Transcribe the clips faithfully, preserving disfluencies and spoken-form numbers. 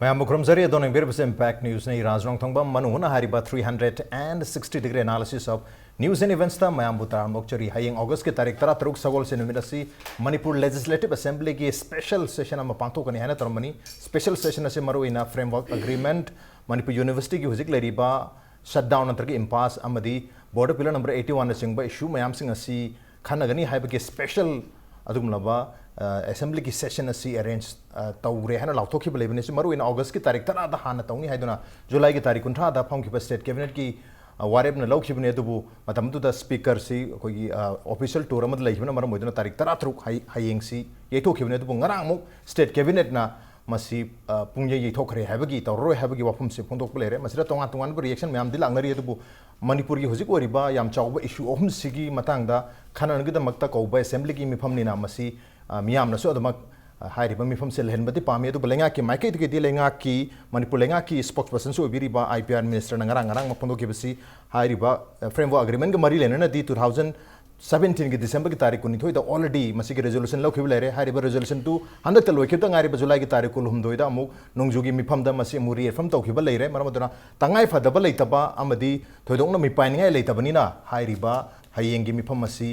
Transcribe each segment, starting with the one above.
ꯃꯌꯥꯝꯕꯨ ꯈꯨꯔꯨꯝꯖꯔꯤ꯫ ꯑꯗꯣꯝꯅ ꯌꯦꯡꯕꯤꯔꯤꯕꯁꯤ Impact Newsꯅꯤ꯫ ꯔꯥꯖ ꯔꯣꯡꯊꯣꯡꯕꯝ, ꯃꯅꯨꯡ ꯍꯨꯠꯅ ꯍꯥꯏꯔꯤꯕ three hundred and sixty degree analysis of news and eventsꯇ ꯃꯌꯥꯝꯕꯨ ꯇꯔꯥꯝꯅ ꯑꯣꯛꯆꯔꯤ꯫ ꯍꯌꯦꯡ Augustꯀꯤ ꯇꯥꯔꯤꯛ ꯇꯔꯥꯇꯔꯨꯛ ꯁꯒꯣꯜꯁꯦꯟ ꯅꯨꯃꯤꯠ ꯑꯁꯤ ꯃꯅꯤꯄꯨꯔ Legislative Assemblyꯒꯤ special session ꯑꯃ ꯄꯥꯡꯊꯣꯛꯀꯅꯤ ꯍꯥꯏꯅ ꯇꯧꯔꯝꯕꯅꯤ꯫ Special session ꯑꯁꯤ ꯃꯔꯨꯑꯣꯏꯅ framework agreement, ꯃꯅꯤꯄꯨꯔ Universityꯒꯤ ꯍꯧꯖꯤꯛ ꯂꯩꯔꯤꯕ shutdown ꯅꯠꯇ꯭ꯔꯒ impasse ꯑꯃꯗꯤ Border Pillar number eighty oneꯅꯆꯤꯡꯕ issue ꯃꯌꯥꯝꯁꯤꯡ ꯑꯁꯤ ꯈꯟꯅꯒꯅꯤ ꯍꯥꯏꯕꯒꯤ special ꯑꯗꯨꯒꯨꯝꯂꯕ ꯑꯦꯁꯦꯝꯕ꯭ꯂꯤꯒꯤ ꯁꯦꯁꯟ ꯑꯁꯤ ꯑꯦꯔꯦꯟꯖ ꯇꯧꯔꯦ ꯍꯥꯏꯅ ꯂꯥꯎꯊꯣꯛꯈꯤꯕ ꯂꯩꯕꯅꯤ꯫ ꯁꯤ ꯃꯔꯨꯑꯣꯏꯅ Augustꯀꯤ ꯇꯥꯔꯤꯛ ꯇꯔꯥꯗ ꯍꯥꯟꯅ ꯇꯧꯅꯤ ꯍꯥꯏꯗꯨꯅ Julyꯒꯤ ꯇꯥꯔꯤꯛ ꯀꯨꯟꯊ꯭ꯔꯥꯗ ꯐꯝꯈꯤꯕ State Cabinetꯀꯤ ꯋꯥꯔꯦꯞꯅ ꯂꯧꯈꯤꯕꯅꯤ꯫ ꯑꯗꯨꯕꯨ ꯃꯇꯝꯗꯨꯗ Speakerꯁꯤ ꯑꯩꯈꯣꯏꯒꯤ official tour ꯑꯃꯗ ꯂꯩꯈꯤꯕꯅ ꯃꯔꯝ ꯑꯣꯏꯗꯨꯅ ꯇꯥꯔꯤꯛ ꯇꯔꯥꯇꯔꯨꯛ ꯍꯌꯦꯡꯁꯤ ꯌꯩꯊꯣꯛꯈꯤꯕꯅꯤ꯫ ꯑꯗꯨꯕꯨ ꯉꯔꯥꯡ ꯑꯃꯨꯛ State Cabinetꯅ ꯃꯁꯤ ꯄꯨꯡꯌꯩ ꯌꯩꯊꯣꯛꯈ꯭ꯔꯦ ꯍꯥꯏꯕꯒꯤ, ꯇꯧꯔꯔꯣꯏ ꯍꯥꯏꯕꯒꯤ ꯋꯥꯐꯝꯁꯤ ꯐꯣꯡꯗꯣꯛꯄ ꯂꯩꯔꯦ꯫ ꯃꯁꯤꯗ ꯇꯣꯉꯥꯟ ꯇꯣꯉꯥꯟꯕ reaction ꯃꯌꯥꯝꯗꯤ ꯂꯥꯛꯅꯔꯤ꯫ ꯑꯗꯨꯕꯨ ꯃꯅꯤꯄꯨꯔꯒꯤ ꯍꯧꯖꯤꯛ ꯑꯣꯏꯔꯤꯕ ꯌꯥꯝ ꯆꯥꯎꯕ issue ꯑꯍꯨꯝꯁꯤꯒꯤ ꯃꯇꯥꯡꯗ ꯈꯟꯅꯅꯕꯒꯤꯗꯃꯛꯇ ꯀꯧꯕ ꯑꯦꯁꯦꯝꯕ꯭ꯂꯤꯒꯤ ꯃꯤꯐꯝꯅꯤꯅ ꯃꯁꯤ ꯃꯤꯌꯥꯝꯅꯁꯨ ꯑꯗꯨꯃꯛ ꯍꯥꯏꯔꯤꯕ ꯃꯤꯐꯝꯁꯦ ꯂꯩꯍꯟꯕꯗꯤ ꯄꯥꯝꯃꯤ꯫ ꯑꯗꯨꯕꯨ ꯂꯩꯉꯥꯛꯀꯤ ꯃꯥꯏꯀꯩꯗꯒꯤꯗꯤ ꯂꯩꯉꯥꯛꯀꯤ, ꯃꯅꯤꯄꯨꯔ ꯂꯩꯉꯥꯛꯀꯤ spokespersonꯁꯨ ꯑꯣꯏꯕꯤꯔꯤꯕ IPR ministerꯅ ꯉꯔꯥꯡ ꯉꯔꯥꯡꯃꯛ ꯐꯣꯡꯗꯣꯛꯈꯤꯕꯁꯤ ꯍꯥꯏꯔꯤꯕ framework agreementꯒ ꯃꯔꯤ ꯂꯩꯅꯅꯗꯤ two thousand seventeenꯒꯤ Decemberꯒꯤ ꯇꯥꯔꯤꯛ ꯀꯨꯟꯅꯤꯊꯣꯏꯗ already ꯃꯁꯤꯒꯤ resolution ꯂꯧꯈꯤꯕ ꯂꯩꯔꯦ꯫ ꯍꯥꯏꯔꯤꯕ resolutionꯗꯨ ꯍꯟꯗꯛꯇ ꯂꯣꯏꯈꯤꯕꯇ ꯉꯥꯏꯔꯤꯕ Julyꯒꯤ ꯇꯥꯔꯤꯛ ꯀꯨꯟꯍꯨꯝꯗꯣꯏꯗ ꯑꯃꯨꯛ ꯅꯣꯡꯖꯨꯒꯤ ꯃꯤꯐꯝꯗ ꯃꯁꯤ ꯑꯃꯨꯛ reaffirm ꯇꯧꯈꯤꯕ ꯂꯩꯔꯦ꯫ ꯃꯔꯝ ꯑꯗꯨꯅ ꯇꯉꯥꯏ ꯐꯗꯕ ꯂꯩꯇꯕ ꯑꯃꯗꯤ ꯊꯣꯏꯗꯣꯛꯅ ꯃꯤꯄꯥꯏꯅꯤꯡꯉꯥꯏ ꯂꯩꯇꯕꯅꯤꯅ ꯍꯥꯏꯔꯤꯕ ꯍꯌꯦꯡꯒꯤ ꯃꯤꯐꯝ ꯑꯁꯤ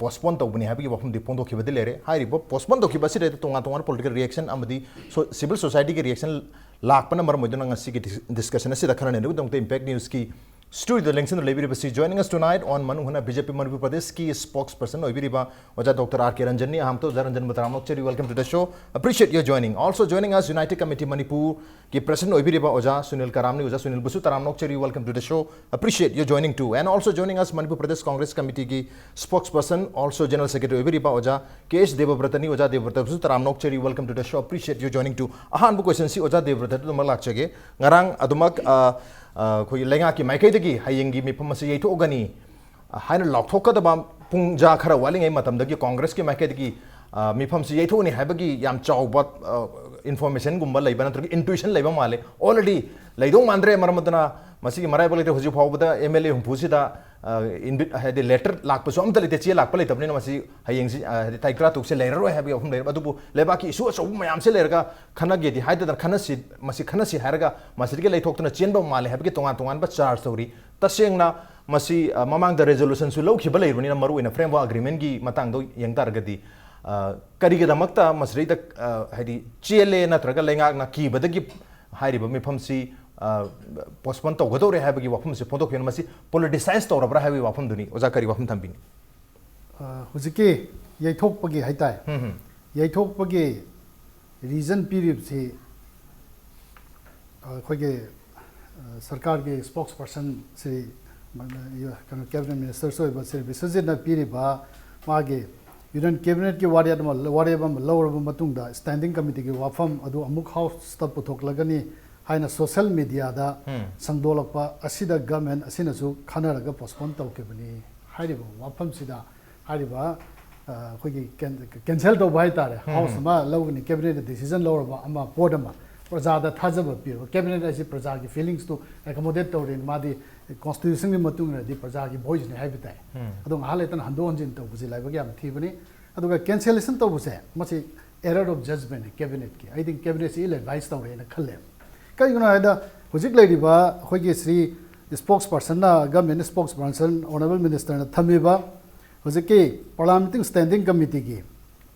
postpone ꯇꯧꯕꯅꯤ ꯍꯥꯏꯕꯒꯤ ꯋꯥꯐꯝꯗꯤ ꯐꯣꯡꯗꯣꯛꯈꯤꯕꯗꯤ ꯂꯩꯔꯦ꯫ ꯍꯥꯏꯔꯤꯕ postpone ꯇꯧꯈꯤꯕ ꯑꯁꯤꯗ ꯇꯣꯉꯥꯟ ꯇꯣꯉꯥꯟꯕ political reaction ꯑꯃꯗꯤ civil societyꯒꯤ reaction ꯂꯥꯛꯄꯅ ꯃꯔꯝ ꯑꯣꯏꯗꯨꯅ ꯉꯁꯤꯒꯤ discussion ꯑꯁꯤꯗ ꯈꯟꯅ ꯅꯩꯅꯕꯒꯤꯗꯃꯛꯇ Impact Newsꯀꯤ studioꯗ ꯂꯦꯡꯁꯤꯟꯗꯨꯅ ꯂꯩꯕꯤꯔꯤꯕꯁꯤ joining us tonight on ꯃꯅꯨꯡ ꯍꯨꯠꯅ BJP ꯃꯅꯤꯄꯨꯔ ꯄ꯭ꯔꯗꯦꯁꯀꯤ spokesperson ꯑꯣꯏꯕꯤꯔꯤꯕ ꯑꯣꯖꯥ ꯗꯣꯛꯇꯔ ꯑꯥꯔ ꯀꯦ ꯔꯟꯖꯟꯅꯤ꯫ ꯑꯍꯥꯟꯕꯗ ꯑꯣꯖꯥ ꯔꯟꯖꯟꯕꯨ ꯇꯔꯥꯝꯅ ꯑꯣꯛꯆꯔꯤ, welcome to the show, appreciate your joining. Also joining us, United Committee ꯃꯅꯤꯄꯨꯔꯒꯤ president ꯑꯣꯏꯕꯤꯔꯤꯕ ꯑꯣꯖꯥ ꯁꯨꯅꯤꯜ ꯀꯔꯥꯝꯅꯤ꯫ ꯑꯣꯖꯥ ꯁꯨꯅꯤꯜꯕꯨꯁꯨ ꯇꯔꯥꯝꯅ ꯑꯣꯛꯆꯔꯤ, welcome to the show, appreciate your joining too. And also joining us, Manipur Pradesh Congress Committeeꯒꯤ spokesperson, also general secretary ꯑꯣꯏꯕꯤꯔꯤꯕ ꯑꯣꯖꯥ ꯀꯦ ꯑꯦꯁ ꯗꯦꯕꯕ꯭ꯔꯇꯅꯤ꯫ ꯑꯣꯖꯥ ꯗꯦꯕꯕ꯭ꯔꯇꯕꯨꯁꯨ ꯇꯔꯥꯝꯅ ꯑꯣꯛꯆꯔꯤ, welcome to the show, appreciate your joining too. ꯑꯍꯥꯟꯕ questionꯁꯤ ꯑꯣꯖꯥ ꯗꯦꯕꯕ꯭ꯔꯇꯗ ꯑꯗꯨꯃꯛ ꯂꯥꯛꯆꯒꯦ꯫ ꯉꯔꯥꯡ ꯑꯗꯨꯃꯛ ꯑꯩꯈꯣꯏꯒꯤ ꯂꯩꯉꯥꯛꯀꯤ ꯃꯥꯏꯀꯩꯗꯒꯤ ꯍꯌꯦꯡꯒꯤ ꯃꯤꯐꯝ ꯑꯁꯤ ꯌꯩꯊꯣꯛꯑꯒꯅꯤ ꯍꯥꯏꯅ ꯂꯥꯎꯊꯣꯛꯀꯗꯕ ꯄꯨꯡꯖꯥ ꯈꯔ ꯋꯥꯠꯂꯤꯉꯩ ꯃꯇꯝꯗꯒꯤ ꯀꯣꯡꯒ꯭ꯔꯦꯁꯀꯤ ꯃꯥꯏꯀꯩꯗꯒꯤ ꯃꯤꯐꯝꯁꯤ ꯌꯩꯊꯣꯛꯑꯅꯤ ꯍꯥꯏꯕꯒꯤ ꯌꯥꯝ ꯆꯥꯎꯕ informationꯒꯨꯝꯕ ꯂꯩꯕ ꯅꯠꯇ꯭ꯔꯒ intuition ꯂꯩꯕ ꯃꯥꯜꯂꯦ꯫ Already ꯂꯩꯗꯧ ꯃꯥꯟꯗ꯭ꯔꯦ꯫ ꯃꯔꯝ ꯑꯗꯨꯅ ꯃꯁꯤꯒꯤ ꯃꯔꯥꯏꯕꯛ ꯂꯩꯇ꯭ꯔꯦ꯫ ꯍꯧꯖꯤꯛ ꯐꯥꯎꯕꯗ MLA ꯍꯨꯝꯐꯨꯁꯤꯗ ꯏꯟꯚꯤꯠ ꯍꯥꯏꯗꯤ ꯂꯦꯇꯔ ꯂꯥꯛꯄꯁꯨ ꯑꯝꯇ ꯂꯩꯇꯦ, ꯆꯦ ꯂꯥꯛꯄ ꯂꯩꯇꯕꯅꯤꯅ ꯃꯁꯤ ꯍꯌꯦꯡꯁꯤ, ꯑ, ꯍꯥꯏꯗꯤ ꯇꯥꯔꯤꯛ ꯇꯔꯥ ꯇꯔꯨꯛꯁꯦ ꯂꯩꯔꯔꯣꯏ ꯍꯥꯏꯕꯒꯤ ꯋꯥꯐꯝ ꯂꯩꯔꯦ꯫ ꯑꯗꯨꯕꯨ ꯂꯩꯕꯥꯛꯀꯤ ꯏꯁꯨ ꯑꯆꯧꯕ ꯃꯌꯥꯝꯁꯦ ꯂꯩꯔꯒ ꯈꯟꯅꯒꯦꯗꯤ ꯍꯥꯏꯗꯅ ꯈꯟꯅꯁꯤ, ꯃꯁꯤ ꯈꯟꯅꯁꯤ ꯍꯥꯏꯔꯒ ꯃꯁꯤꯗꯒꯤ ꯂꯩꯊꯣꯛꯇꯨꯅ ꯆꯦꯟꯕ ꯃꯥꯜꯂꯦ ꯍꯥꯏꯕꯒꯤ ꯇꯣꯉꯥꯟ ꯇꯣꯉꯥꯟꯕ ꯆꯥꯔꯖ ꯇꯧꯔꯤ꯫ ꯇꯁꯦꯡꯅ ꯃꯁꯤ, ꯑ, ꯃꯃꯥꯡꯗ ꯔꯦꯖꯣꯂꯨꯁꯟꯁꯨ ꯂꯧꯈꯤꯕ ꯂꯩꯕꯅꯤꯅ, ꯃꯔꯨꯑꯣꯏꯅ ꯐ꯭ꯔꯦꯝꯋꯥꯔꯛ ꯑꯦꯒ꯭ꯔꯤꯃꯦꯟꯒꯤ ꯃꯇꯥꯡꯗ ꯌꯦꯡ ꯇꯥꯔꯒꯗꯤ, ꯑ, ꯀꯔꯤꯒꯤꯗꯃꯛꯇ ꯃꯁꯤꯗꯩꯗ, ꯑ, ꯍꯥꯏꯗꯤ ꯆꯦꯜꯂꯦ ꯅꯠꯇ꯭ꯔꯒ ꯂꯩꯉꯥꯛꯅ ꯀꯤꯕꯗꯒꯤ ꯍꯥꯏꯔꯤꯕ ꯃꯤꯐꯝꯁꯤ, ꯑ, ꯄꯣꯁꯄꯣꯟ ꯇꯧꯒꯗꯧꯔꯦ ꯍꯥꯏꯕꯒꯤ ꯋꯥꯐꯝꯁꯦ ꯐꯣꯡꯗꯣꯛꯈꯤꯕꯅ, ꯃꯁꯤ ꯄꯣꯂꯤꯇꯤꯁꯥꯏꯁ ꯇꯧꯔꯕ꯭ꯔꯥ ꯍꯥꯏꯕꯒꯤ ꯋꯥꯐꯝꯗꯨꯅꯤ꯫ ꯑꯣꯖꯥ, ꯀꯔꯤ ꯋꯥꯐꯝ ꯊꯝꯕꯤꯅꯤ? ꯑ, ꯍꯧꯖꯤꯛꯀꯤ ꯌꯩꯊꯣꯛꯄꯒꯤ ꯍꯥꯏꯇꯥꯔꯦ, ꯎꯝ, ꯎꯝ꯫ ꯌꯩꯊꯣꯛꯄꯒꯤ ꯔꯤꯖꯟ ꯄꯤꯔꯤꯕꯁꯤ ꯑꯩꯈꯣꯏꯒꯤ, ꯑ, ꯁꯔꯀꯥꯔꯒꯤ ꯁ꯭ꯄꯣꯛꯁ ꯄꯔꯁꯟ ꯁ꯭ꯔꯤ, ꯀꯩꯅꯣ, ꯀꯦꯕꯤꯅꯦꯠ ꯃꯤꯅꯤꯁꯇꯔꯁꯨ ꯑꯣꯏꯕ ꯁ꯭ꯔꯤ ꯕꯤꯁ꯭ꯋꯖꯤꯠꯅ ꯄꯤꯔꯤꯕ ꯃꯥꯒꯤ ꯌꯨꯅꯤꯌꯟ ꯀꯦꯕꯤꯅꯦꯠꯀꯤ ꯋꯥꯔꯦꯞ ꯑꯃ, ꯋꯥꯔꯦꯞ ꯑꯃ ꯂꯧꯔꯕ ꯃꯇꯨꯡꯗ ꯁ꯭ꯇꯦꯟꯗꯤꯡ ꯀꯃꯤꯇꯤꯒꯤ ꯋꯥꯐꯝ ꯑꯗꯨ ꯑꯃꯨꯛ ꯍꯥꯎꯁꯇ ꯄꯨꯊꯣꯛꯂꯒꯅꯤ ꯍꯥꯏꯅ ꯁꯣꯁꯤꯌꯦꯜ ꯃꯤꯗꯤꯌꯥꯗ ꯎꯝ꯫ ꯁꯟꯗꯣꯛꯂꯛꯄ ꯑꯁꯤꯗ ꯒꯃꯦꯟ ꯑꯁꯤꯅꯁꯨ ꯈꯟꯅꯔꯒ ꯄꯣꯁꯄꯣꯟ ꯇꯧꯈꯤꯕꯅꯤ꯫ ꯍꯥꯏꯔꯤꯕ ꯋꯥꯐꯝꯁꯤꯗ ꯍꯥꯏꯔꯤꯕ, ꯑ, ꯑꯩꯈꯣꯏꯒꯤ ꯀꯦꯟ-, ꯀꯦꯟꯁꯦꯜ ꯇꯧꯕ ꯍꯥꯏꯇꯥꯔꯦ, ꯎꯝ꯫ ꯍꯥꯎꯁ ꯑꯃ ꯂꯧꯒꯅꯤ, ꯀꯦꯕꯤꯅꯦꯠꯅ ꯗꯤꯁꯤꯖꯟ ꯂꯧꯔꯕ ꯑꯃ, ꯄꯣꯠ ꯑꯃ, ꯄ꯭ꯔꯖꯥꯗ ꯊꯥꯖꯕ ꯄꯤꯕ꯫ ꯀꯦꯕꯤꯅꯦꯠ ꯍꯥꯏꯁꯤ ꯄ꯭ꯔꯖꯥꯒꯤ ꯐꯤꯂꯤꯡꯁꯇꯨ ꯑꯦꯀꯣꯃꯣꯗꯦꯠ ꯇꯧꯔꯦꯅ, ꯃꯥꯗꯤ ꯀꯣꯟꯁꯇꯤꯇ꯭ꯌꯨꯁꯟꯒꯤ ꯃꯇꯨꯡ ꯏꯟꯅꯗꯤ ꯄ꯭ꯔꯖꯥꯒꯤ ꯚꯣꯏꯁꯅꯤ ꯍꯥꯏꯕ ꯇꯥꯏ꯫ ꯎꯝ꯫ ꯑꯗꯣ ꯉꯥꯏꯍꯥꯛ ꯂꯩꯇꯅ ꯍꯟꯗꯣꯛ ꯍꯟꯖꯤꯟ ꯇꯧꯕꯁꯤ ꯂꯥꯏꯕꯛ ꯌꯥꯝ ꯊꯤꯕꯅꯤ꯫ ꯑꯗꯨꯒ ꯀꯦꯟꯁꯦꯂꯦꯁꯟ ꯇꯧꯕꯁꯦ, ꯃꯁꯤ error of judgment ꯅꯤ ꯀꯦꯕꯤꯅꯦꯠꯀꯤ꯫ ꯑꯩꯗꯤ ꯀꯦꯕꯤꯅꯦꯠꯁꯤ ꯏꯜ ꯑꯦꯗꯚꯥꯏꯁ ꯇꯧꯔꯦꯅ ꯈꯜꯂꯦ꯫ ꯀꯔꯤꯒꯤꯅꯣ ꯍꯥꯏꯕꯗ, ꯍꯧꯖꯤꯛ ꯂꯩꯔꯤꯕ ꯑꯩꯈꯣꯏꯒꯤ ꯁ꯭ꯔꯤ ꯁ꯭ꯄꯣꯛꯁ ꯄꯔꯁꯟꯅ, ꯒꯃꯦꯟ ꯁ꯭ꯄꯣꯛꯁ ꯄꯔꯁꯟ, ꯑꯣꯅꯔꯦꯕꯜ ꯃꯤꯅꯤꯁꯇꯔꯅ ꯊꯝꯃꯤꯕ ꯍꯧꯖꯤꯛꯀꯤ ꯄꯥꯔꯂꯤꯌꯥꯃꯦꯟꯇꯔꯤ ꯁ꯭ꯇꯦꯟꯗꯤꯡ ꯀꯃꯤꯇꯤꯒꯤ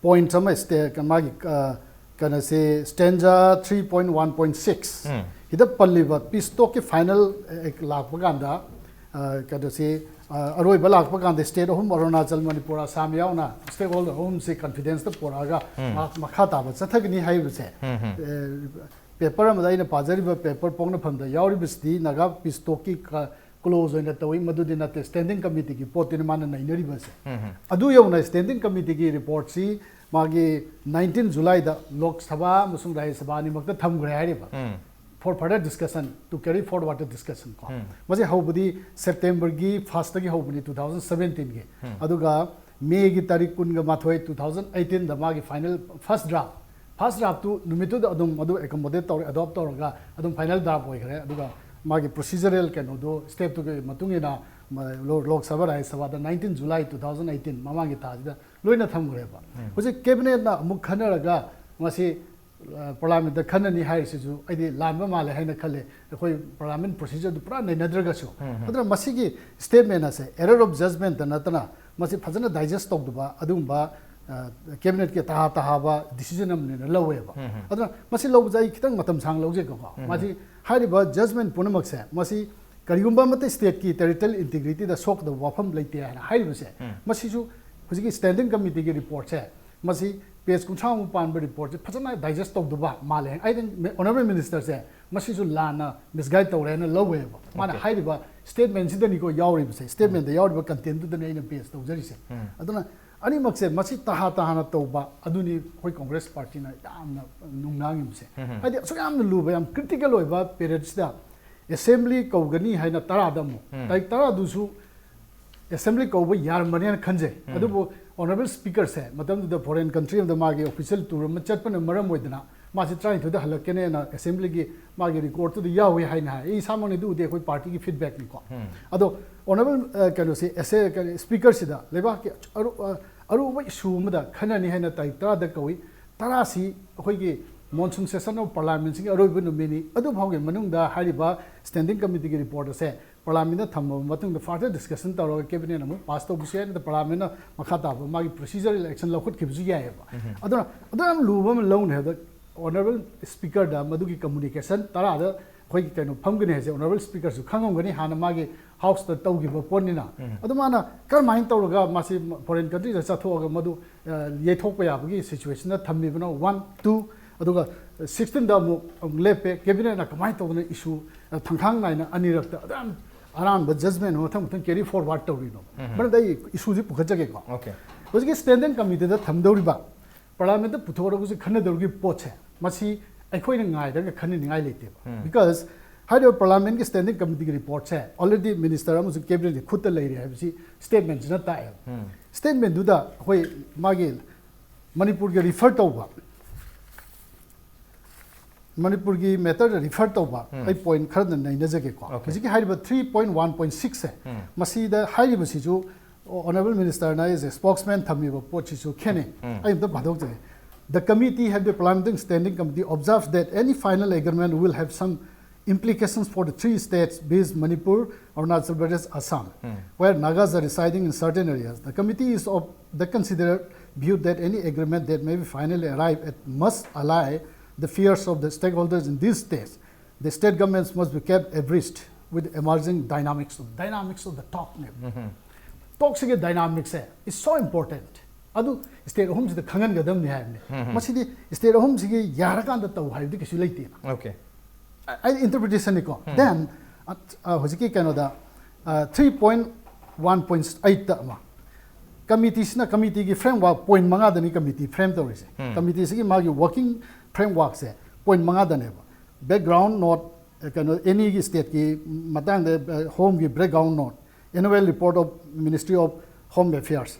ꯄꯣꯏꯟꯠꯁ ꯑꯃ ꯁ꯭ꯇꯦ-, ꯃꯥꯒꯤ, ꯑ, ꯀꯩꯅꯣꯁꯤ, stanza three point one point six ꯎꯝ꯫ ꯁꯤꯗ ꯄꯜꯂꯤꯕ ꯄꯤꯁ ꯇꯣꯛꯀꯤ ꯐꯥꯏꯅꯦꯜ, ꯑ, ꯂꯥꯛꯄ ꯀꯥꯟꯗ, ꯑ, ꯀꯩꯅꯣꯁꯤ, ꯑ, ꯑꯔꯣꯏꯕ ꯂꯥꯛꯄ ꯀꯥꯟꯗ ꯁ꯭ꯇꯦꯠ ꯑꯍꯨꯝ, ꯑꯔꯨꯅꯥꯆꯜ, ꯃꯅꯤꯄꯨꯔ, ꯑꯁꯥꯝ ꯌꯥꯎꯅ ꯁ꯭ꯇꯦꯛ ꯍꯣꯜꯗꯔ ꯑꯍꯨꯝꯁꯤ ꯀꯟꯐꯤꯗꯦꯟꯁꯇ ꯄꯨꯔꯛꯑꯒ ꯎꯝ꯫ ꯃꯥ-, ꯃꯈꯥ ꯇꯥꯕ ꯆꯠꯊꯒꯅꯤ ꯍꯥꯏꯕꯁꯦ, ꯎꯝ, ꯎꯝ꯫ ꯑ, ꯄꯦꯄꯔ ꯑꯃꯗ, ꯑꯩꯅ ꯄꯥꯖꯔꯤꯕ ꯄꯦꯄꯔ ꯄꯣꯛꯅꯐꯝꯗ ꯌꯥꯎꯔꯤꯕꯁꯤꯗꯤ ꯅꯥꯒꯥ ꯄꯤꯁ ꯇꯣꯛꯀꯤ ꯀ-, ꯀ꯭ꯂꯣꯖ ꯑꯣꯏꯅ ꯇꯧꯏ, ꯃꯗꯨꯗꯤ ꯅꯠꯇꯦ, ꯁ꯭ꯇꯦꯟꯗꯤꯡ ꯀꯃꯤꯇꯤꯒꯤ ꯄꯣꯠꯇꯨꯅꯤ ꯃꯥꯅ ꯅꯩꯅꯔꯤꯕꯁꯦ꯫ ꯎꯝ, ꯎꯝ꯫ ꯑꯗꯨ ꯌꯧꯅ ꯁ꯭ꯇꯦꯟꯗꯤꯡ ꯀꯃꯤꯇꯤꯒꯤ ꯔꯤꯄꯣꯔꯠꯁꯤ ꯃꯥꯒꯤ ꯅꯥꯏꯟꯇꯤꯟ ꯖꯨꯂꯥꯏꯗ ꯂꯣꯛ ꯁꯚꯥ ꯑꯃꯁꯨꯡ ꯔꯥꯖ꯭ꯌ ꯁꯚꯥ ꯑꯅꯤꯃꯛꯇ ꯊꯝꯈ꯭ꯔꯦ ꯍꯥꯏꯔꯤꯕ꯫ ꯎꯝ꯫ For further discussion, to carry forward the discussion ꯀꯣ꯫ ꯎꯝ꯫ ꯃꯁꯤ ꯍꯧꯕꯗꯤ ꯁꯦꯞꯇꯦꯝꯕꯔꯒꯤ ꯐꯥꯔꯁꯇꯒꯤ ꯍꯧꯕꯅꯤ, ꯇꯨ ꯊꯥꯎꯖꯟ ꯁꯕꯦꯟꯇꯤꯟꯒꯤ꯫ ꯎꯝ꯫ ꯑꯗꯨꯒ ꯃꯦꯒꯤ ꯇꯥꯔꯤꯛ ꯀꯨꯟꯒ ꯃꯥꯊꯣꯏ, ꯇꯨ ꯊꯥꯎꯖꯟ ꯑꯩꯠꯇꯤꯟꯗ ꯃꯥꯒꯤ ꯐꯥꯏꯅꯦꯜ ꯐꯥꯔꯁ ꯗ꯭ꯔꯥꯐ, ꯐꯥꯔꯁ ꯗ꯭ꯔꯥꯐꯇꯨ ꯅꯨꯃꯤꯠꯇꯨꯗ ꯑꯗꯨꯝ ꯑꯗꯨ ꯑꯦꯀꯣꯃꯣꯗꯦꯠ ꯇꯧꯔꯦ, ꯑꯦꯗꯣꯞ ꯇꯧꯔꯒ ꯑꯗꯨꯝ ꯐꯥꯏꯅꯦꯜ ꯗ꯭ꯔꯥꯐ ꯑꯣꯏꯈ꯭ꯔꯦ꯫ ꯑꯗꯨꯒ ꯃꯥꯒꯤ ꯄ꯭ꯔꯣꯁꯤꯖꯔꯦꯜ ꯀꯩꯅꯣꯗꯨ, ꯁ꯭ꯇꯦꯞꯇꯨꯒꯤ ꯃꯇꯨꯡ ꯏꯟꯅ ꯂꯣꯛ ꯁꯚꯥ ꯔꯥꯖ꯭ꯌ ꯁꯚꯥꯗ nineteen July two thousand eighteen, ꯃꯃꯥꯡꯒꯤ ꯊꯥꯁꯤꯗ ꯂꯣꯏꯅ ꯊꯝꯈ꯭ꯔꯦꯕ꯫ ꯍꯧꯖꯤꯛ ꯀꯦꯕꯤꯅꯦꯠꯅ ꯑꯃꯨꯛ ꯈꯟꯅꯔꯒ ꯃꯁꯤ ꯄꯥꯔꯂꯥꯃꯦꯟꯠꯇ ꯈꯟꯅꯅꯤ ꯍꯥꯏꯔꯤꯁꯤꯁꯨ ꯑꯩꯗꯤ ꯂꯥꯟꯕ ꯃꯥꯜꯂꯦ ꯍꯥꯏꯅ ꯈꯜꯂꯦ꯫ ꯑꯩꯈꯣꯏ ꯄꯥꯔꯂꯥꯃꯦꯟꯠ ꯄ꯭ꯔꯣꯁꯤꯖꯔꯗꯨ ꯄꯨꯔꯥ ꯅꯩꯅꯗ꯭ꯔꯒꯁꯨ꯫ ꯑꯗꯨꯅ ꯃꯁꯤꯒꯤ ꯁ꯭ꯇꯦꯠꯃꯦꯟꯠ ꯑꯁꯦ error of judgment ꯅꯠꯇꯅ ꯃꯁꯤ ꯐꯖꯅ ꯗꯥꯏꯖꯦꯁ ꯇꯧꯗꯕ ꯑꯗꯨꯒꯨꯝꯕ ꯀꯦꯕꯤꯅꯦꯠꯀꯤ ꯇꯍꯥ ꯇꯍꯥꯕ ꯗꯤꯁꯤꯖꯟ ꯑꯃꯅꯦꯅ ꯂꯧꯋꯦꯕ꯫ ꯑꯗꯨꯅ ꯃꯁꯤ ꯂꯧꯕꯁꯦ ꯑꯩ ꯈꯤꯇꯪ ꯃꯇꯝ ꯁꯥꯡꯅ ꯂꯧꯖꯒꯦꯀꯣ꯫ ꯃꯁꯤ ꯍꯥꯏꯔꯤꯕ ꯖꯖꯃꯦꯟꯠ ꯄꯨꯝꯅꯃꯛꯁꯦ ꯃꯁꯤ ꯀꯔꯤꯒꯨꯝꯕ ꯑꯃꯠꯇ ꯁ꯭ꯇꯦꯠꯀꯤ ꯇꯦꯔꯤꯇꯣꯔꯤꯌꯦꯜ ꯏꯟꯇꯤꯒ꯭ꯔꯤꯇꯤꯗ ꯁꯣꯛꯀꯗꯕ ꯋꯥꯐꯝ ꯂꯩꯇꯦ ꯍꯥꯏꯅ ꯍꯥꯏꯔꯤꯕꯁꯦ, ꯃꯁꯤꯁꯨ ꯍꯧꯖꯤꯛꯀꯤ ꯁ꯭ꯇꯦꯟꯗꯤꯡ ꯀꯃꯤꯇꯤꯒꯤ ꯔꯤꯄꯣꯔꯠꯁꯦ, ꯃꯁꯤ ꯄꯦꯖ ꯀꯨꯟꯊ꯭ꯔꯥꯃꯨꯛ ꯄꯥꯟꯕ ꯔꯤꯄꯣꯔꯠꯁꯦ ꯐꯖꯅ ꯗꯥꯏꯖꯦꯁ ꯇꯧꯗꯕ ꯃꯥꯜꯂꯦ꯫ ꯑꯩꯅ ꯑꯣꯅꯔꯦꯕꯜ ꯃꯤꯅꯤꯁꯇꯔꯁꯦ ꯃꯁꯤꯁꯨ ꯂꯥꯟꯅ ꯃꯤꯁꯒꯥꯏꯗ ꯇꯧꯔꯦ ꯍꯥꯏꯅ ꯂꯧꯋꯦꯕ꯫ ꯃꯥꯅ ꯍꯥꯏꯔꯤꯕ ꯁ꯭ꯇꯦꯠꯃꯦꯟꯁꯤꯗꯅꯤꯀꯣ ꯌꯥꯎꯔꯤꯕꯁꯦ, ꯁ꯭ꯇꯦꯠꯃꯦꯟꯗ ꯌꯥꯎꯔꯤꯕ ꯀꯟꯇꯦꯟꯗꯨꯗꯅꯤ ꯑꯩꯅ ꯕꯦꯁ ꯇꯧꯖꯔꯤꯁꯦ꯫ ꯑꯗꯨꯅ ꯑꯅꯤꯃꯛꯁꯦ ꯃꯁꯤ ꯇꯍꯥ ꯇꯍꯥꯅ ꯇꯧꯕ ꯑꯗꯨꯅꯤ ꯑꯩꯈꯣꯏ ꯀꯣꯡꯒ꯭ꯔꯦꯁ ꯄꯥꯔꯇꯤꯅ ꯌꯥꯝꯅ ꯅꯨꯡꯅꯥꯡꯉꯤꯕꯁꯦ꯫ ꯍꯥꯏꯗꯤ ꯑꯁꯨꯛ ꯌꯥꯝꯅ ꯂꯨꯕ, ꯌꯥꯝ ꯀ꯭ꯔꯤꯇꯤꯀꯦꯜ ꯑꯣꯏꯕ ꯄꯦꯔꯤꯌꯗꯁꯤꯗ ꯑꯦꯁꯦꯝꯕ꯭ꯂꯤ ꯀꯧꯒꯅꯤ ꯍꯥꯏꯅ ꯇꯔꯥꯗ ꯑꯃꯨꯛ, ꯇꯥꯔꯤꯛ ꯇꯔꯥꯗꯨꯁꯨ ꯑꯦꯁꯦꯝꯕ꯭ꯂꯤ ꯀꯧꯕ ꯌꯥꯔꯝꯕꯅꯦꯅ ꯈꯟꯖꯩ꯫ ꯑꯗꯨꯕꯨ ꯑꯣꯅꯔꯦꯕꯜ ꯁ꯭ꯄꯤꯀꯔꯁꯦ ꯃꯇꯝꯗꯨꯗ ꯐꯣꯔꯦꯟ ꯀꯟꯇ꯭ꯔꯤ ꯑꯃꯗ ꯃꯥꯒꯤ ꯑꯣꯐꯤꯁꯤꯌꯦꯜ ꯇꯨꯔ ꯑꯃ ꯆꯠꯄꯅ ꯃꯔꯝ ꯑꯣꯏꯗꯅ ꯃꯥꯁꯤ ꯇꯔꯥꯅꯤꯊꯣꯏꯗ ꯍꯜꯂꯛꯀꯅꯦꯅ ꯑꯦꯁꯦꯝꯕ꯭ꯂꯤꯒꯤ ꯃꯥꯒꯤ ꯔꯤꯀꯣꯔꯠꯇꯨꯗ ꯌꯥꯎꯏ ꯍꯥꯏꯅ ꯍꯥꯏ꯫ ꯑꯩ ꯏꯁꯥꯃꯛꯅꯗꯤ ꯎꯗꯦ, ꯑꯩꯈꯣꯏ ꯄꯥꯔꯇꯤꯒꯤ ꯐꯤꯗꯕꯦꯛꯅꯤꯀꯣ꯫ ꯑꯗꯣ ꯑꯣꯅꯔꯦꯕꯜ, ꯑ, ꯀꯩꯅꯣꯁꯤ, ꯑꯦꯁꯦ-, ꯀꯩꯅꯣ, ꯁ꯭ꯄꯤꯀꯔꯁꯤꯗ ꯂꯩꯕꯥꯛꯀꯤ ꯑꯔꯨ-, ꯑ, ꯑꯔꯨꯕ ꯏꯁꯨ ꯑꯃꯗ ꯈꯟꯅꯅꯤ ꯍꯥꯏꯅ ꯇꯥꯔꯤꯛ ꯇꯔꯥꯗ ꯀꯧꯏ꯫ ꯇꯔꯥꯁꯤ ꯑꯩꯈꯣꯏꯒꯤ ꯃꯣꯟꯁꯨꯟ ꯁꯦꯁꯟ ꯑꯣꯐ ꯄꯥꯔꯂꯥꯃꯦꯟꯁꯤꯒꯤ ꯑꯔꯣꯏꯕ ꯅꯨꯃꯤꯠꯅꯤ꯫ ꯑꯗꯨ ꯐꯥꯎꯒꯤ ꯃꯅꯨꯡꯗ ꯍꯥꯏꯔꯤꯕ ꯁ꯭ꯇꯦꯟꯗꯤꯡ ꯀꯃꯤꯇꯤꯒꯤ ꯔꯤꯄꯣꯔꯠ ꯑꯁꯦ ꯄꯥꯔꯂꯥꯃꯦꯟꯗ ꯊꯝꯃꯕ ꯃꯇꯨꯡꯗ ꯐꯔꯗꯔ ꯗꯤꯁꯀꯁꯟ ꯇꯧꯔꯒ ꯀꯦꯕꯤꯅꯦꯠꯅ ꯑꯃꯨꯛ ꯄꯥꯁ ꯇꯧꯕꯁꯨ ꯌꯥꯏ, ꯅꯠꯇ꯭ꯔꯒ ꯄꯥꯔꯂꯥꯃꯦꯟꯅ ꯃꯈꯥ ꯇꯥꯕ ꯃꯥꯒꯤ ꯄ꯭ꯔꯣꯁꯤꯖꯔꯦꯜ ꯑꯦꯛꯁꯟ ꯂꯧꯈꯠꯈꯤꯕꯁꯨ ꯌꯥꯏꯑꯕ꯫ ꯑꯗꯨꯅ ꯑꯗꯨ ꯌꯥꯝ ꯂꯨꯕ ꯑꯃ ꯂꯧꯅꯤ ꯍꯥꯏꯕꯗ ꯑꯣꯅꯔꯦꯕꯜ ꯁ꯭ꯄꯤꯀꯔꯗ ꯃꯗꯨꯒꯤ ꯀꯝꯃꯨꯅꯤꯀꯦꯁꯟ ꯇꯔꯥꯗ ꯑꯩꯈꯣꯏꯒꯤ ꯀꯩꯅꯣ ꯐꯝꯒꯅꯤ ꯍꯥꯏꯁꯦ ꯑꯣꯅꯔꯦꯕꯜ ꯁ꯭ꯄꯤꯀꯔꯁꯨ ꯈꯪꯉꯝꯒꯅꯤ, ꯍꯥꯟꯅ ꯃꯥꯒꯤ ꯍꯥꯎꯁꯇ ꯇꯧꯈꯤꯕ ꯄꯣꯠꯅꯤꯅ꯫ ꯑꯗꯨ ꯃꯥꯅ ꯀꯔꯝꯍꯥꯏꯅ ꯇꯧꯔꯒ ꯃꯥꯁꯤ ꯐꯣꯔꯦꯟ ꯀꯟꯇ꯭ꯔꯤꯗ ꯆꯠꯊꯣꯛꯑꯒ ꯃꯗꯨ, ꯑ, ꯌꯩꯊꯣꯛꯄ ꯌꯥꯕꯒꯤ ꯁꯤꯆꯨꯋꯦꯁꯟꯗ ꯊꯝꯃꯤꯕꯅꯣ? ꯋꯥꯟ꯫ ꯇꯨ꯫ ꯑꯗꯨꯒ ꯁꯤꯛꯁꯇꯤꯟꯗ ꯑꯃꯨꯛ, ꯑꯃꯨꯛ ꯂꯦꯞꯄꯦ꯫ ꯀꯦꯕꯤꯅꯦꯠꯅ ꯀꯃꯥꯏꯅ ꯇꯧꯗꯅ ꯏꯁꯨ, ꯑ, ꯊꯪꯈꯥꯡ ꯅꯥꯏꯅ ꯑꯅꯤꯔꯛꯇ ꯑꯗꯨ ꯌꯥꯝ ꯑꯔꯥꯟꯕ ꯖꯖꯃꯦꯟ ꯑꯃ ꯃꯊꯪ ꯃꯊꯪ ꯀꯦꯔꯤ ꯐꯣꯔꯋꯥꯔꯗ ꯇꯧꯔꯤꯅꯣ? ꯃꯔꯝꯗꯤ ꯑꯩ ꯏꯁꯨꯁꯤ ꯄꯨꯈꯠꯆꯒꯦꯀꯣ꯫ ꯍꯧꯖꯤꯛꯀꯤ ꯁ꯭ꯇꯦꯟꯗꯤꯡ ꯀꯃꯤꯇꯤꯗ ꯊꯝꯗꯧꯔꯤꯕ ꯄꯥꯔꯂꯥꯃꯦꯟꯠꯇ ꯄꯨꯊꯣꯛꯑꯒ ꯍꯧꯖꯤꯛ ꯈꯟꯅꯗꯧꯔꯤꯕ ꯄꯣꯠꯁꯦ, ꯃꯁꯤ ꯑꯩꯈꯣꯏꯅ ꯉꯥꯏꯔꯒ ꯈꯟꯅꯅꯤꯡꯉꯥꯏ ꯂꯩꯇꯦꯕ꯫ ꯕꯤꯀꯣꯖ ꯍꯥꯏꯔꯤꯕ ꯄꯥꯔꯂꯥꯃꯦꯟꯠꯀꯤ ꯁ꯭ꯇꯦꯟꯗꯤꯡ ꯀꯃꯤꯇꯤꯒꯤ ꯔꯤꯄꯣꯔꯠꯁꯦ already ꯃꯤꯅꯤꯁꯇꯔ ꯑꯃꯁꯨꯡ ꯀꯦꯕꯤꯅꯦꯠꯀꯤ ꯈꯨꯠꯇ ꯂꯩꯔꯦ ꯍꯥꯏꯕꯁꯤ ꯁ꯭ꯇꯦꯠꯃꯦꯟꯠꯁꯤꯅ ꯇꯥꯛꯑꯦꯕ꯫ ꯁ꯭ꯇꯦꯠꯃꯦꯟꯠꯗꯨꯗ ꯑꯩꯈꯣꯏ ꯃꯥꯒꯤ ꯃꯅꯤꯄꯨꯔꯒꯤ ꯔꯤꯐꯔ ꯇꯧꯕ ꯃꯅꯤꯄꯨꯔꯒꯤ ꯃꯦꯇꯔꯗ ꯔꯤꯐꯔ ꯇꯧꯕ ꯑꯩ ꯄꯣꯏꯟ ꯈꯔꯗ ꯅꯩꯅꯖꯒꯦꯀꯣ꯫ ꯍꯧꯖꯤꯛꯀꯤ ꯍꯥꯏꯔꯤꯕ ꯊ꯭ꯔꯤ ꯄꯣꯏꯟ ꯋꯥꯟ ꯄꯣꯏꯟ ꯁꯤꯛꯁꯁꯦ, ꯃꯁꯤꯗ ꯍꯥꯏꯔꯤꯕꯁꯤꯁꯨ ꯑꯣꯅꯔꯦꯕꯜ ꯃꯤꯅꯤꯁꯇꯔꯅ ꯑꯦꯁ ꯑꯦ ꯁ꯭ꯄꯣꯛꯁꯃꯦꯟ ꯊꯝꯃꯤꯕ ꯄꯣꯠꯁꯤꯁꯨ ꯈꯦꯠꯅꯩ꯫ ꯑꯩ ꯑꯝꯇ ꯄꯥꯊꯣꯛꯆꯒꯦ꯫ The committee have the Parliamentary Standing Committee observes that any final agreement will have some implications for the three states based Manipur, Arunachal Pradesh, Assam, where Nagas are residing in certain areas. The committee is of the considered view that any agreement that may be finally arrived at must allay the fears of the stakeholders in these states. The state governments must be kept abreast with emerging dynamics of dynamics of the talk ꯅꯦꯕ꯫ ꯇꯣꯛꯁꯤꯒꯤ ꯗꯥꯏꯅꯥꯃꯤꯛꯁꯦ is so important. ꯑꯗꯨ state ꯑꯍꯨꯝꯁꯤꯗ ꯈꯪꯍꯟꯒꯗꯕꯅꯤ ꯍꯥꯏꯕꯅꯤ꯫ ꯃꯁꯤꯗꯤ state ꯑꯍꯨꯝꯁꯤꯒꯤ ꯌꯥꯔꯀꯥꯟꯗ ꯇꯧ ꯍꯥꯏꯕꯗꯤ ꯀꯩꯁꯨ ꯂꯩꯇꯦꯅ꯫ Okay. ꯑꯩ ꯏꯟꯇꯔꯄ꯭ꯔꯤꯇꯦꯁꯟꯅꯤꯀꯣ꯫ Then, ꯑ, ꯑ, ꯍꯧꯖꯤꯛꯀꯤ ꯀꯩꯅꯣꯗ, three point one point eight ꯇ ꯑꯃ, ꯀꯃꯤꯇꯤꯁꯤꯅ, ꯀꯃꯤꯇꯤꯒꯤ ꯐ꯭ꯔꯦꯝꯋꯥꯔꯛ ꯄꯣꯏꯟ ꯃꯉꯥꯗꯅꯤ ꯀꯃꯤꯇꯤ ꯐ꯭ꯔꯦꯝ ꯇꯧꯔꯤꯁꯦ꯫ ꯀꯃꯤꯇꯤꯁꯤꯒꯤ ꯃꯥꯒꯤ ꯋꯥꯔꯀꯤꯡ ꯐ꯭ꯔꯦꯝꯋꯥꯔꯛꯁꯦ ꯄꯣꯏꯟ ꯃꯉꯥꯗꯅꯦꯕ꯫ Background note, ꯑ, ꯀꯩꯅꯣ, ꯑꯦꯅꯤꯒꯤ ꯁ꯭ꯇꯦꯠꯀꯤ ꯃꯇꯥꯡꯗ, ꯑ, ꯍꯣꯝꯒꯤ background note, annual report of Ministry of Home Affairs,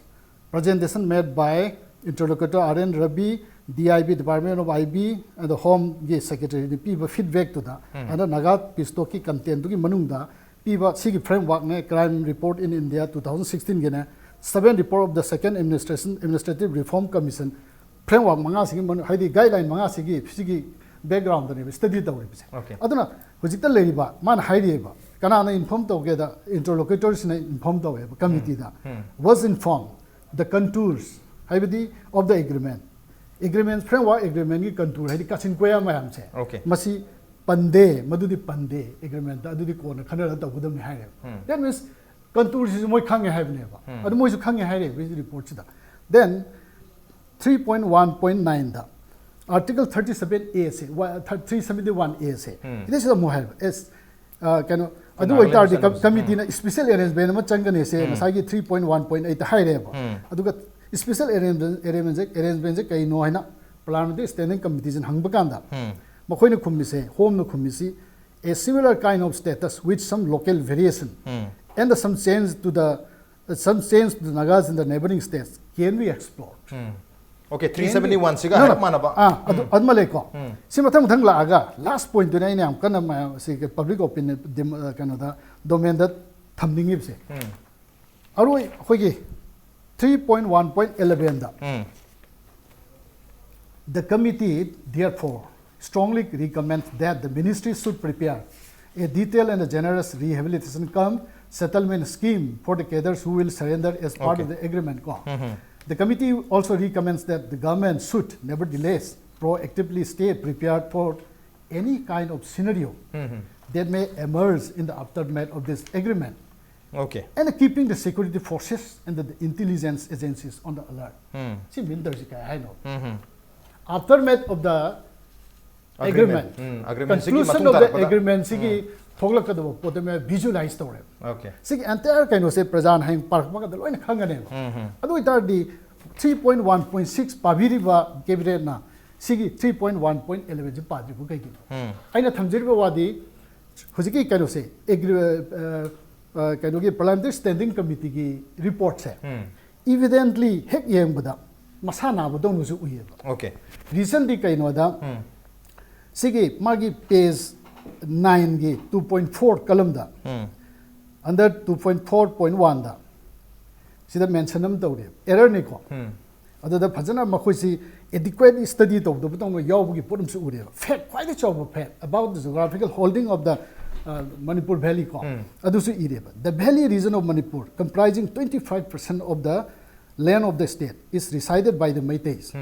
presentation made by interlocutor R N Ravi, D I B, Department of I B and Home ꯒꯤ ꯁꯦꯀ꯭ꯔꯦꯇꯔꯤꯅ ꯄꯤꯕ ꯐꯤꯗꯕꯦꯛꯇꯨꯗ, ꯑꯗ ꯅꯥꯒꯥ ꯄꯤꯁ ꯇꯣꯛꯀꯤ ꯀꯟꯇꯦꯟꯗꯨꯒꯤ ꯃꯅꯨꯡꯗ ꯄꯤꯕ ꯁꯤꯒꯤ ꯐ꯭ꯔꯦꯝꯋꯥꯔꯛꯅꯦ, Crime Report in India two thousand sixteen ꯒꯤꯅꯦ, seven report of the Second Administration Administrative Reform Commission, framework ꯃꯉꯥꯁꯤꯒꯤ ꯃꯅꯨꯡ, ꯍꯥꯏꯗꯤ ꯒꯥꯏꯗꯂꯥꯏꯟ ꯃꯉꯥꯁꯤꯒꯤ, ꯁꯤꯒꯤ ꯕꯦꯛꯒ꯭ꯔꯥꯎꯟꯗꯅꯦꯕ ꯁ꯭ꯇꯗꯤ ꯇꯧꯔꯤꯕꯁꯦ꯫ Okay. ꯑꯗꯨꯅ ꯍꯧꯖꯤꯛꯇ ꯂꯩꯔꯤꯕ, ꯃꯥꯅ ꯍꯥꯏꯔꯤꯑꯕ, ꯀꯅꯥꯅ ꯏꯟꯐꯣꯔꯝ ꯇꯧꯒꯦꯗ, interlocutor ꯁꯤꯅ ꯏꯟꯐꯣꯔꯝ ꯇꯧꯋꯦꯕ ꯀꯃꯤꯇꯤꯗ꯫ Was informed the contours, ꯍꯥꯏꯕꯗꯤ of the agreement, agreement, framework agreement ꯀꯤ contour, ꯍꯥꯏꯗꯤ ꯀꯥꯆꯤꯟ ꯀꯣꯌꯥ ꯃꯌꯥꯝꯁꯦ, Okay. ꯃꯁꯤ ꯄꯟꯗꯦ, ꯃꯗꯨꯗꯤ ꯄꯟꯗꯦ ꯑꯦꯒ꯭ꯔꯤꯃꯦꯟꯠꯇ, ꯑꯗꯨꯗꯤ ꯀꯣꯟꯅ ꯈꯟꯅꯔꯒ ꯇꯧꯒꯗꯕꯅꯤ ꯍꯥꯏꯔꯦꯕ꯫ That means contour ꯁꯤꯁꯨ ꯃꯣꯏ ꯈꯪꯉꯦ ꯍꯥꯏꯕꯅꯦꯕ꯫ ꯑꯗꯨ ꯃꯣꯏꯁꯨ ꯈꯪꯉꯦ ꯍꯥꯏꯔꯦꯕ ꯔꯤꯄꯣꯔꯠꯁꯤꯗ꯫ Then three point one point nine the Article thirty seven A say, three seventy one A ꯁꯦ, ꯁꯤꯗꯩꯁꯤꯗ ꯑꯃꯨꯛ ꯍꯥꯏꯕ, ꯑꯦꯁ, ꯑ, ꯀꯩꯅꯣ, ꯑꯗꯨ ꯅꯥꯒꯥꯂꯦꯟ ꯑꯣꯏꯇꯥꯔꯗꯤ ꯆꯠꯂꯁꯤ꯫ ꯀꯃꯤꯇꯤꯅ ꯁ꯭ꯄꯤꯁꯦꯜ ꯑꯦꯔꯦꯟꯖꯃꯦꯟ ꯑꯃ ꯆꯪꯒꯅꯤ ꯁꯦ, ꯉꯁꯥꯏꯒꯤ three point one point eight ꯇ ꯍꯥꯏꯔꯦꯕ꯫ ꯑꯗꯨꯒ ꯁ꯭ꯄꯤꯁꯦꯜ ꯑꯦꯔꯦꯟꯖꯃꯦꯟꯁꯦ, ꯑꯦꯔꯦꯟꯖꯃꯦꯟꯁꯦ ꯀꯩꯅꯣ ꯍꯥꯏꯅ ꯄꯥꯔꯂꯤꯌꯥꯃꯦꯟꯇꯔꯤ ꯁ꯭ꯇꯦꯟꯗꯤꯡ ꯀꯃꯤꯇꯤꯁꯤꯅ ꯍꯪꯕ ꯀꯥꯟꯗ, ꯃꯈꯣꯏꯅ ꯈꯨꯝꯃꯤꯁꯦ, ꯍꯣꯝꯅ ꯈꯨꯝꯃꯤꯁꯤ, a similar kind of status with some local variation and some change to the, some change to the Nagas in the neighboring states can be explored. Okay, three seventy one ꯁꯤꯒ ꯍꯥꯏꯔꯞ ꯃꯥꯟꯅꯕ꯫ ꯑꯥ, ꯑꯗꯨ ꯑꯗꯨꯃ ꯂꯩꯀꯣ꯫ ꯁꯤ ꯃꯊꯪ ꯃꯊꯪ ꯂꯥꯛꯑꯒ last point ꯇꯨꯅꯦ ꯑꯩꯅ ꯌꯥꯝ ꯀꯟꯅ ꯃꯌꯥꯝ ꯁꯤ public opinion ꯗꯤꯝ-, ꯑ, ꯀꯩꯅꯣꯗ, domain ꯗ ꯊꯝꯅꯤꯡꯉꯤꯕꯁꯦ꯫ ꯑꯔꯣꯏ ꯑꯩꯈꯣꯏꯒꯤ three point one point eleven the, "The committee therefore strongly recommends that the ministry should prepare a detailed and a generous rehabilitation cum settlement scheme for the cadres who will surrender as part of the agreement" ꯀꯣ꯫ "The committee also recommends that the government should nevertheless proactively stay prepared for any kind of scenario that may emerge in the aftermath of this agreement Okay. and keeping the security forces and the intelligence agencies on the alert." ꯁꯤ mean ꯇꯧꯔꯤꯁꯤ ꯀꯩ ꯍꯥꯏꯅꯣ? "Aftermath of the agreement, um, agreement ꯁꯤꯒꯤ conclusion ꯃꯇꯨꯡ of the ꯇꯥꯔꯛꯄꯗ꯫ agreement ꯁꯤꯒꯤ ꯊꯣꯛꯂꯛꯀꯗꯕ ꯄꯣꯠꯇꯨ ꯃꯌꯥꯝ visualize ꯇꯧꯔꯦꯕ꯫ Okay. ꯁꯤꯒꯤ entire ꯀꯩꯅꯣꯁꯦ ꯄ꯭ꯔꯖꯥꯅ ꯍꯌꯦꯡ ꯄꯥꯔꯛꯄ ꯀꯥꯟꯗ ꯂꯣꯏꯅ ꯈꯪꯒꯅꯦꯕ꯫ ꯑꯗꯨ ꯑꯣꯏꯇꯥꯔꯗꯤ three point one point six ꯄꯥꯕꯤꯔꯤꯕ cabinet ꯅ ꯁꯤꯒꯤ three point one point eleven ꯁꯤ ꯄꯥꯗ꯭ꯔꯤꯕ ꯀꯩꯒꯤꯅꯣ? ꯑꯩꯅ ꯊꯝꯖꯔꯤꯕ ꯋꯥꯗꯤ ꯍꯧꯖꯤꯛꯀꯤ ꯀꯩꯅꯣꯁꯦ, agri-, ꯑ, ꯑ, ꯀꯩꯅꯣꯒꯤ parliamentary standing committee ꯒꯤ report ꯁꯦ evidently ꯍꯦꯛ ꯌꯦꯡꯕꯗ ꯃꯁꯥ ꯅꯥꯕꯗꯧꯅꯁꯨ ꯎꯏꯌꯦꯕ꯫ Okay. Reason ꯗꯤ ꯀꯩꯅꯣꯗ, ꯁꯤꯒꯤ ꯃꯥꯒꯤ page nine ꯒꯤ two point four column ꯗ, under two point four point one ꯗ ꯁꯤꯗ mention ꯑꯃ ꯇꯧꯔꯤ, error ꯅꯤꯀꯣ꯫ ꯑꯗꯨꯗ ꯐꯖꯅ ꯃꯈꯣꯏꯁꯤ adequate study ꯇꯧꯗꯕꯗꯧꯅ ꯌꯥꯎꯕꯒꯤ ꯄꯣꯠ ꯑꯃꯁꯨ ꯎꯔꯦꯕ꯫ Fact, ꯈ꯭ꯋꯥꯏꯗꯒꯤ ꯆꯥꯎꯕ fact about the geographical holding of the, uh, Manipur Valley ꯀꯣ꯫ ꯑꯗꯨꯁꯨ ꯏꯔꯦꯕ, "The valley region of Manipur, comprising twenty five percent of the land of the state, is resided by the Meiteis.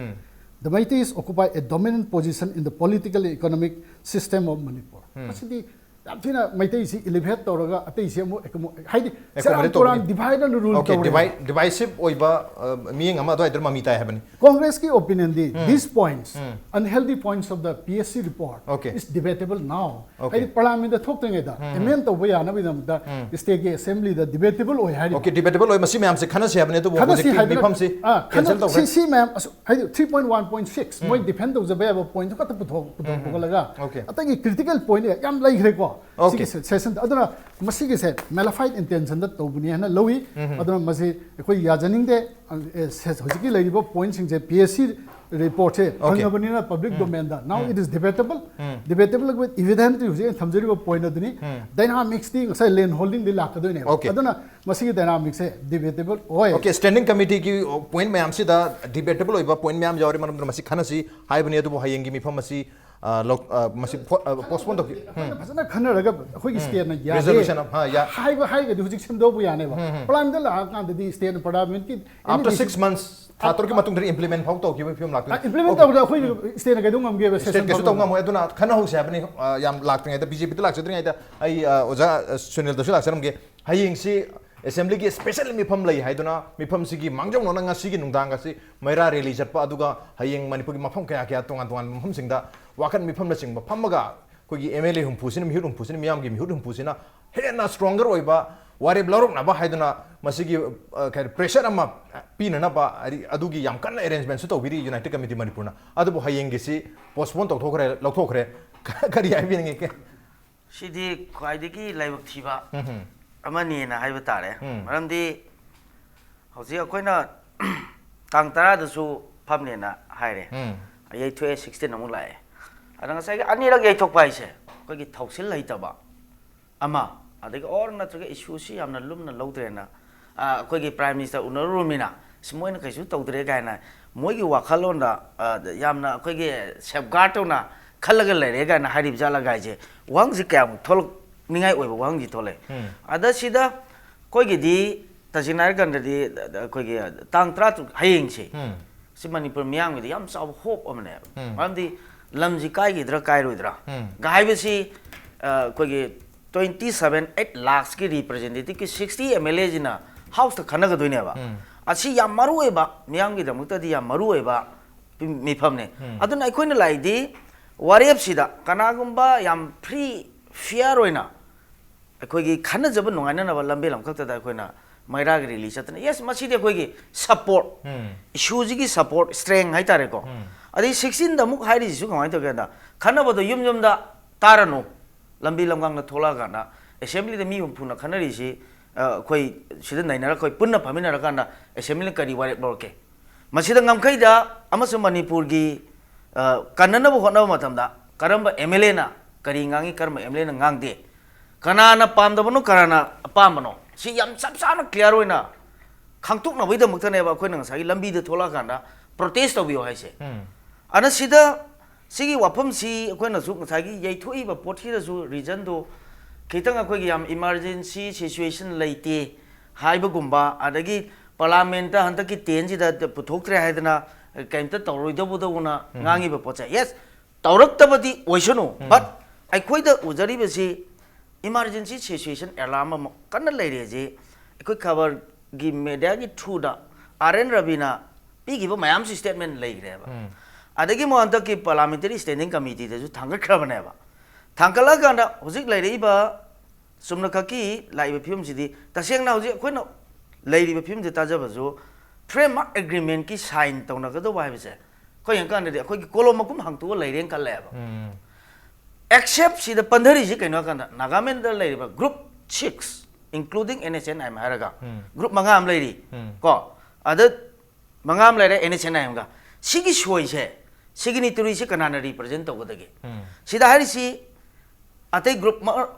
The Meiteis occupy a dominant position in the political and economic system of Manipur." ꯃꯁꯤꯗꯤ ꯌꯥꯝ ꯊꯤꯅ ꯃꯩꯇꯩꯁꯤ elevate ꯇꯧꯔꯒ ꯑꯇꯩꯁꯤ ꯑꯃꯨꯛ accommodate, ꯍꯥꯏꯗꯤ ꯁꯦꯔꯥꯟ Accommodate ꯇꯨꯔꯥꯟ ꯇꯧꯕꯒꯤ꯫ Divide and rule Okay, ꯇꯧꯔꯦ꯫ divide, divisive ꯑꯣꯏꯕ, ꯑ, ꯃꯤꯠꯌꯦꯡ ꯑꯃ ꯑꯗꯨꯋꯥꯏꯗ ꯃꯃꯤ ꯇꯥꯏ ꯍꯥꯏꯕꯅꯤ꯫ Congress ꯀꯤ opinion D, "These points, unhealthy points of the P S C report, Okay. is debatable now." Okay. ꯍꯥꯏꯗꯤ parliament ꯗ ꯊꯣꯛꯇ꯭ꯔꯤꯉꯩꯗ amend ꯇꯧꯕ ꯌꯥꯅꯕꯒꯤꯗꯃꯛꯇ state ꯀꯤ assembly ꯗ debatable ꯑꯣꯏ ꯍꯥꯏꯔꯤꯕ꯫ Okay, debatable ꯑꯣꯏ, ꯃꯁꯤ ꯃꯌꯥꯝꯁꯦ ꯈꯟꯅꯁꯤ ꯍꯥꯏꯕꯅꯤ, ꯑꯗꯨꯕꯨ ꯈꯟꯅꯁꯤ ꯍꯧꯖꯤꯛꯇꯤ ꯍꯥꯏꯗꯅ, ꯃꯤꯐꯝꯁꯤ ꯑꯥ, ꯈꯟꯅ-, cancel ꯇꯧꯈ꯭ꯔꯦ꯫ ꯁꯤ, ꯁꯤ ꯃꯌꯥꯝ ꯑꯁꯨ-, ꯍꯥꯏꯗꯤ three point one point six ꯃꯣꯏ defend ꯇꯧꯖꯕ ꯌꯥꯕ point ꯗꯨ ꯈꯛꯇ ꯄꯨꯊꯣꯛ-, ꯄꯨꯊꯣꯛ-, ꯄꯨꯊꯣꯛꯍꯜꯂꯒ Okay. ꯑꯇꯩꯒꯤ critical point ꯌꯥꯝ ꯂꯩꯈ꯭ꯔꯦꯀꯣ꯫ ꯁꯤꯒꯤ ꯁꯦꯁꯟꯗ ꯑꯗꯨꯅ ꯃꯁꯤꯒꯤꯁꯦ ꯃꯦꯂꯤꯐꯥꯏꯠ ꯏꯟꯇꯦꯟꯁꯟꯗ ꯇꯧꯕꯅꯤ ꯍꯥꯏꯅ ꯂꯧꯏ꯫ ꯑꯗꯨꯅ ꯃꯁꯤ ꯑꯩꯈꯣꯏ ꯌꯥꯖꯅꯤꯡꯗꯦ꯫ ꯑꯦ, ꯁꯦ- ꯍꯧꯖꯤꯛꯀꯤ ꯂꯩꯔꯤꯕ ꯄꯣꯏꯟꯁꯤꯡꯁꯦ ꯄꯤ ꯑꯦꯁ ꯁꯤ ꯔꯤꯄꯣꯔꯠꯁꯦ ꯐꯪꯉꯕꯅꯤꯅ ꯄꯕ꯭ꯂꯤꯛ ꯗꯣꯃꯦꯟꯗ, now it is debatable, debatable with evidence, ꯍꯧꯖꯤꯛ ꯑꯩꯅ ꯊꯝꯖꯔꯤꯕ ꯄꯣꯏꯟ ꯑꯗꯨꯅꯤ꯫ ꯗꯥꯏꯅꯥꯃꯤꯛꯁꯇꯤ ꯉꯁꯥꯏ ꯂꯦꯟ ꯍꯣꯜꯗꯤꯡꯗꯤ ꯂꯥꯛꯀꯗꯣꯏꯅꯦꯕ꯫ ꯑꯗꯨꯅ ꯃꯁꯤꯒꯤ ꯗꯥꯏꯅꯥꯃꯤꯛꯁꯦ ꯗꯤꯕꯦꯇꯦꯕꯜ ꯑꯣꯏ꯫ ꯑꯣꯀꯦ, ꯁ꯭ꯇꯦꯟꯗꯤꯡ ꯀꯃꯤꯇꯤꯒꯤ ꯄꯣꯏꯟ ꯃꯌꯥꯝꯁꯤꯗ ꯗꯤꯕꯦꯇꯦꯕꯜ ꯑꯣꯏꯕ ꯄꯣꯏꯟ ꯃꯌꯥꯝ ꯌꯥꯎꯔꯤ, ꯃꯔꯝ ꯑꯗꯨꯅ ꯃꯁꯤ ꯈꯟꯅꯁꯤ ꯍꯥꯏꯕꯅꯤ꯫ ꯑꯗꯨꯕꯨ ꯍꯌꯦꯡꯒꯤ ꯃꯤꯐꯝ ꯑꯁꯤ, ꯑ, ꯂꯧ- ꯑ, ꯃꯁꯤ ꯄꯣꯁꯄꯣꯟ ꯇꯧꯈꯤ꯫ ꯑꯩꯈꯣꯏꯅ ꯐꯖꯅ ꯈꯟꯅꯔꯒ ꯑꯩꯈꯣꯏꯒꯤ ꯁ꯭ꯇꯦꯠꯅ ꯌꯥꯔꯦ Resolution ꯑꯃ, ꯍꯥ, ꯌꯥ- ꯍꯥꯏꯕ ꯍꯥꯏꯔꯒꯗꯤ ꯍꯧꯖꯤꯛ ꯁꯦꯝꯗꯣꯛꯄ ꯌꯥꯅꯦꯕ꯫ ꯄ꯭ꯂꯥꯟꯗ ꯂꯥꯛꯑꯀꯥꯟꯗꯗꯤ ꯁ꯭ꯇꯦꯠꯅ Pradhan Mantri After six months, ꯊꯥ ꯇꯔꯨꯛꯀꯤ ꯃꯇꯨꯡꯗ ꯏꯝꯄ꯭ꯂꯤꯃꯦꯟ ꯐꯥꯎ ꯇꯧꯈꯤꯕ ꯐꯤꯕꯝ ꯂꯥꯛꯇꯣꯏꯅꯤ꯫ ꯏꯝꯄ꯭ꯂꯤꯃꯦꯟ ꯇꯧꯕꯗ ꯑꯩꯈꯣꯏ ꯁ꯭ꯇꯦꯠꯅ ꯀꯩꯗꯧ ꯉꯝꯒꯦꯕ? ꯁ꯭ꯇꯦꯠ ꯀꯩꯁꯨ ꯇꯧ ꯉꯝꯃꯣꯏ꯫ ꯑꯗꯨꯅ ꯈꯟꯅꯍꯧꯁꯦ ꯍꯥꯏꯕꯅꯤ꯫ ꯑ, ꯌꯥꯝ ꯂꯥꯛꯇ꯭ꯔꯤꯉꯩꯗ, ꯕꯤ ꯖꯦ ꯄꯤꯗ ꯂꯥꯛꯆꯗ꯭ꯔꯤꯉꯩꯗ ꯑꯩ, ꯑ, ꯑꯣꯖꯥ, ꯑ, ꯁꯨꯅꯤꯜꯗꯁꯨ ꯂꯥꯛꯆꯔꯝꯒꯦ꯫ ꯍꯌꯦꯡꯁꯤ ꯑꯦꯁꯦꯝꯕ꯭ꯂꯤꯒꯤ ꯁ꯭ꯄꯦꯁꯦꯜ ꯃꯤꯐꯝ ꯂꯩ ꯍꯥꯏꯗꯨꯅ ꯃꯤꯐꯝꯁꯤꯒꯤ ꯃꯥꯡꯖꯧꯅꯅ ꯉꯁꯤꯒꯤ ꯅꯨꯡꯗꯥꯡ ꯑꯁꯤ ꯃꯩꯔꯥ ꯔꯦꯂꯤ ꯆꯠꯄ, ꯑꯗꯨꯒ ꯍꯌꯦꯡ ꯃꯅꯤꯄꯨꯔꯒꯤ ꯃꯐꯝ ꯀꯌꯥ ꯀꯌꯥ ꯇꯣꯉꯥꯟ ꯇꯣꯉꯥꯟꯕ ꯃꯐꯝꯁꯤꯡꯗ ꯋꯥꯀꯠ ꯃꯤꯐꯝꯅꯆꯤꯡꯕ ꯐꯝꯃꯒ ꯑꯩꯈꯣꯏꯒꯤ ꯑꯦꯝ ꯑꯦꯜ ꯑꯦ ꯍꯨꯝꯐꯨꯁꯤꯅ, ꯃꯤꯍꯨꯠ ꯍꯨꯝꯐꯨꯁꯤꯅ, ꯃꯤꯌꯥꯝꯒꯤ ꯃꯤꯍꯨꯠ ꯍꯨꯝꯐꯨꯁꯤꯅ ꯍꯦꯟꯅ ꯁ꯭ꯇꯔꯣꯡꯒꯔ ꯑꯣꯏꯕ ꯋꯥꯔꯦꯞ ꯂꯧꯔꯛꯅꯕ ꯍꯥꯏꯗꯨꯅ ꯃꯁꯤꯒꯤ, ꯑ, ꯀꯩ ꯍꯥꯏ, ꯄ꯭ꯔꯦꯁꯔ ꯑꯃ ꯄꯤꯅꯅꯕ, ꯍꯥꯏꯗꯤ ꯑꯗꯨꯒꯤ ꯌꯥꯝ ꯀꯟꯅ ꯑꯦꯔꯦꯟꯖꯃꯦꯟꯁꯨ ꯇꯧꯕꯤꯔꯤ ꯌꯨꯅꯥꯏꯇꯦꯗ ꯀꯃꯤꯇꯤ ꯃꯅꯤꯄꯨꯔꯅ꯫ ꯑꯗꯨꯕꯨ ꯍꯌꯦꯡꯒꯤꯁꯤ ꯄꯣꯁꯄꯣꯟ ꯇꯧꯊꯣꯛꯈ꯭ꯔꯦ, ꯂꯧꯊꯣꯛꯈ꯭ꯔꯦ꯫ ꯀꯔꯤ ꯍꯥꯏꯕꯤꯅꯤꯡꯉꯤ? ꯁꯤꯗꯤ ꯈ꯭ꯋꯥꯏꯗꯒꯤ ꯂꯥꯏꯕꯛ ꯊꯤꯕ ꯑꯃꯅꯤꯅ ꯍꯥꯏꯕ ꯇꯥꯔꯦ꯫ ꯃꯔꯝꯗꯤ ꯍꯧꯖꯤꯛ ꯑꯩꯈꯣꯏꯅ ꯇꯥꯡ ꯇꯔꯥꯗꯁꯨ ꯐꯝꯅꯦꯅ ꯍꯥꯏꯔꯦ, ꯌꯩꯊꯣꯛꯑꯦ, ꯁꯤꯛꯁꯇꯤꯟ ꯑꯃꯨꯛ ꯂꯥꯛꯑꯦ꯫ ꯑꯗ ꯉꯁꯥꯏꯒꯤ ꯑꯅꯤꯔꯛ ꯌꯩꯊꯣꯛꯄ ꯍꯥꯏꯁꯦ ꯑꯩꯈꯣꯏꯒꯤ ꯊꯧꯁꯤꯜ ꯍꯩꯇꯕ ꯑꯃ, ꯑꯗꯒꯤ ꯑꯣꯔ ꯅꯠꯇ꯭ꯔꯒ ꯏꯁꯨꯁꯤ ꯌꯥꯝꯅ ꯂꯨꯝꯅ ꯂꯧꯗ꯭ꯔꯦꯅ, ꯑ, ꯑꯩꯈꯣꯏꯒꯤ ꯄ꯭ꯔꯥꯏꯝ ꯃꯤꯅꯤꯁꯇꯔ ꯎꯅꯔꯨꯔꯃꯤꯅ, "ꯑꯁ, ꯃꯣꯏꯅ ꯀꯩꯁꯨ ꯇꯧꯗ꯭ꯔꯦ" ꯀꯥꯏꯅ ꯃꯣꯏꯒꯤ ꯋꯥꯈꯜꯂꯣꯟꯗ, ꯑ, ꯌꯥꯝꯅ ꯑꯩꯈꯣꯏꯒꯤ ꯁꯦꯐꯒꯥꯔꯗ ꯇꯧꯅ ꯈꯜꯂꯒ ꯂꯩꯔꯦ ꯀꯥꯏꯅ ꯍꯥꯏꯔꯤꯕ ꯖꯥꯠꯂꯒ ꯍꯥꯏꯁꯦ, ꯋꯥꯍꯪꯁꯤ ꯀꯌꯥꯃꯨꯛ ꯊꯣꯛꯂꯛꯅꯤꯡꯉꯥꯏ ꯑꯣꯏꯕ ꯋꯥꯍꯪꯁꯤ ꯊꯣꯛꯂꯛꯑꯦ꯫ ꯑꯗ ꯁꯤꯗ ꯑꯩꯈꯣꯏꯒꯤꯗꯤ ꯇꯁꯦꯡꯅ ꯍꯥꯏꯔꯀꯥꯟꯗꯗꯤ, ꯑ, ꯑꯩꯈꯣꯏꯒꯤ ꯇꯥꯡ ꯇꯔꯥꯇꯔꯨꯛ, ꯍꯌꯦꯡꯁꯦ, ꯁꯤ ꯃꯅꯤꯄꯨꯔ ꯃꯤꯌꯥꯝꯒꯤꯗꯤ ꯌꯥꯝ ꯆꯥꯎꯕ ꯍꯣꯞ ꯑꯃꯅꯦꯕ꯫ ꯃꯔꯝꯗꯤ ꯂꯝꯁꯤ ꯀꯥꯏꯈꯤꯗ꯭ꯔꯥ ꯀꯥꯏꯔꯣꯏꯗ꯭ꯔꯥ ꯒ ꯍꯥꯏꯕꯁꯤ, ꯑ, ꯑꯩꯈꯣꯏꯒꯤ ꯇ꯭ꯋꯦꯟꯇꯤ ꯁꯚꯦꯟ ꯑꯩꯠ ꯂꯥꯛꯁꯀꯤ ꯔꯤꯄ꯭ꯔꯖꯦꯟꯇꯦꯇꯤꯚꯀꯤ ꯁꯤꯛꯁꯇꯤ ꯑꯦꯝ ꯑꯦꯜ ꯑꯦꯁꯤꯅ ꯍꯥꯎꯁꯇ ꯈꯟꯅꯒꯗꯣꯏꯅꯦꯕ꯫ ꯑꯁꯤ ꯌꯥꯝ ꯃꯔꯨ ꯑꯣꯏꯕ, ꯃꯤꯌꯥꯝꯒꯤꯗꯃꯛꯇꯗꯤ ꯌꯥꯝ ꯃꯔꯨ ꯑꯣꯏꯕ ꯃꯤꯐꯝꯅꯦ꯫ ꯑꯗꯨꯅ ꯑꯩꯈꯣꯏꯅ ꯂꯥꯛꯏꯗꯤ ꯋꯥꯔꯦꯞꯁꯤꯗ ꯀꯅꯥꯒꯨꯝꯕ ꯌꯥꯝ ꯐ꯭ꯔꯤ ꯐꯤꯌꯔ ꯑꯣꯏꯅ ꯑꯩꯈꯣꯏꯒꯤ ꯈꯟꯅꯖꯕ ꯅꯨꯡꯉꯥꯏꯅꯅꯕ ꯂꯝꯕꯦꯜ ꯑꯃꯈꯛꯇꯗ ꯑꯩꯈꯣꯏꯅ ꯃꯩꯔꯥꯒꯤ ꯔꯦꯂꯤ ꯆꯠꯇꯅ, ꯌꯦꯁ, ꯃꯁꯤꯗꯤ ꯑꯩꯈꯣꯏꯒꯤ ꯁꯞꯄꯣꯔꯠ, ꯏꯁꯨꯁꯤꯒꯤ ꯁꯞꯄꯣꯔꯠ ꯁ꯭ꯇꯔꯦꯡ ꯍꯥꯏꯇꯥꯔꯦꯀꯣ꯫ ꯑꯗꯩ ꯁꯤꯛꯁꯇꯤꯟꯗ ꯑꯃꯨꯛ ꯍꯥꯏꯔꯤꯁꯤꯁꯨ ꯀꯃꯥꯏꯅ ꯇꯧꯒꯦ ꯍꯥꯏꯗ, ꯈꯟꯅꯕꯗꯣ ꯌꯨꯝ ꯌꯨꯝꯗ ꯇꯥꯔꯅꯨ, ꯂꯝꯕꯤ ꯂꯝꯒꯥꯡꯗ ꯊꯣꯛꯂꯛꯑꯀꯥꯟꯗ ꯑꯦꯁꯦꯝꯕ꯭ꯂꯤꯗ ꯃꯤ ꯍꯨꯝꯐꯨꯅ ꯈꯟꯅꯔꯤꯁꯤ, ꯑ, ꯑꯩꯈꯣꯏ ꯁꯤꯗ ꯅꯩꯅꯔ ꯑꯩꯈꯣꯏ ꯄꯨꯟꯅ ꯐꯝꯃꯤꯟꯅꯔꯀꯥꯟꯗ ꯑꯦꯁꯦꯝꯕ꯭ꯂꯤꯅ ꯀꯔꯤ ꯋꯥꯔꯦꯞ ꯂꯧꯔꯛꯀꯦ? ꯃꯁꯤꯗ ꯉꯝꯈꯩꯗ ꯑꯃꯁꯨꯡ ꯃꯅꯤꯄꯨꯔꯒꯤ, ꯑ, ꯀꯟꯅꯅꯕ ꯍꯣꯠꯅꯕ ꯃꯇꯝꯗ ꯀꯔꯝꯕ ꯑꯦꯝ ꯑꯦꯜ ꯑꯦꯅ ꯀꯔꯤ ꯉꯥꯡꯉꯤ, ꯀꯔꯝꯕ ꯑꯦꯝ ꯑꯦꯜ ꯑꯦꯅ ꯉꯥꯡꯗꯦ, ꯀꯅꯥꯅ ꯄꯥꯝꯗꯕꯅꯣ, ꯀꯅꯥꯅ ꯑꯄꯥꯝꯕꯅꯣ, ꯁꯤ ꯌꯥꯝ ꯆꯞ ꯆꯥꯅ ꯀ꯭ꯂꯤꯌꯥꯔ ꯑꯣꯏꯅ ꯈꯪꯇꯣꯛꯅꯕꯒꯤꯗꯃꯛꯇꯅꯦꯕ ꯑꯩꯈꯣꯏꯅ ꯉꯁꯥꯏꯒꯤ ꯂꯝꯕꯤꯗ ꯊꯣꯛꯂꯛꯑꯀꯥꯟꯗ ꯄ꯭ꯔꯣꯇꯦꯁ ꯇꯧꯕꯤꯌꯣ ꯍꯥꯏꯁꯦ꯫ ꯎꯝ꯫ ꯑꯗꯨꯅ ꯁꯤꯗ ꯁꯤꯒꯤ ꯋꯥꯐꯝꯁꯤ ꯑꯩꯈꯣꯏꯅꯁꯨ ꯉꯁꯥꯏꯒꯤ ꯌꯩꯊꯣꯛꯏꯕ ꯄꯣꯠꯁꯤꯗꯁꯨ ꯔꯤꯖꯟꯗꯣ ꯈꯤꯇꯪ ꯑꯩꯈꯣꯏꯒꯤ ꯌꯥꯝ ꯏꯃꯥꯔꯖꯦꯟꯁꯤ ꯁꯤꯆꯨꯋꯦꯁꯟ ꯂꯩꯇꯦ ꯍꯥꯏꯕꯒꯨꯝꯕ, ꯑꯗꯒꯤ ꯄꯥꯔꯂꯥꯃꯦꯟꯠꯇ ꯍꯟꯗꯛꯀꯤ ꯇꯦꯟꯁꯤꯗ ꯄꯨꯊꯣꯛꯇ꯭ꯔꯦ ꯍꯥꯏꯗꯅ ꯀꯩꯝꯇ ꯇꯧꯔꯣꯏꯗꯧꯕꯗꯧꯅ ꯎꯝ꯫ ꯉꯥꯡꯉꯤꯕ ꯄꯣꯠꯁꯦ, ꯌꯦꯁ, ꯇꯧꯔꯛꯇꯕꯗꯤ ꯑꯣꯏꯁꯅꯨ, ꯎꯝ꯫ ꯕꯠ ꯑꯩꯈꯣꯏꯗ ꯎꯖꯔꯤꯕꯁꯤ ꯏꯃꯥꯔꯖꯦꯟꯁꯤ ꯁꯤꯆꯨꯋꯦꯁꯟ ꯑꯦꯂꯥꯔꯝ ꯑꯃ ꯀꯟꯅ ꯂꯩꯔꯦ ꯍꯧꯖꯤꯛ꯫ ꯑꯩꯈꯣꯏ ꯈꯕꯔꯒꯤ ꯃꯦꯗꯤꯌꯥꯒꯤ ꯊ꯭ꯔꯨꯗ ꯑꯥꯔ ꯑꯦꯟ ꯔꯕꯤꯅ ꯄꯤꯈꯤꯕ ꯃꯌꯥꯝꯁꯤ ꯁ꯭ꯇꯦꯠꯃꯦꯟ ꯂꯩꯈ꯭ꯔꯦꯕ꯫ ꯎꯝ꯫ ꯑꯗꯒꯤ ꯑꯃꯨꯛ ꯍꯟꯗꯛꯀꯤ ꯄꯥꯔꯂꯥꯃꯦꯟꯇꯔꯤ ꯁ꯭ꯇꯦꯟꯗꯤꯡ ꯀꯃꯤꯇꯤꯗꯁꯨ ꯊꯥꯡꯒꯠꯈ꯭ꯔꯕꯅꯦꯕ꯫ ꯊꯥꯡꯒꯠꯂꯛꯑꯀꯥꯟꯗ ꯍꯧꯖꯤꯛ ꯂꯩꯔꯛꯏꯕ ꯆꯨꯝꯅꯈꯛꯀꯤ ꯂꯥꯛꯏꯕ ꯐꯤꯕꯝꯁꯤꯗꯤ, ꯇꯁꯦꯡꯅ ꯍꯧꯖꯤꯛ ꯑꯩꯈꯣꯏꯅ ꯂꯩꯔꯤꯕ ꯐꯤꯕꯝꯁꯤ ꯇꯥꯖꯕꯁꯨ, ꯐ꯭ꯔꯦꯝꯋꯥꯔꯛ ꯑꯦꯒ꯭ꯔꯤꯃꯦꯟꯠꯀꯤ ꯁꯥꯏꯟ ꯇꯧꯅꯒꯗꯧꯕ ꯍꯥꯏꯕꯁꯦ ꯑꯩꯈꯣꯏ ꯌꯦꯡꯀꯥꯟꯗꯗꯤ ꯑꯩꯈꯣꯏꯒꯤ ꯀꯣꯂꯣꯝ ꯃꯈꯨꯝ ꯍꯥꯡꯇꯣꯛꯑ ꯂꯩꯔꯦꯅ ꯈꯜꯂꯦꯕ꯫ ꯎꯝ꯫ ꯑꯦꯛꯁꯦꯞ ꯁꯤꯗ ꯄꯟꯊꯔꯤꯁꯤ ꯀꯩꯅꯣ ꯍꯥꯏ ꯀꯥꯟꯗ, ꯅꯥꯒꯥꯃꯦꯟꯗ ꯂꯩꯔꯤꯕ group six, including N S N I M ꯍꯥꯏꯔꯒ, ꯎꯝ꯫ ꯒ꯭ꯔꯨꯞ ꯃꯉꯥ ꯑꯃ ꯂꯩꯔꯤ꯫ ꯎꯝ꯫ ꯀꯣ, ꯑꯗ ꯃꯉꯥ ꯑꯃ ꯂꯩꯔꯦ, ꯑꯦꯟ ꯑꯦꯁ ꯑꯦꯟ ꯑꯥꯏ ꯑꯦꯝꯒ꯫ ꯁꯤꯒꯤ ꯁꯣꯏꯁꯦ, ꯁꯤꯒꯤ ꯅꯤꯇꯨꯔꯤꯁꯦ ꯀꯅꯥꯅ ꯔꯤꯄ꯭ꯔꯖꯦꯟ ꯇꯧꯒꯗꯒꯦ? ꯎꯝ꯫ ꯁꯤꯗ ꯍꯥꯏꯔꯤꯁꯤ ꯑꯇꯩ ꯒ꯭ꯔꯨꯞ ꯃ-,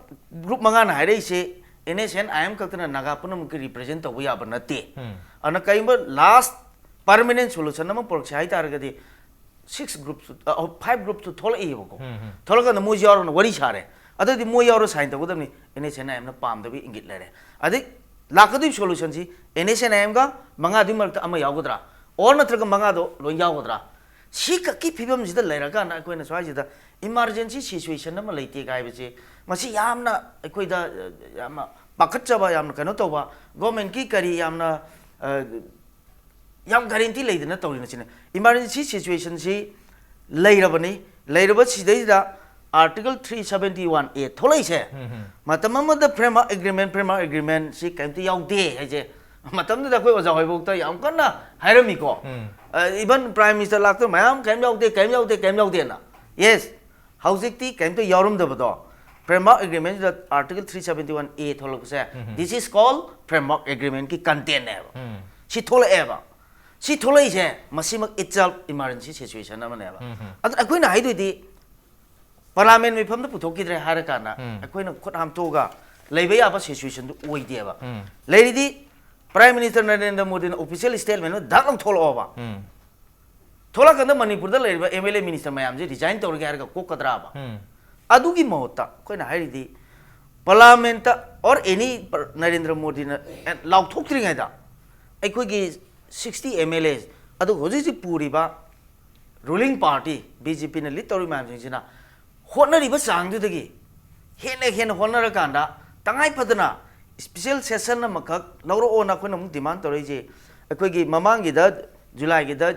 ꯒ꯭ꯔꯨꯞ ꯃꯉꯥꯅ ꯍꯥꯏꯔꯛꯏꯁꯦ, N S N I M ꯈꯛꯇꯅ ꯅꯥꯒꯥ ꯄꯨꯝꯅꯃꯛꯀꯤ ꯔꯤꯄ꯭ꯔꯖꯦꯟ ꯇꯧꯕ ꯌꯥꯕ ꯅꯠꯇꯦ꯫ ꯎꯝ꯫ ꯑꯗꯨꯅ ꯀꯔꯤꯒꯨꯝꯕ ꯂꯥꯁ ꯄꯔꯃꯅꯦꯟ ꯁꯣꯂꯨꯁꯟ ꯑꯃ ꯄꯨꯔꯛꯁꯦ ꯍꯥꯏ ꯇꯥꯔꯒꯗꯤ, ꯁꯤꯛꯁ ꯒ꯭ꯔꯨꯞꯁꯨ, ꯑ, ꯐꯥꯏꯚ ꯒ꯭ꯔꯨꯞꯁꯨ ꯊꯣꯛꯂꯛꯏꯕꯀꯣ꯫ ꯎꯝ, ꯎꯝ꯫ ꯊꯣꯛꯂꯛꯀꯥꯟꯗ ꯃꯣꯏꯁꯨ ꯌꯥꯎꯔꯒ ꯋꯥꯔꯤ ꯁꯥꯔꯦ꯫ ꯑꯗꯨꯗꯤ ꯃꯣꯏ ꯌꯥꯎꯔ ꯁꯥꯏꯟ ꯇꯧꯒꯗꯕꯅꯤ, ꯑꯦꯟ ꯑꯦꯁ ꯑꯦꯟ ꯑꯥꯏ ꯑꯦꯝꯅ ꯄꯥꯝꯗꯕꯒꯤ ꯏꯪꯒꯤꯠ ꯂꯩꯔꯦ꯫ ꯑꯗꯩ ꯂꯥꯛꯀꯗꯣꯏꯕ ꯁꯣꯂꯨꯁꯟꯁꯤ ꯑꯦꯟ ꯑꯦꯁ ꯑꯦꯟ ꯑꯥꯏ ꯑꯦꯝꯒ ꯃꯉꯥꯗꯨꯒꯤ ꯃꯔꯛꯇ ꯑꯃ ꯌꯥꯎꯒꯗ꯭ꯔꯥ? ꯑꯣꯔ ꯅꯠꯇ꯭ꯔꯒ ꯃꯉꯥꯗꯣ ꯂꯣꯏ ꯌꯥꯎꯒꯗ꯭ꯔꯥ? ꯁꯤ ꯈꯛꯀꯤ ꯐꯤꯕꯝꯁꯤꯗ ꯂꯩꯔꯀꯥꯟꯗ ꯑꯩꯈꯣꯏꯅ ꯁ꯭ꯋꯥꯏꯁꯤꯗ ꯏꯃꯥꯔꯖꯦꯟꯁꯤ ꯁꯤꯆꯨꯋꯦꯁꯟ ꯑꯃ ꯂꯩꯇꯦ ꯍꯥꯏꯕꯁꯦ, ꯃꯁꯤ ꯌꯥꯝꯅ ꯑꯩꯈꯣꯏꯗ, ꯑ, ꯌꯥꯝꯅ ꯄꯥꯈꯠꯆꯕ, ꯌꯥꯝꯅ ꯀꯩꯅꯣ ꯇꯧꯕ, ꯒꯣꯔꯃꯦꯟꯠꯀꯤ ꯀꯔꯤ ꯌꯥꯝꯅ, ꯑ, ꯌꯥꯝ ꯒꯥꯔꯦꯟꯇꯤ ꯂꯩꯗꯅ ꯇꯧꯔꯤꯅ ꯁꯤꯅ꯫ ꯏꯃꯥꯔꯖꯦꯟꯁꯤ ꯁꯤꯆꯨꯋꯦꯁꯟꯁꯤ ꯂꯩꯔꯕꯅꯤ꯫ ꯂꯩꯔꯕ ꯁꯤꯗꯩꯁꯤꯗ Article three seventy one A ꯊꯣꯛꯂꯛꯏꯁꯦ, ꯎꯝ, ꯎꯝ꯫ ꯃꯇꯝ ꯑꯃꯗ ꯐ꯭ꯔꯦꯝꯋꯥꯔꯛ ꯑꯦꯒ꯭ꯔꯤꯃꯦꯟ, ꯐ꯭ꯔꯦꯝꯋꯥꯔꯛ ꯑꯦꯒ꯭ꯔꯤꯃꯦꯟꯁꯤ ꯀꯔꯤꯝꯇ ꯌꯥꯎꯗꯦ ꯍꯥꯏꯁꯦ, ꯃꯇꯝꯗꯨꯗ ꯑꯩꯈꯣꯏ ꯑꯣꯖꯥ ꯍꯣꯏꯐꯥꯎꯗ ꯌꯥꯝ ꯀꯟꯅ ꯍꯥꯏꯔꯝꯃꯤꯀꯣ꯫ ꯎꯝ꯫ ꯑ, even Prime Minister ꯂꯥꯛꯇꯅ ꯃꯌꯥꯝ ꯀꯔꯤꯝ ꯌꯥꯎꯗꯦ, ꯀꯔꯤꯝ ꯌꯥꯎꯗꯦ, ꯀꯔꯤꯝ ꯌꯥꯎꯗꯦꯅ꯫ ꯌꯦꯁ, ꯍꯧꯖꯤꯛꯇꯤ ꯀꯔꯤꯝꯇ ꯌꯥꯎꯔꯝꯗꯕꯗꯣ, Framework Agreement the Article three seventy one A ꯊꯣꯛꯂꯛꯄꯁꯦ, this is called Framework Agreement ꯀꯤ content ꯅꯦꯕ꯫ ꯁꯤ ꯊꯣꯛꯂꯛꯑꯦꯕ꯫ ꯁꯤ ꯊꯣꯛꯂꯛꯏꯁꯦ ꯃꯁꯤꯃꯛ itself emergency situation ꯑꯃꯅꯦꯕ꯫ ꯑꯗꯨꯅ ꯑꯩꯈꯣꯏꯅ ꯍꯥꯏꯗꯣꯏꯗꯤ Parliament ꯃꯤꯐꯝꯗ ꯄꯨꯊꯣꯛꯈꯤꯗ꯭ꯔꯦ ꯍꯥꯏꯔꯀꯥꯟꯗ ꯑꯩꯈꯣꯏꯅ ꯈꯨꯠ ꯍꯥꯝꯊꯣꯛꯑꯒ ꯂꯩꯕ ꯌꯥꯕ situation ꯗꯨ ꯑꯣꯏꯗꯦꯕ꯫ ꯂꯩꯔꯤꯗꯤ Prime Minister ꯅꯔꯦꯟꯗ꯭ꯔ ꯃꯣꯗꯤꯅ official statement ꯑꯃ ꯗꯛ ꯂꯧꯊꯣꯛꯂꯛꯑꯣꯕ꯫ ꯊꯣꯛꯂꯛꯀꯥꯟꯗ ꯃꯅꯤꯄꯨꯔꯗ ꯂꯩꯔꯤꯕ M L A minister ꯃꯌꯥꯝꯁꯦ resign ꯇꯧꯔꯒꯦ ꯍꯥꯏꯔꯒ ꯀꯣꯛꯀꯗ꯭ꯔꯥꯕ? ꯑꯗꯨꯒꯤ ꯃꯍꯨꯠꯇ ꯑꯩꯈꯣꯏꯅ ꯍꯥꯏꯔꯤꯗꯤ Parliament or any ꯅꯔꯦꯟꯗ꯭ꯔ ꯃꯣꯗꯤꯅ ꯂꯥꯎꯊꯣꯛꯇ꯭ꯔꯤꯉꯩꯗ ꯑꯩꯈꯣꯏꯒꯤ sixty M L A, ꯑꯗꯨꯒ ꯍꯧꯖꯤꯛ ꯍꯧꯖꯤꯛ ꯄꯨꯔꯤꯕ ruling party B J P ꯅ lead ꯇꯧꯔꯤꯕ ꯃꯌꯥꯝꯁꯤꯡꯁꯤꯅ ꯍꯣꯠꯅꯔꯤꯕ ꯆꯥꯡꯗꯨꯗꯒꯤ ꯍꯦꯟꯅ ꯍꯦꯟꯅ ꯍꯣꯠꯅꯔꯀꯥꯟꯗ ꯇꯉꯥꯏ ꯐꯗꯅ special session ꯑꯃꯈꯛ ꯂꯧꯔꯛꯑꯣꯅ ꯑꯩꯈꯣꯏꯅ ꯑꯃꯨꯛ demand ꯇꯧꯔꯛꯏꯁꯦ꯫ ꯑꯩꯈꯣꯏꯒꯤ ꯃꯃꯥꯡꯒꯤꯗ July ꯒꯤꯗ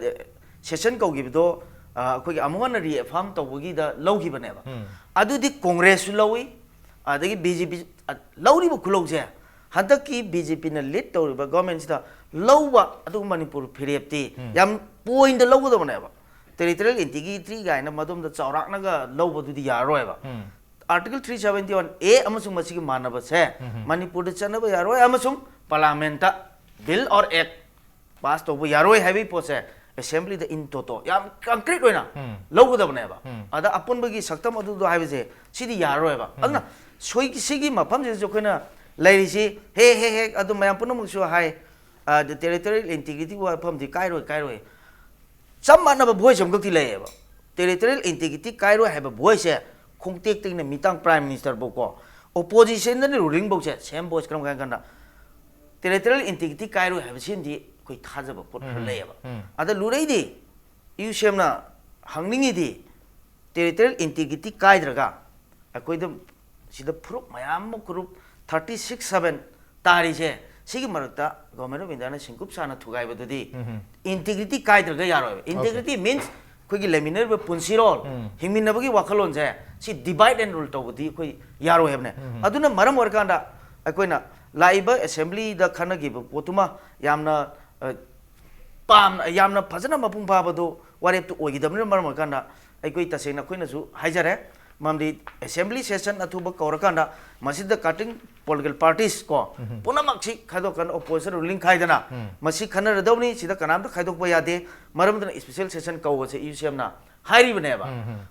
session ꯀꯧꯈꯤꯕꯗꯣ, ꯑ, ꯑꯩꯈꯣꯏꯒꯤ ꯑꯃꯨꯛ ꯍꯟꯅ reaffirm ꯇꯧꯕꯒꯤꯗ ꯂꯧꯈꯤꯕꯅꯦꯕ꯫ ꯑꯗꯨꯗꯤ Congress ꯁꯨ ꯂꯧꯏ, ꯑꯗꯒꯤ B J P, ꯑ, ꯂꯧꯔꯤꯕ ꯈꯨꯂꯧꯁꯦ ꯍꯟꯗꯛꯀꯤ B J P ꯅ lead ꯇꯧꯔꯤꯕ government ꯁꯤꯗ ꯂꯧꯕ, ꯑꯗꯨꯒ ꯃꯅꯤꯄꯨꯔ ꯐꯤꯔꯦꯞꯇꯤ ꯌꯥꯝ point ꯗ ꯂꯧꯒꯗꯕꯅꯦꯕ꯫ Territorial integrity ꯀꯥꯏꯅ ꯃꯗꯣꯝꯗ ꯆꯥꯎꯔꯥꯛꯅꯒ ꯂꯧꯕꯗꯨꯗꯤ ꯌꯥꯔꯔꯣꯏꯕ꯫ Article three seventy one A ꯑꯃꯁꯨꯡ ꯃꯁꯤꯒꯤ ꯃꯥꯟꯅꯕꯁꯦ ꯃꯅꯤꯄꯨꯔꯗ ꯆꯠꯅꯕ ꯌꯥꯔꯣꯏ ꯑꯃꯁꯨꯡ Parliament ꯇ bill or act pass ꯇꯧꯕ ꯌꯥꯔꯣꯏ ꯍꯥꯏꯕꯒꯤ ꯄꯣꯠꯁꯦ Assembly ꯗ in toto ꯌꯥꯝ concrete ꯑꯣꯏꯅ ꯂꯧꯒꯗꯕꯅꯦꯕ꯫ ꯑꯗ ꯑꯄꯨꯟꯕꯒꯤ ꯁꯛꯇꯝ ꯑꯗꯨꯗꯣ ꯍꯥꯏꯕꯁꯦ ꯁꯤꯗꯤ ꯌꯥꯔꯔꯣꯏꯕ꯫ ꯑꯗꯨꯅ ꯁꯣꯏ-, ꯁꯤꯒꯤ ꯃꯐꯝꯁꯤꯗꯁꯨ ꯑꯩꯈꯣꯏꯅ ꯂꯩꯔꯤꯁꯤ ꯍꯦ ꯍꯦ ꯍꯦ ꯑꯗꯨ ꯃꯌꯥꯝ ꯄꯨꯝꯅꯃꯛꯁꯨ ꯍꯥꯏ, ꯑ, territorial integrity ꯋꯥꯐꯝꯗꯤ ꯀꯥꯏꯔꯣꯏ, ꯀꯥꯏꯔꯣꯏ꯫ ꯆꯞ ꯃꯥꯟꯅꯕ voice ꯑꯃꯈꯛꯇꯤ ꯂꯩꯌꯦꯕ꯫ Territorial integrity ꯀꯥꯏꯔꯣꯏ ꯍꯥꯏꯕ voice ꯁꯦ ꯈꯣꯡꯇꯦꯛꯇꯒꯤꯅ ꯃꯤꯇꯥꯡ Prime Minister ꯐꯥꯎꯀꯣ, opposition ꯗꯅ ruling ꯐꯥꯎꯁꯦ same voice꯫ ꯀꯔꯝ ꯀꯥꯏ ꯀꯥꯟꯗ territorial integrity ꯀꯥꯏꯔꯣꯏ ꯍꯥꯏꯕꯁꯤꯃꯗꯤ ꯑꯩꯈꯣꯏ ꯊꯥꯖꯕ ꯄꯣꯠ ꯈꯔ ꯂꯩꯌꯦꯕ꯫ ꯑꯗ ꯂꯨꯔꯩꯗꯤ ꯏꯌꯨ ꯁꯦꯝꯅ ꯍꯪꯅꯤꯡꯉꯤꯗꯤ, territorial integrity ꯀꯥꯏꯗ꯭ꯔꯒ ꯑꯩꯈꯣꯏꯗ ꯁꯤꯗ ꯐꯨꯔꯨꯞ ꯃꯌꯥꯝ ꯑꯃ, group thirty six seven ꯇꯥꯔꯤꯁꯦ, ꯁꯤꯒꯤ ꯃꯔꯛꯇ Government of India ꯅ ꯁꯤꯡꯀꯨꯞ ꯁꯥꯅ ꯊꯨꯒꯥꯏꯕꯗꯨꯗꯤ integrity ꯀꯥꯏꯗ꯭ꯔꯒ ꯌꯥꯔꯣꯏꯕ꯫ Integrity means ꯑꯩꯈꯣꯏꯒꯤ ꯂꯩꯃꯤꯟꯅꯔꯤꯕ ꯄꯨꯟꯁꯤꯔꯣꯜ, ꯍꯤꯡꯃꯤꯟꯅꯕꯒꯤ ꯋꯥꯈꯜꯂꯣꯟꯁꯦ, ꯁꯤ divide and rule ꯇꯧꯕꯗꯤ ꯑꯩꯈꯣꯏ ꯌꯥꯔꯣꯏ ꯍꯥꯏꯕꯅꯦ꯫ ꯑꯗꯨꯅ ꯃꯔꯝ ꯑꯣꯏꯔꯀꯥꯟꯗ ꯑꯩꯈꯣꯏꯅ ꯂꯥꯛꯏꯕ Assembly ꯗ ꯈꯟꯅꯈꯤꯕ ꯄꯣꯠꯇꯨꯃ ꯌꯥꯝꯅ, ꯑ, ꯄꯥꯝꯅ, ꯌꯥꯝꯅ ꯐꯖꯅ ꯃꯄꯨꯡ ꯐꯥꯕꯗꯨ ꯋꯥꯔꯦꯞꯇꯨ ꯑꯣꯏꯈꯤꯗꯕꯅꯤꯅ ꯃꯔꯝ ꯑꯣꯏꯔꯀꯥꯟꯗ ꯑꯩꯈꯣꯏ ꯇꯁꯦꯡꯅ ꯑꯩꯈꯣꯏꯅꯁꯨ ꯍꯥꯏꯖꯔꯦ, ꯃꯔꯝꯗꯤ assembly session ꯑꯊꯨꯕ ꯀꯧꯔꯀꯥꯟꯗ ꯃꯁꯤꯗ cutting political parties ꯀꯣ, ꯄꯨꯝꯅꯃꯛꯁꯤ ꯈꯥꯏꯗꯣꯛꯀꯥꯟꯗ opposition ruling ꯈꯥꯏꯗꯅ ꯃꯁꯤ ꯈꯟꯅꯔꯗꯧꯅꯤ, ꯁꯤꯗ ꯀꯅꯥꯝꯇ ꯈꯥꯏꯗꯣꯛꯄ ꯌꯥꯗꯦ꯫ ꯃꯔꯝ ꯑꯗꯨꯅ special session ꯀꯧꯕꯁꯦ ꯏ ꯌꯨ ꯁꯤ ꯑꯦꯝꯅ ꯍꯥꯏꯔꯤꯕꯅꯦꯕ꯫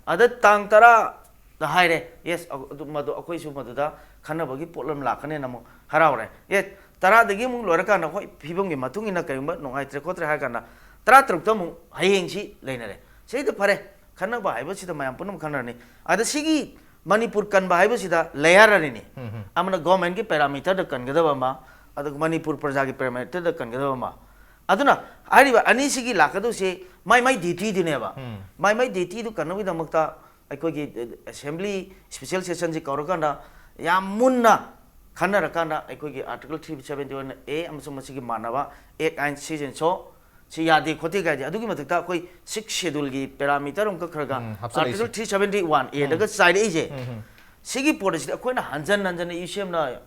ꯑꯗ ꯇꯥꯡ ꯇꯔꯥꯗ ꯍꯥꯏꯔꯦ, yes, ꯑꯗꯨ, ꯃꯗꯨ ꯑꯩꯈꯣꯏꯁꯨ ꯃꯗꯨꯗ ꯈꯟꯅꯕꯒꯤ ꯄꯣꯠꯂꯝ ꯂꯥꯛꯀꯅꯦꯅ ꯑꯃꯨꯛ ꯍꯔꯥꯎꯔꯦ꯫ ꯑꯦ, ꯇꯔꯥꯗꯒꯤ ꯑꯃꯨꯛ ꯂꯣꯏꯔꯀꯥꯟꯗ, ꯍꯣꯏ, ꯐꯤꯕꯝꯒꯤ ꯃꯇꯨꯡ ꯏꯟꯅ ꯀꯔꯤꯒꯨꯝꯕ ꯅꯨꯡꯉꯥꯏꯇ꯭ꯔꯦ ꯈꯣꯠꯇ꯭ꯔꯦ ꯍꯥꯏꯔ ꯀꯥꯟꯗ ꯇꯔꯥꯇꯔꯨꯛꯇ ꯑꯃꯨꯛ ꯍꯌꯦꯡꯁꯤ ꯂꯩꯅꯔꯦ꯫ ꯁꯤꯗ ꯐꯔꯦ, ꯈꯟꯅꯕ ꯍꯥꯏꯕꯁꯤꯗ ꯃꯌꯥꯝ ꯄꯨꯝꯅꯃꯛ ꯈꯟꯅꯔꯅꯤ꯫ ꯑꯗ ꯁꯤꯒꯤ ꯃꯅꯤꯄꯨꯔ ꯀꯟꯕ ꯍꯥꯏꯕꯁꯤꯗ layer ꯑꯅꯤꯅꯤ꯫ ꯑꯃꯅ government ꯀꯤ parameter ꯗ ꯀꯟꯒꯗꯕ ꯑꯃ, ꯑꯗꯨꯒ ꯃꯅꯤꯄꯨꯔ ꯄ꯭ꯔꯖꯥꯒꯤ parameter ꯗ ꯀꯟꯒꯗꯕ ꯑꯃ꯫ ꯑꯗꯨꯅ ꯍꯥꯏꯔꯤꯕ ꯑꯅꯤꯁꯤꯒꯤ ꯂꯥꯛꯀꯗꯧꯁꯤ ꯃꯥꯏ ꯃꯥꯏ duty ꯗꯨꯅꯦꯕ꯫ ꯃꯥꯏ ꯃꯥꯏ duty ꯗꯨ ꯀꯟꯅꯕꯒꯤꯗꯃꯛꯇ ꯑꯩꯈꯣꯏꯒꯤ assembly special session ꯁꯤ ꯀꯧꯔꯀꯥꯟꯗ ꯌꯥꯝ ꯃꯨꯟꯅ ꯈꯟꯅꯔꯀꯥꯟꯗ ꯑꯩꯈꯣꯏꯒꯤ article three seventy one A ꯑꯃꯁꯨꯡ ꯃꯁꯤꯒꯤ ꯃꯥꯟꯅꯕ act ꯑꯥꯏꯟ ꯁꯤꯖꯤꯟꯁꯣ ꯁꯤ ꯌꯥꯗꯦ ꯈꯣꯠꯇꯦ ꯀꯥꯏꯁꯦ꯫ ꯑꯗꯨꯒꯤ ꯃꯊꯛꯇ ꯑꯩꯈꯣꯏ sixth schedule ꯒꯤ parameter ꯑꯃ ꯀꯛꯈ꯭ꯔꯒ ꯎꯝ, ꯍꯥꯞꯆꯜꯂꯛꯏꯁꯦ꯫ Article three seventy one A ꯗꯒ ꯆꯥꯏꯔꯛꯏꯁꯦ꯫ ꯁꯤꯒꯤ ꯄꯣꯠ ꯑꯁꯤꯗꯤ ꯑꯩꯈꯣꯏꯅ ꯍꯟꯖꯟ ꯍꯟꯖꯟꯅ ꯏ ꯌꯨ ꯁꯤ ꯑꯦꯝꯅ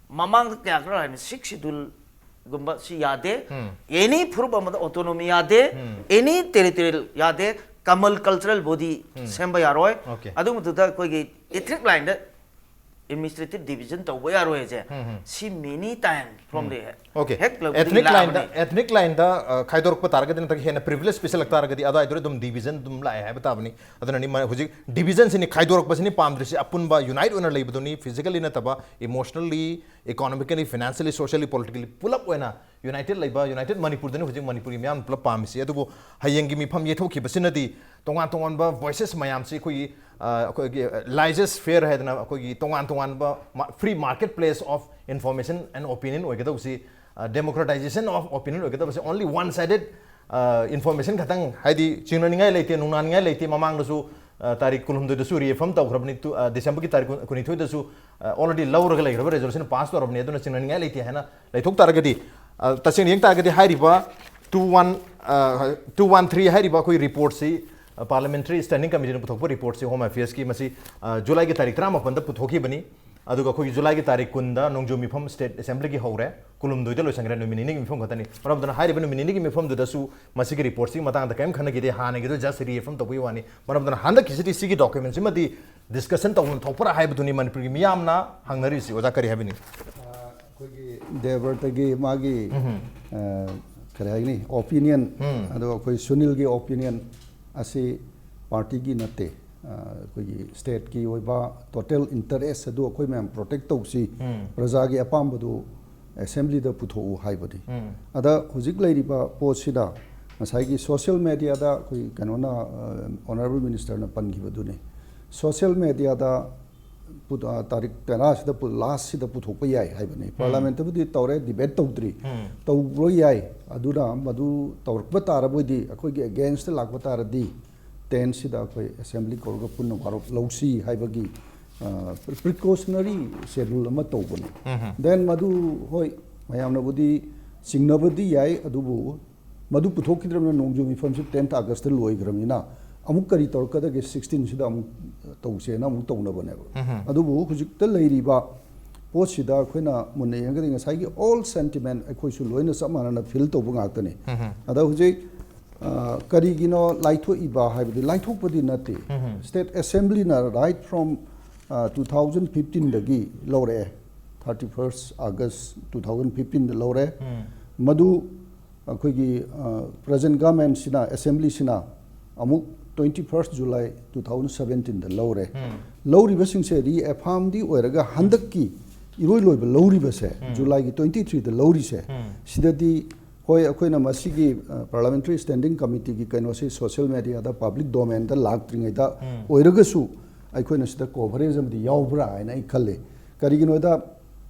ꯃꯃꯥꯡꯗ ꯀꯌꯥ ꯈꯔ ꯍꯥꯏꯅ sixth schedule ꯒꯨꯝꯕ ꯁꯤ ꯌꯥꯗꯦ꯫ Any ꯐꯨꯔꯨꯞ ꯑꯃꯗ autonomy ꯌꯥꯗꯦ꯫ Any territorial ꯌꯥꯗꯦ꯫ Kamal cultural body ꯁꯦꯝꯕ ꯌꯥꯔꯣꯏ꯫ Okay. ꯑꯗꯨ ꯃꯊꯛꯇ ꯑꯩꯈꯣꯏꯒꯤ ethnic line ꯗ administrative division ꯇꯧꯕ ꯌꯥꯔꯣꯏ ꯍꯥꯏꯁꯦ꯫ ꯁꯤ many time from the Okay. ꯍꯦꯛ ꯂꯧꯕꯗꯒꯤ Ethnic line ꯗ, ꯂꯥꯛꯑꯕꯅꯤ꯫ Ethnic line ꯗ, ꯑ, ꯈꯥꯏꯗꯣꯔꯛꯄ ꯇꯥꯔꯒꯗꯤ, ꯅꯠꯇ꯭ꯔꯒ ꯍꯦꯟꯅ privilege ꯄꯤꯁꯜꯂꯛ ꯇꯥꯔꯒꯗꯤ ꯑꯗꯨꯋꯥꯏꯗꯨꯗ ꯑꯗꯨꯝ division ꯑꯗꯨꯝ ꯂꯥꯛꯑꯦ ꯍꯥꯏꯕ ꯇꯥꯕꯅꯤ꯫ ꯑꯗꯨꯅꯅꯤ ꯃ-, ꯍꯧꯖꯤꯛ division ꯁꯤꯅꯤ, ꯈꯥꯏꯗꯣꯔꯛꯄꯁꯤꯅꯤ ꯄꯥꯝꯗ꯭ꯔꯤꯁꯤ꯫ ꯑꯄꯨꯟꯕ unite ꯑꯣꯏꯅ ꯂꯩꯕꯗꯨꯅꯤ, physically ꯅꯠꯇꯕ, emotionally, economically, financially, socially, politically ꯄꯨꯂꯞ ꯑꯣꯏꯅ united ꯂꯩꯕ, united ꯃꯅꯤꯄꯨꯔꯗꯨꯅꯤ ꯍꯧꯖꯤꯛ ꯃꯅꯤꯄꯨꯔꯒꯤ ꯃꯤꯌꯥꯝ ꯄꯨꯂꯞ ꯄꯥꯝꯃꯤꯁꯤ꯫ ꯑꯗꯨꯕꯨ ꯍꯌꯦꯡꯒꯤ ꯃꯤꯐꯝ ꯌꯩꯊꯣꯛꯈꯤꯕꯁꯤꯅꯗꯤ ꯇꯣꯉꯥꯟ ꯇꯣꯉꯥꯟꯕ voices ꯃꯌꯥꯝꯁꯤ ꯑꯩꯈꯣꯏꯒꯤ, ꯑ, ꯑꯩꯈꯣꯏꯒꯤ, ꯑ, laissez-faire ꯍꯥꯏꯗꯅ ꯑꯩꯈꯣꯏꯒꯤ ꯇꯣꯉꯥꯟ ꯇꯣꯉꯥꯟꯕ ꯃ-, free market place of information and opinion ꯑꯣꯏꯒꯗꯧꯕꯁꯤ, ꯑ, democratization of opinion ꯑꯣꯏꯒꯗꯕꯁꯤ only one sided, ꯑ, information ꯈꯛꯇꯪ, ꯍꯥꯏꯗꯤ ꯆꯤꯡꯅꯅꯤꯡꯉꯥꯏ ꯂꯩꯇꯦ, ꯅꯨꯡꯅꯥꯅꯤꯡꯉꯥꯏ ꯂꯩꯇꯦ꯫ ꯃꯃꯥꯡꯗꯁꯨ, ꯑ, ꯇꯥꯔꯤꯛ ꯀꯨꯟꯍꯨꯝꯗꯣꯏꯗꯁꯨ reaffirm ꯇꯧꯈ꯭ꯔꯕꯅꯤ, ꯇꯨ-, ꯑ, December ꯒꯤ ꯇꯥꯔꯤꯛ ꯀꯨꯟ-, ꯀꯨꯟꯅꯤꯊꯣꯏꯗꯁꯨ, ꯑ, already ꯂꯧꯔꯒ ꯂꯩꯈ꯭ꯔꯕ resolution pass ꯇꯧꯔꯕꯅꯤ꯫ ꯑꯗꯨꯅ ꯆꯤꯡꯅꯅꯤꯡꯉꯥꯏ ꯂꯩꯇꯦ ꯍꯥꯏꯅ ꯂꯩꯊꯣꯛ ꯇꯥꯔꯒꯗꯤ, ꯑ, ꯇꯁꯦꯡꯅ ꯌꯦꯡ ꯇꯥꯔꯒꯗꯤ ꯍꯥꯏꯔꯤꯕ two one, ꯑ, two one three ꯍꯥꯏꯔꯤꯕ ꯑꯩꯈꯣꯏ report ꯁꯤ, ꯑ, Parliamentary Standing Committee ꯅ ꯄꯨꯊꯣꯛꯄ report ꯁꯤ Home Affairs ꯀꯤ, ꯃꯁꯤ, ꯑ, July ꯒꯤ ꯇꯥꯔꯤꯛ ꯇꯔꯥꯃꯥꯄꯟꯗ ꯄꯨꯊꯣꯛꯈꯤꯕꯅꯤ꯫ ꯑꯗꯨꯒ ꯑꯩꯈꯣꯏꯒꯤ ꯖꯨꯂꯥꯏꯒꯤ ꯇꯥꯔꯤꯛ ꯀꯨꯟꯗ ꯅꯣꯡꯖꯨ ꯃꯤꯐꯝ ꯁ꯭ꯇꯦꯠ ꯑꯦꯁꯦꯝꯕ꯭ꯂꯤꯒꯤ ꯍꯧꯔꯦ, ꯀꯨꯟꯍꯨꯝꯗꯣꯏꯗ ꯂꯣꯏꯁꯤꯟꯈ꯭ꯔꯦ, ꯅꯨꯃꯤꯠ ꯅꯤꯅꯤꯒꯤ ꯃꯤꯐꯝ ꯈꯛꯇꯅꯤ꯫ ꯃꯔꯝ ꯑꯗꯨꯅ ꯍꯥꯏꯔꯤꯕ ꯅꯨꯃꯤꯠ ꯅꯤꯅꯤꯒꯤ ꯃꯤꯐꯝꯗꯨꯗꯁꯨ ꯃꯁꯤꯒꯤ ꯔꯤꯄꯣꯔꯠꯁꯤꯒꯤ ꯃꯇꯥꯡꯗ ꯀꯔꯤꯝ ꯈꯟꯅꯈꯤꯗꯦ, ꯍꯥꯟꯅꯒꯤꯗꯣ just reaffirm ꯇꯧꯕꯒꯤ ꯋꯥꯅꯤ꯫ ꯃꯔꯝ ꯑꯗꯨꯅ ꯍꯟꯗꯛꯀꯤꯁꯤꯗꯤ ꯁꯤꯒꯤ ꯗꯣꯀ꯭ꯌꯨꯃꯦꯟꯁꯤꯃꯗꯤ ꯗꯤꯁꯀꯁꯟ ꯇꯧꯐꯝ ꯊꯣꯛꯄ꯭ꯔꯥ ꯍꯥꯏꯕꯗꯨꯅꯤ ꯃꯅꯤꯄꯨꯔꯒꯤ ꯃꯤꯌꯥꯝꯅ ꯍꯪꯅꯔꯤꯁꯤ꯫ ꯑꯣꯖꯥ, ꯀꯔꯤ ꯍꯥꯏꯕꯤꯅꯤꯡꯉꯤ? ꯑꯩꯈꯣꯏꯒꯤ ꯗꯦꯕꯔꯇꯒꯤ ꯃꯥꯒꯤ ꯑ, ꯀꯔꯤ ꯍꯥꯏꯒꯅꯤ, ꯑꯣꯄꯤꯅꯤꯌꯟ, ꯑꯗꯨꯒ ꯑꯩꯈꯣꯏ ꯁꯨꯅꯤꯜꯒꯤ ꯑꯣꯄꯤꯅꯤꯌꯟ ꯑꯁꯤ ꯄꯥꯔꯇꯤꯒꯤ ꯅꯠꯇꯦ꯫ ꯑ, ꯑꯩꯈꯣꯏꯒꯤ ꯁ꯭ꯇꯦꯠꯀꯤ ꯑꯣꯏꯕ ꯇꯣꯇꯦꯜ ꯏꯟꯇꯔꯦꯁ ꯑꯗꯨ ꯑꯩꯈꯣꯏ ꯃꯌꯥꯝ ꯄ꯭ꯔꯣꯇꯦꯛ ꯇꯧꯁꯤ, ꯄ꯭ꯔꯖꯥꯒꯤ ꯑꯄꯥꯝꯕꯗꯨ ꯑꯦꯁꯦꯝꯕ꯭ꯂꯤꯗ ꯄꯨꯊꯣꯛꯎ ꯍꯥꯏꯕꯅꯤ꯫ ꯑꯗ ꯍꯧꯖꯤꯛ ꯂꯩꯔꯤꯕ ꯄꯣꯠꯁꯤꯗ ꯉꯁꯥꯏꯒꯤ ꯁꯣꯁꯤꯌꯦꯜ ꯃꯦꯗꯤꯌꯥꯗ ꯑꯩꯈꯣꯏ ꯀꯩꯅꯣꯅ, ꯑꯣꯅꯔꯦꯕꯜ ꯃꯤꯅꯤꯁꯇꯔꯅ ꯄꯟꯈꯤꯕꯗꯨꯅꯤ꯫ ꯁꯣꯁꯤꯌꯦꯜ ꯃꯦꯗꯤꯌꯥꯗ ꯄꯨ-, ꯑ, ꯇꯥꯔꯤꯛ ꯇꯔꯥꯁꯤꯗ ꯄꯨ-, ꯂꯥꯁꯁꯤꯗ ꯄꯨꯊꯣꯛꯄ ꯌꯥꯏ ꯍꯥꯏꯕꯅꯤ꯫ ꯄꯥꯔꯂꯥꯃꯦꯟꯠꯇꯕꯨꯗꯤ ꯇꯧꯔꯦ, ꯗꯤꯕꯦꯠ ꯇꯧꯗ꯭ꯔꯤ꯫ ꯇꯧꯕ ꯌꯥꯏ꯫ ꯑꯗꯨꯅ ꯃꯗꯨ ꯇꯧꯔꯛꯄ ꯇꯥꯔꯕꯣꯏꯗꯤ, ꯑꯩꯈꯣꯏꯒꯤ ꯑꯦꯒꯦꯟꯁꯇ ꯂꯥꯛꯄ ꯇꯥꯔꯗꯤ, ꯇꯦꯟꯁꯤꯗ ꯑꯩꯈꯣꯏ ꯑꯦꯁꯦꯝꯕ꯭ꯂꯤ ꯀꯧꯔꯒ ꯄꯨꯟꯅ ꯋꯥꯔꯣꯞ ꯂꯧꯁꯤ ꯍꯥꯏꯕꯒꯤ, ꯑ, ꯄ꯭ꯔꯤꯀꯣꯁꯅꯔꯤ ꯁꯦꯗ꯭ꯌꯨꯜ ꯑꯃ ꯇꯧꯕꯅꯤ꯫ ꯗꯦꯟ ꯃꯗꯨ, ꯍꯣꯏ, ꯃꯌꯥꯝꯅꯕꯨꯗꯤ ꯆꯤꯡꯅꯕꯗꯤ ꯌꯥꯏ, ꯑꯗꯨꯕꯨ ꯃꯗꯨ ꯄꯨꯊꯣꯛꯈꯤꯗ꯭ꯔꯕꯅꯤꯅ, ꯅꯣꯡꯖꯨ ꯃꯤꯐꯝꯁꯤ ꯇꯦꯟꯊ ꯑꯥꯒꯁꯇ ꯂꯣꯏꯈ꯭ꯔꯕꯅꯤꯅ, ꯑꯃꯨꯛ ꯀꯔꯤ ꯇꯧꯔꯛꯀꯗꯒꯦ, ꯁꯤꯛꯁꯇꯤꯟꯁꯤꯗ ꯑꯃꯨꯛ ꯇꯧꯁꯦꯅ ꯑꯃꯨꯛ ꯇꯧꯅꯕꯅꯦꯕ꯫ ꯑꯗꯨꯕꯨ ꯍꯧꯖꯤꯛꯇ ꯂꯩꯔꯤꯕ ꯄꯣꯠꯁꯤꯗ ꯑꯩꯈꯣꯏꯅ ꯃꯨꯟꯅ ꯌꯦꯡꯉꯒꯗꯤ, ꯉꯁꯥꯏꯒꯤ ꯑꯣꯜ ꯁꯦꯟꯇꯤꯃꯦꯟ ꯑꯩꯈꯣꯏꯁꯨ ꯂꯣꯏꯅ ꯆꯞ ꯃꯥꯟꯅꯅ ꯐꯤꯜ ꯇꯧꯕ ꯉꯥꯛꯇꯅꯤ꯫ ꯑꯗ ꯍꯧꯖꯤꯛ, ꯑ, ꯀꯔꯤꯒꯤꯅꯣ ꯂꯥꯏꯊꯣꯛꯏꯕ ꯍꯥꯏꯕꯗꯤ, ꯂꯥꯏꯊꯣꯛꯄꯗꯤ ꯅꯠꯇꯦ꯫ ꯁ꯭ꯇꯦꯠ ꯑꯦꯁꯦꯝꯕ꯭ꯂꯤꯅ right from, ꯑ, two thousand fifteenꯗꯒꯤ ꯂꯧꯔꯛꯑꯦ, thirty first August two thousand fifteenꯗ ꯂꯧꯔꯦ꯫ ꯃꯗꯨ ꯑꯩꯈꯣꯏꯒꯤ, ꯑ, ꯄ꯭ꯔꯖꯦꯟ ꯒꯚꯔꯟꯃꯦꯟꯠꯁꯤꯅ, ꯑꯦꯁꯦꯝꯕ꯭ꯂꯤꯁꯤꯅ ꯑꯃꯨꯛ twenty first July two thousand seventeenꯗ ꯂꯧꯔꯦ꯫ ꯂꯧꯔꯤꯕꯁꯤꯡꯁꯦ ꯔꯤꯑꯦꯐꯥꯝꯗꯤ ꯑꯣꯏꯔꯒ, ꯍꯟꯗꯛꯀꯤ ꯏꯔꯣꯏ ꯂꯣꯏꯕ ꯂꯧꯔꯤꯕꯁꯦ, ꯖꯨꯂꯥꯏꯒꯤ twenty threeꯗ ꯂꯧꯔꯤꯁꯦ, ꯁꯤꯗꯗꯤ, ꯍꯣꯏ, ꯑꯩꯈꯣꯏꯅ ꯃꯁꯤꯒꯤ, ꯑ, ꯄꯥꯔꯂꯥꯃꯦꯟꯇꯔꯤ ꯁ꯭ꯇꯦꯟꯗꯤꯡ ꯀꯃꯤꯇꯤꯒꯤ ꯀꯩꯅꯣꯁꯤ ꯁꯣꯁꯤꯌꯦꯜ ꯃꯦꯗꯤꯌꯥꯗ, ꯄꯕ꯭ꯂꯤꯛ ꯗꯣꯃꯦꯟꯗ ꯂꯥꯛꯇ꯭ꯔꯤꯉꯩꯗ ꯑꯣꯏꯔꯒꯁꯨ, ꯑꯩꯈꯣꯏꯅ ꯁꯤꯗ ꯀꯣꯚꯔꯦꯖ ꯑꯃꯗꯤ ꯌꯥꯎꯕ꯭ꯔꯥ ꯍꯥꯏꯅ ꯑꯩ ꯈꯜꯂꯤ꯫ ꯀꯔꯤꯒꯤꯅꯣꯗ,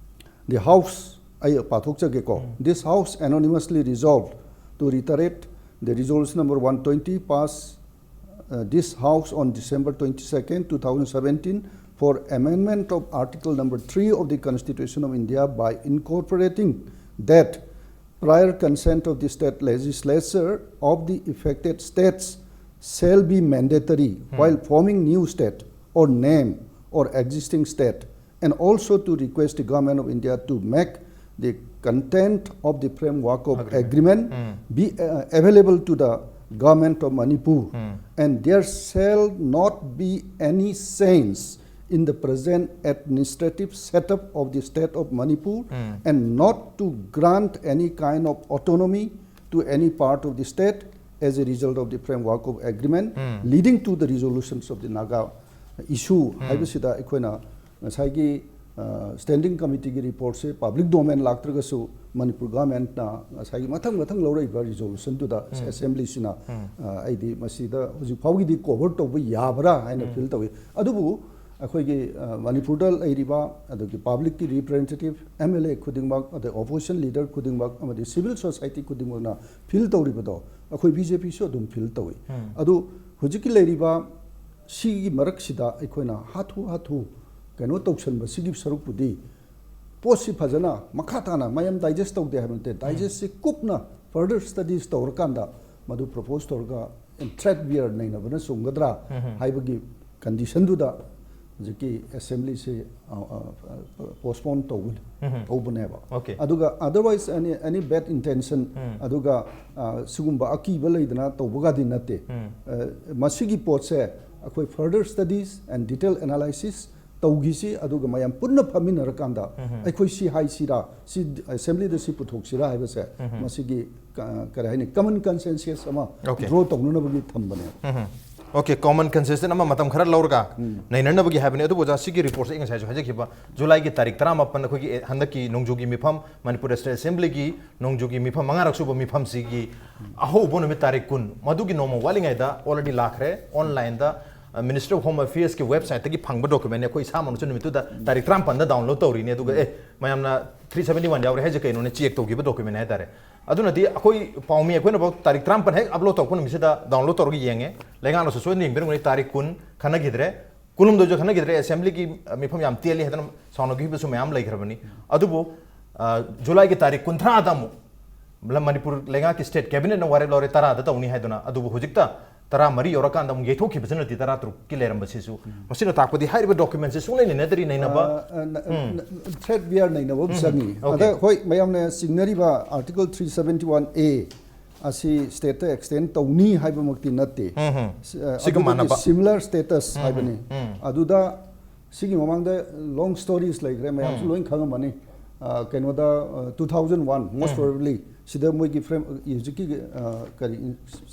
the House, ꯑꯩ ꯄꯥꯊꯣꯛꯆꯒꯦꯀꯣ꯫ This House unanimously resolved to reiterate the resolution number one twenty passed, uh, this House on December twenty-second, two thousand seventeen, for amendment of Article number three of the Constitution of India by incorporating that prior consent of the state legislature of the affected states shall be mandatory while forming new state or name or existing state And also to request the Government of India to make the content of the framework of agreement, agreement be uh, available to the Government of Manipur, and there shall not be any change in the present administrative setup of the state of Manipur, and not to grant any kind of autonomy to any part of the state as a result of the framework of agreement leading to the resolutions of the Naga issue ꯍꯥꯏꯕꯁꯤꯗ ꯑꯩꯈꯣꯏꯅ ꯉꯁꯥꯏꯒꯤ standing committeeꯒꯤ reportꯁꯦ public domain ꯂꯥꯛꯇ꯭ꯔꯒꯁꯨ Manipur governmentꯅ ꯉꯁꯥꯏꯒꯤ ꯃꯊꯪ ꯃꯊꯪ ꯂꯧꯔꯛꯏꯕ resolutionꯗꯨꯗ assemblyꯁꯤꯅ ꯑꯩꯗꯤ ꯃꯁꯤꯗ ꯍꯧꯖꯤꯛ ꯐꯥꯎꯒꯤꯗꯤ cover ꯇꯧꯕ ꯌꯥꯕ꯭ꯔꯥ ꯍꯥꯏꯅ feel ꯇꯧꯏ꯫ ꯑꯗꯨꯕꯨ ꯑꯩꯈꯣꯏꯒꯤ ꯃꯅꯤꯄꯨꯔꯗ ꯂꯩꯔꯤꯕ ꯑꯗꯒꯤ publicꯀꯤ representative, M L A ꯈꯨꯗꯤꯡꯃꯛ, ꯑꯗꯩ opposition leader ꯈꯨꯗꯤꯡꯃꯛ ꯑꯃꯗꯤ civil society ꯈꯨꯗꯤꯡꯃꯛꯅ feel ꯇꯧꯔꯤꯕꯗꯣ ꯑꯩꯈꯣꯏ BJPꯁꯨ ꯑꯗꯨꯝ feel ꯇꯧꯏ꯫ ꯑꯗꯨ ꯍꯧꯖꯤꯛꯀꯤ ꯂꯩꯔꯤꯕ ꯁꯤꯒꯤ ꯃꯔꯛꯁꯤꯗ ꯑꯩꯈꯣꯏꯅ ꯍꯥꯊꯨ ꯍꯥꯊꯨ ꯀꯩꯅꯣ ꯇꯧꯁꯟꯕ ꯁꯤꯒꯤ ꯁꯔꯨꯛꯄꯨꯗꯤ ꯄꯣꯠꯁꯤ ꯐꯖꯅ ꯃꯈꯥ ꯇꯥꯅ ꯃꯌꯥꯝ digest ꯇꯧꯗꯦ ꯍꯥꯏꯕ ꯅꯠꯇꯦ, digestꯁꯤ ꯀꯨꯞꯅ further studies ꯇꯧꯔꯀꯥꯟꯗ ꯃꯗꯨ propose ꯇꯧꯔꯒ threat bear ꯅꯩꯅꯕꯅ ꯆꯨꯝꯒꯗ꯭ꯔꯥ ꯍꯥꯏꯕꯒꯤ conditionꯗꯨꯗ ꯍꯧꯖꯤꯛꯀꯤ assemblyꯁꯤ postpone ꯇꯧꯕꯅꯤ, ꯇꯧꯕꯅꯦꯕ꯫ Okay. ꯑꯗꯨꯒ otherwise any any bad intention ꯑꯗꯨꯒ ꯁꯤꯒꯨꯝꯕ ꯑꯀꯤꯕ ꯂꯩꯗꯅ ꯇꯧꯕꯒꯗꯤ ꯅꯠꯇꯦ꯫ ꯃꯁꯤꯒꯤ ꯄꯣꯠꯁꯦ ꯑꯩꯈꯣꯏ further studies and detail analysis ꯇꯧꯈꯤꯁꯤ, ꯑꯗꯨꯒ ꯃꯌꯥꯝ ꯄꯨꯟꯅ ꯐꯝꯃꯤꯟꯅꯔꯀꯥꯟꯗ ꯑꯩꯈꯣꯏ ꯁꯤ ꯍꯥꯏꯁꯤꯔꯥ, ꯁꯤ assemblyꯗ ꯁꯤ ꯄꯨꯊꯣꯛꯁꯤꯔꯥ ꯍꯥꯏꯕꯁꯦ ꯃꯁꯤꯒꯤ ꯀ- ꯀꯔꯤ ꯍꯥꯏꯅꯤ, common consensus ꯑꯃ Okay. draw ꯇꯧꯅꯅꯕꯒꯤ ꯊꯝꯕꯅꯦꯕ꯫ Okay, common consensus ꯑꯃ ꯃꯇꯝ ꯈꯔ ꯂꯧꯔꯒ ꯅꯩꯅꯅꯕꯒꯤ ꯍꯥꯏꯕꯅꯤ꯫ ꯑꯗꯨꯕꯨ ꯑꯣꯖꯥ, ꯁꯤꯒꯤ reportꯁꯦ ꯑꯩ ꯉꯁꯥꯏꯁꯨ ꯍꯥꯏꯖꯈꯤꯕ, ꯖꯨꯂꯥꯏꯒꯤ ꯇꯥꯔꯤꯛ ꯇꯔꯥꯃꯥꯄꯟ ꯑꯩꯈꯣꯏꯒꯤ ꯑꯦ- ꯍꯟꯗꯛꯀꯤ ꯅꯣꯡꯖꯨꯒꯤ ꯃꯤꯐꯝ, ꯃꯅꯤꯄꯨꯔ State Assemblyꯒꯤ ꯅꯣꯡꯖꯨꯒꯤ ꯃꯤꯐꯝ, ꯃꯉꯥꯔꯛ ꯁꯨꯕ ꯃꯤꯐꯝꯁꯤꯒꯤ ꯑꯍꯧꯕ ꯅꯨꯃꯤꯠ ꯇꯥꯔꯤꯛ ꯀꯨꯟ, ꯃꯗꯨꯒꯤ ꯅꯣꯡꯃ ꯋꯥꯠꯂꯤꯉꯩꯗ already ꯂꯥꯛꯈ꯭ꯔꯦ꯫ Onlineꯗ Ministry of Home Affairsꯀꯤ websiteꯇꯒꯤ ꯐꯪꯕ documentꯅꯤ꯫ ꯑꯩꯈꯣꯏ ꯏꯁꯥꯃꯛꯅꯁꯨ ꯅꯨꯃꯤꯠꯇꯨꯗ ꯇꯥꯔꯤꯛ ꯇꯔꯥꯃꯥꯄꯟꯗ download ꯇꯧꯔꯤꯅꯤ꯫ ꯑꯗꯨꯒ ꯑꯦ, ꯃꯌꯥꯝꯅ three seventy one ꯌꯥꯎꯔꯦ ꯍꯥꯏꯁꯦ ꯀꯩꯅꯣꯅꯦ, check ꯇꯧꯈꯤꯕ documentꯅꯤ ꯍꯥꯏꯇꯥꯔꯦ꯫ ꯑꯗꯨꯅꯗꯤ ꯑꯩꯈꯣꯏ ꯄꯥꯎꯃꯤ ꯑꯩꯈꯣꯏꯅꯐꯥꯎ ꯇꯥꯔꯤꯛ ꯇꯔꯥꯃꯥꯄꯟ ꯍꯦꯛ upload ꯇꯧꯔꯛꯄ ꯅꯨꯃꯤꯠꯁꯤꯗ download ꯇꯧꯔꯒ ꯌꯦꯡꯉꯦ꯫ ꯂꯩꯉꯥꯛꯅꯁꯨ ꯁꯣꯏꯗꯅ ꯌꯦꯡꯕꯤꯔꯝꯒꯅꯤ꯫ ꯇꯥꯔꯤꯛ ꯀꯨꯟ ꯈꯟꯅꯈꯤꯗ꯭ꯔꯦ, ꯀꯨꯟꯍꯨꯝꯗꯣꯏꯁꯨ ꯈꯟꯅꯈꯤꯗ꯭ꯔꯦ꯫ Assemblyꯒꯤ ꯃꯤꯐꯝ ꯌꯥꯝ ꯇꯦꯜꯂꯤ ꯍꯥꯏꯗꯅ ꯁꯥꯎꯅꯈꯤꯕꯁꯨ ꯃꯌꯥꯝ ꯂꯩꯈ꯭ꯔꯕꯅꯤ꯫ ꯑꯗꯨꯕꯨ ꯖꯨꯂꯥꯏꯒꯤ ꯇꯥꯔꯤꯛ ꯀꯨꯟꯊ꯭ꯔꯥꯗ ꯑꯃꯨꯛ ꯃꯅꯤꯄꯨꯔ ꯂꯩꯉꯥꯛꯀꯤ State Cabinetꯅ ꯋꯥꯔꯦꯞ ꯂꯧꯔꯦ, ꯇꯔꯥꯗ ꯇꯧꯅꯤ ꯍꯥꯏꯗꯨꯅ꯫ ꯑꯗꯨꯕꯨ ꯍꯧꯖꯤꯛꯇ ꯇꯔꯥꯃꯔꯤ ꯌꯧꯔꯀꯥꯟꯗ ꯑꯃꯨꯛ ꯌꯩꯊꯣꯛꯈꯤꯕꯁꯤꯅꯗꯤ ꯇꯔꯥ ꯇꯔꯨꯛꯀꯤ ꯂꯩꯔꯝꯕꯁꯤꯁꯨ, ꯃꯁꯤꯅ ꯇꯥꯛꯄꯗꯤ ꯍꯥꯏꯔꯤꯕ ꯗꯣꯀ꯭ꯌꯨꯃꯦꯟꯁꯦ ꯁꯨꯡꯂꯩ ꯅꯩꯅꯗ꯭ꯔꯤ, ꯅꯩꯅꯕ꯫ ꯊ꯭ꯔꯦꯠ ꯕꯤꯌꯥꯔ ꯅꯩꯅꯕ ꯑꯃ ꯆꯪꯉꯤ꯫ Okay. ꯑꯗ ꯍꯣꯏ, ꯃꯌꯥꯝꯅ ꯆꯤꯡꯅꯔꯤꯕ Article three seventy one A ꯑꯁꯤ ꯁ꯭ꯇꯦꯠꯇ ꯑꯦꯛꯁꯇꯦꯟ ꯇꯧꯅꯤ ꯍꯥꯏꯕꯃꯛꯇꯤ ꯅꯠꯇꯦ꯫ ꯎꯝ꯫ ꯁ- ꯑ, ꯁꯤꯒ ꯑꯗꯨꯗꯒꯤ ꯃꯥꯟꯅꯕ꯫ Similar status ꯎꯝ, ꯍꯥꯏꯕꯅꯤ꯫ ꯎꯝ꯫ ꯑꯗꯨꯗ ꯁꯤꯒꯤ ꯃꯃꯥꯡꯗ ꯂꯣꯡ ꯁ꯭ꯇꯣꯔꯤꯁ ꯂꯩꯈ꯭ꯔꯦ, ꯃꯌꯥꯝꯁꯨ ꯎꯝ꯫ ꯂꯣꯏ ꯈꯪꯉꯝꯃꯅꯤ꯫ ꯑ, ꯀꯩꯅꯣꯗ, ꯑ, two thousand one, most ꯎꯝ꯫ Probably ꯁꯤꯗ ꯃꯣꯏꯒꯤ ꯐ꯭ꯔꯦꯝ, ꯍꯧꯖꯤꯛꯀꯤ, ꯑ, ꯀꯔꯤ,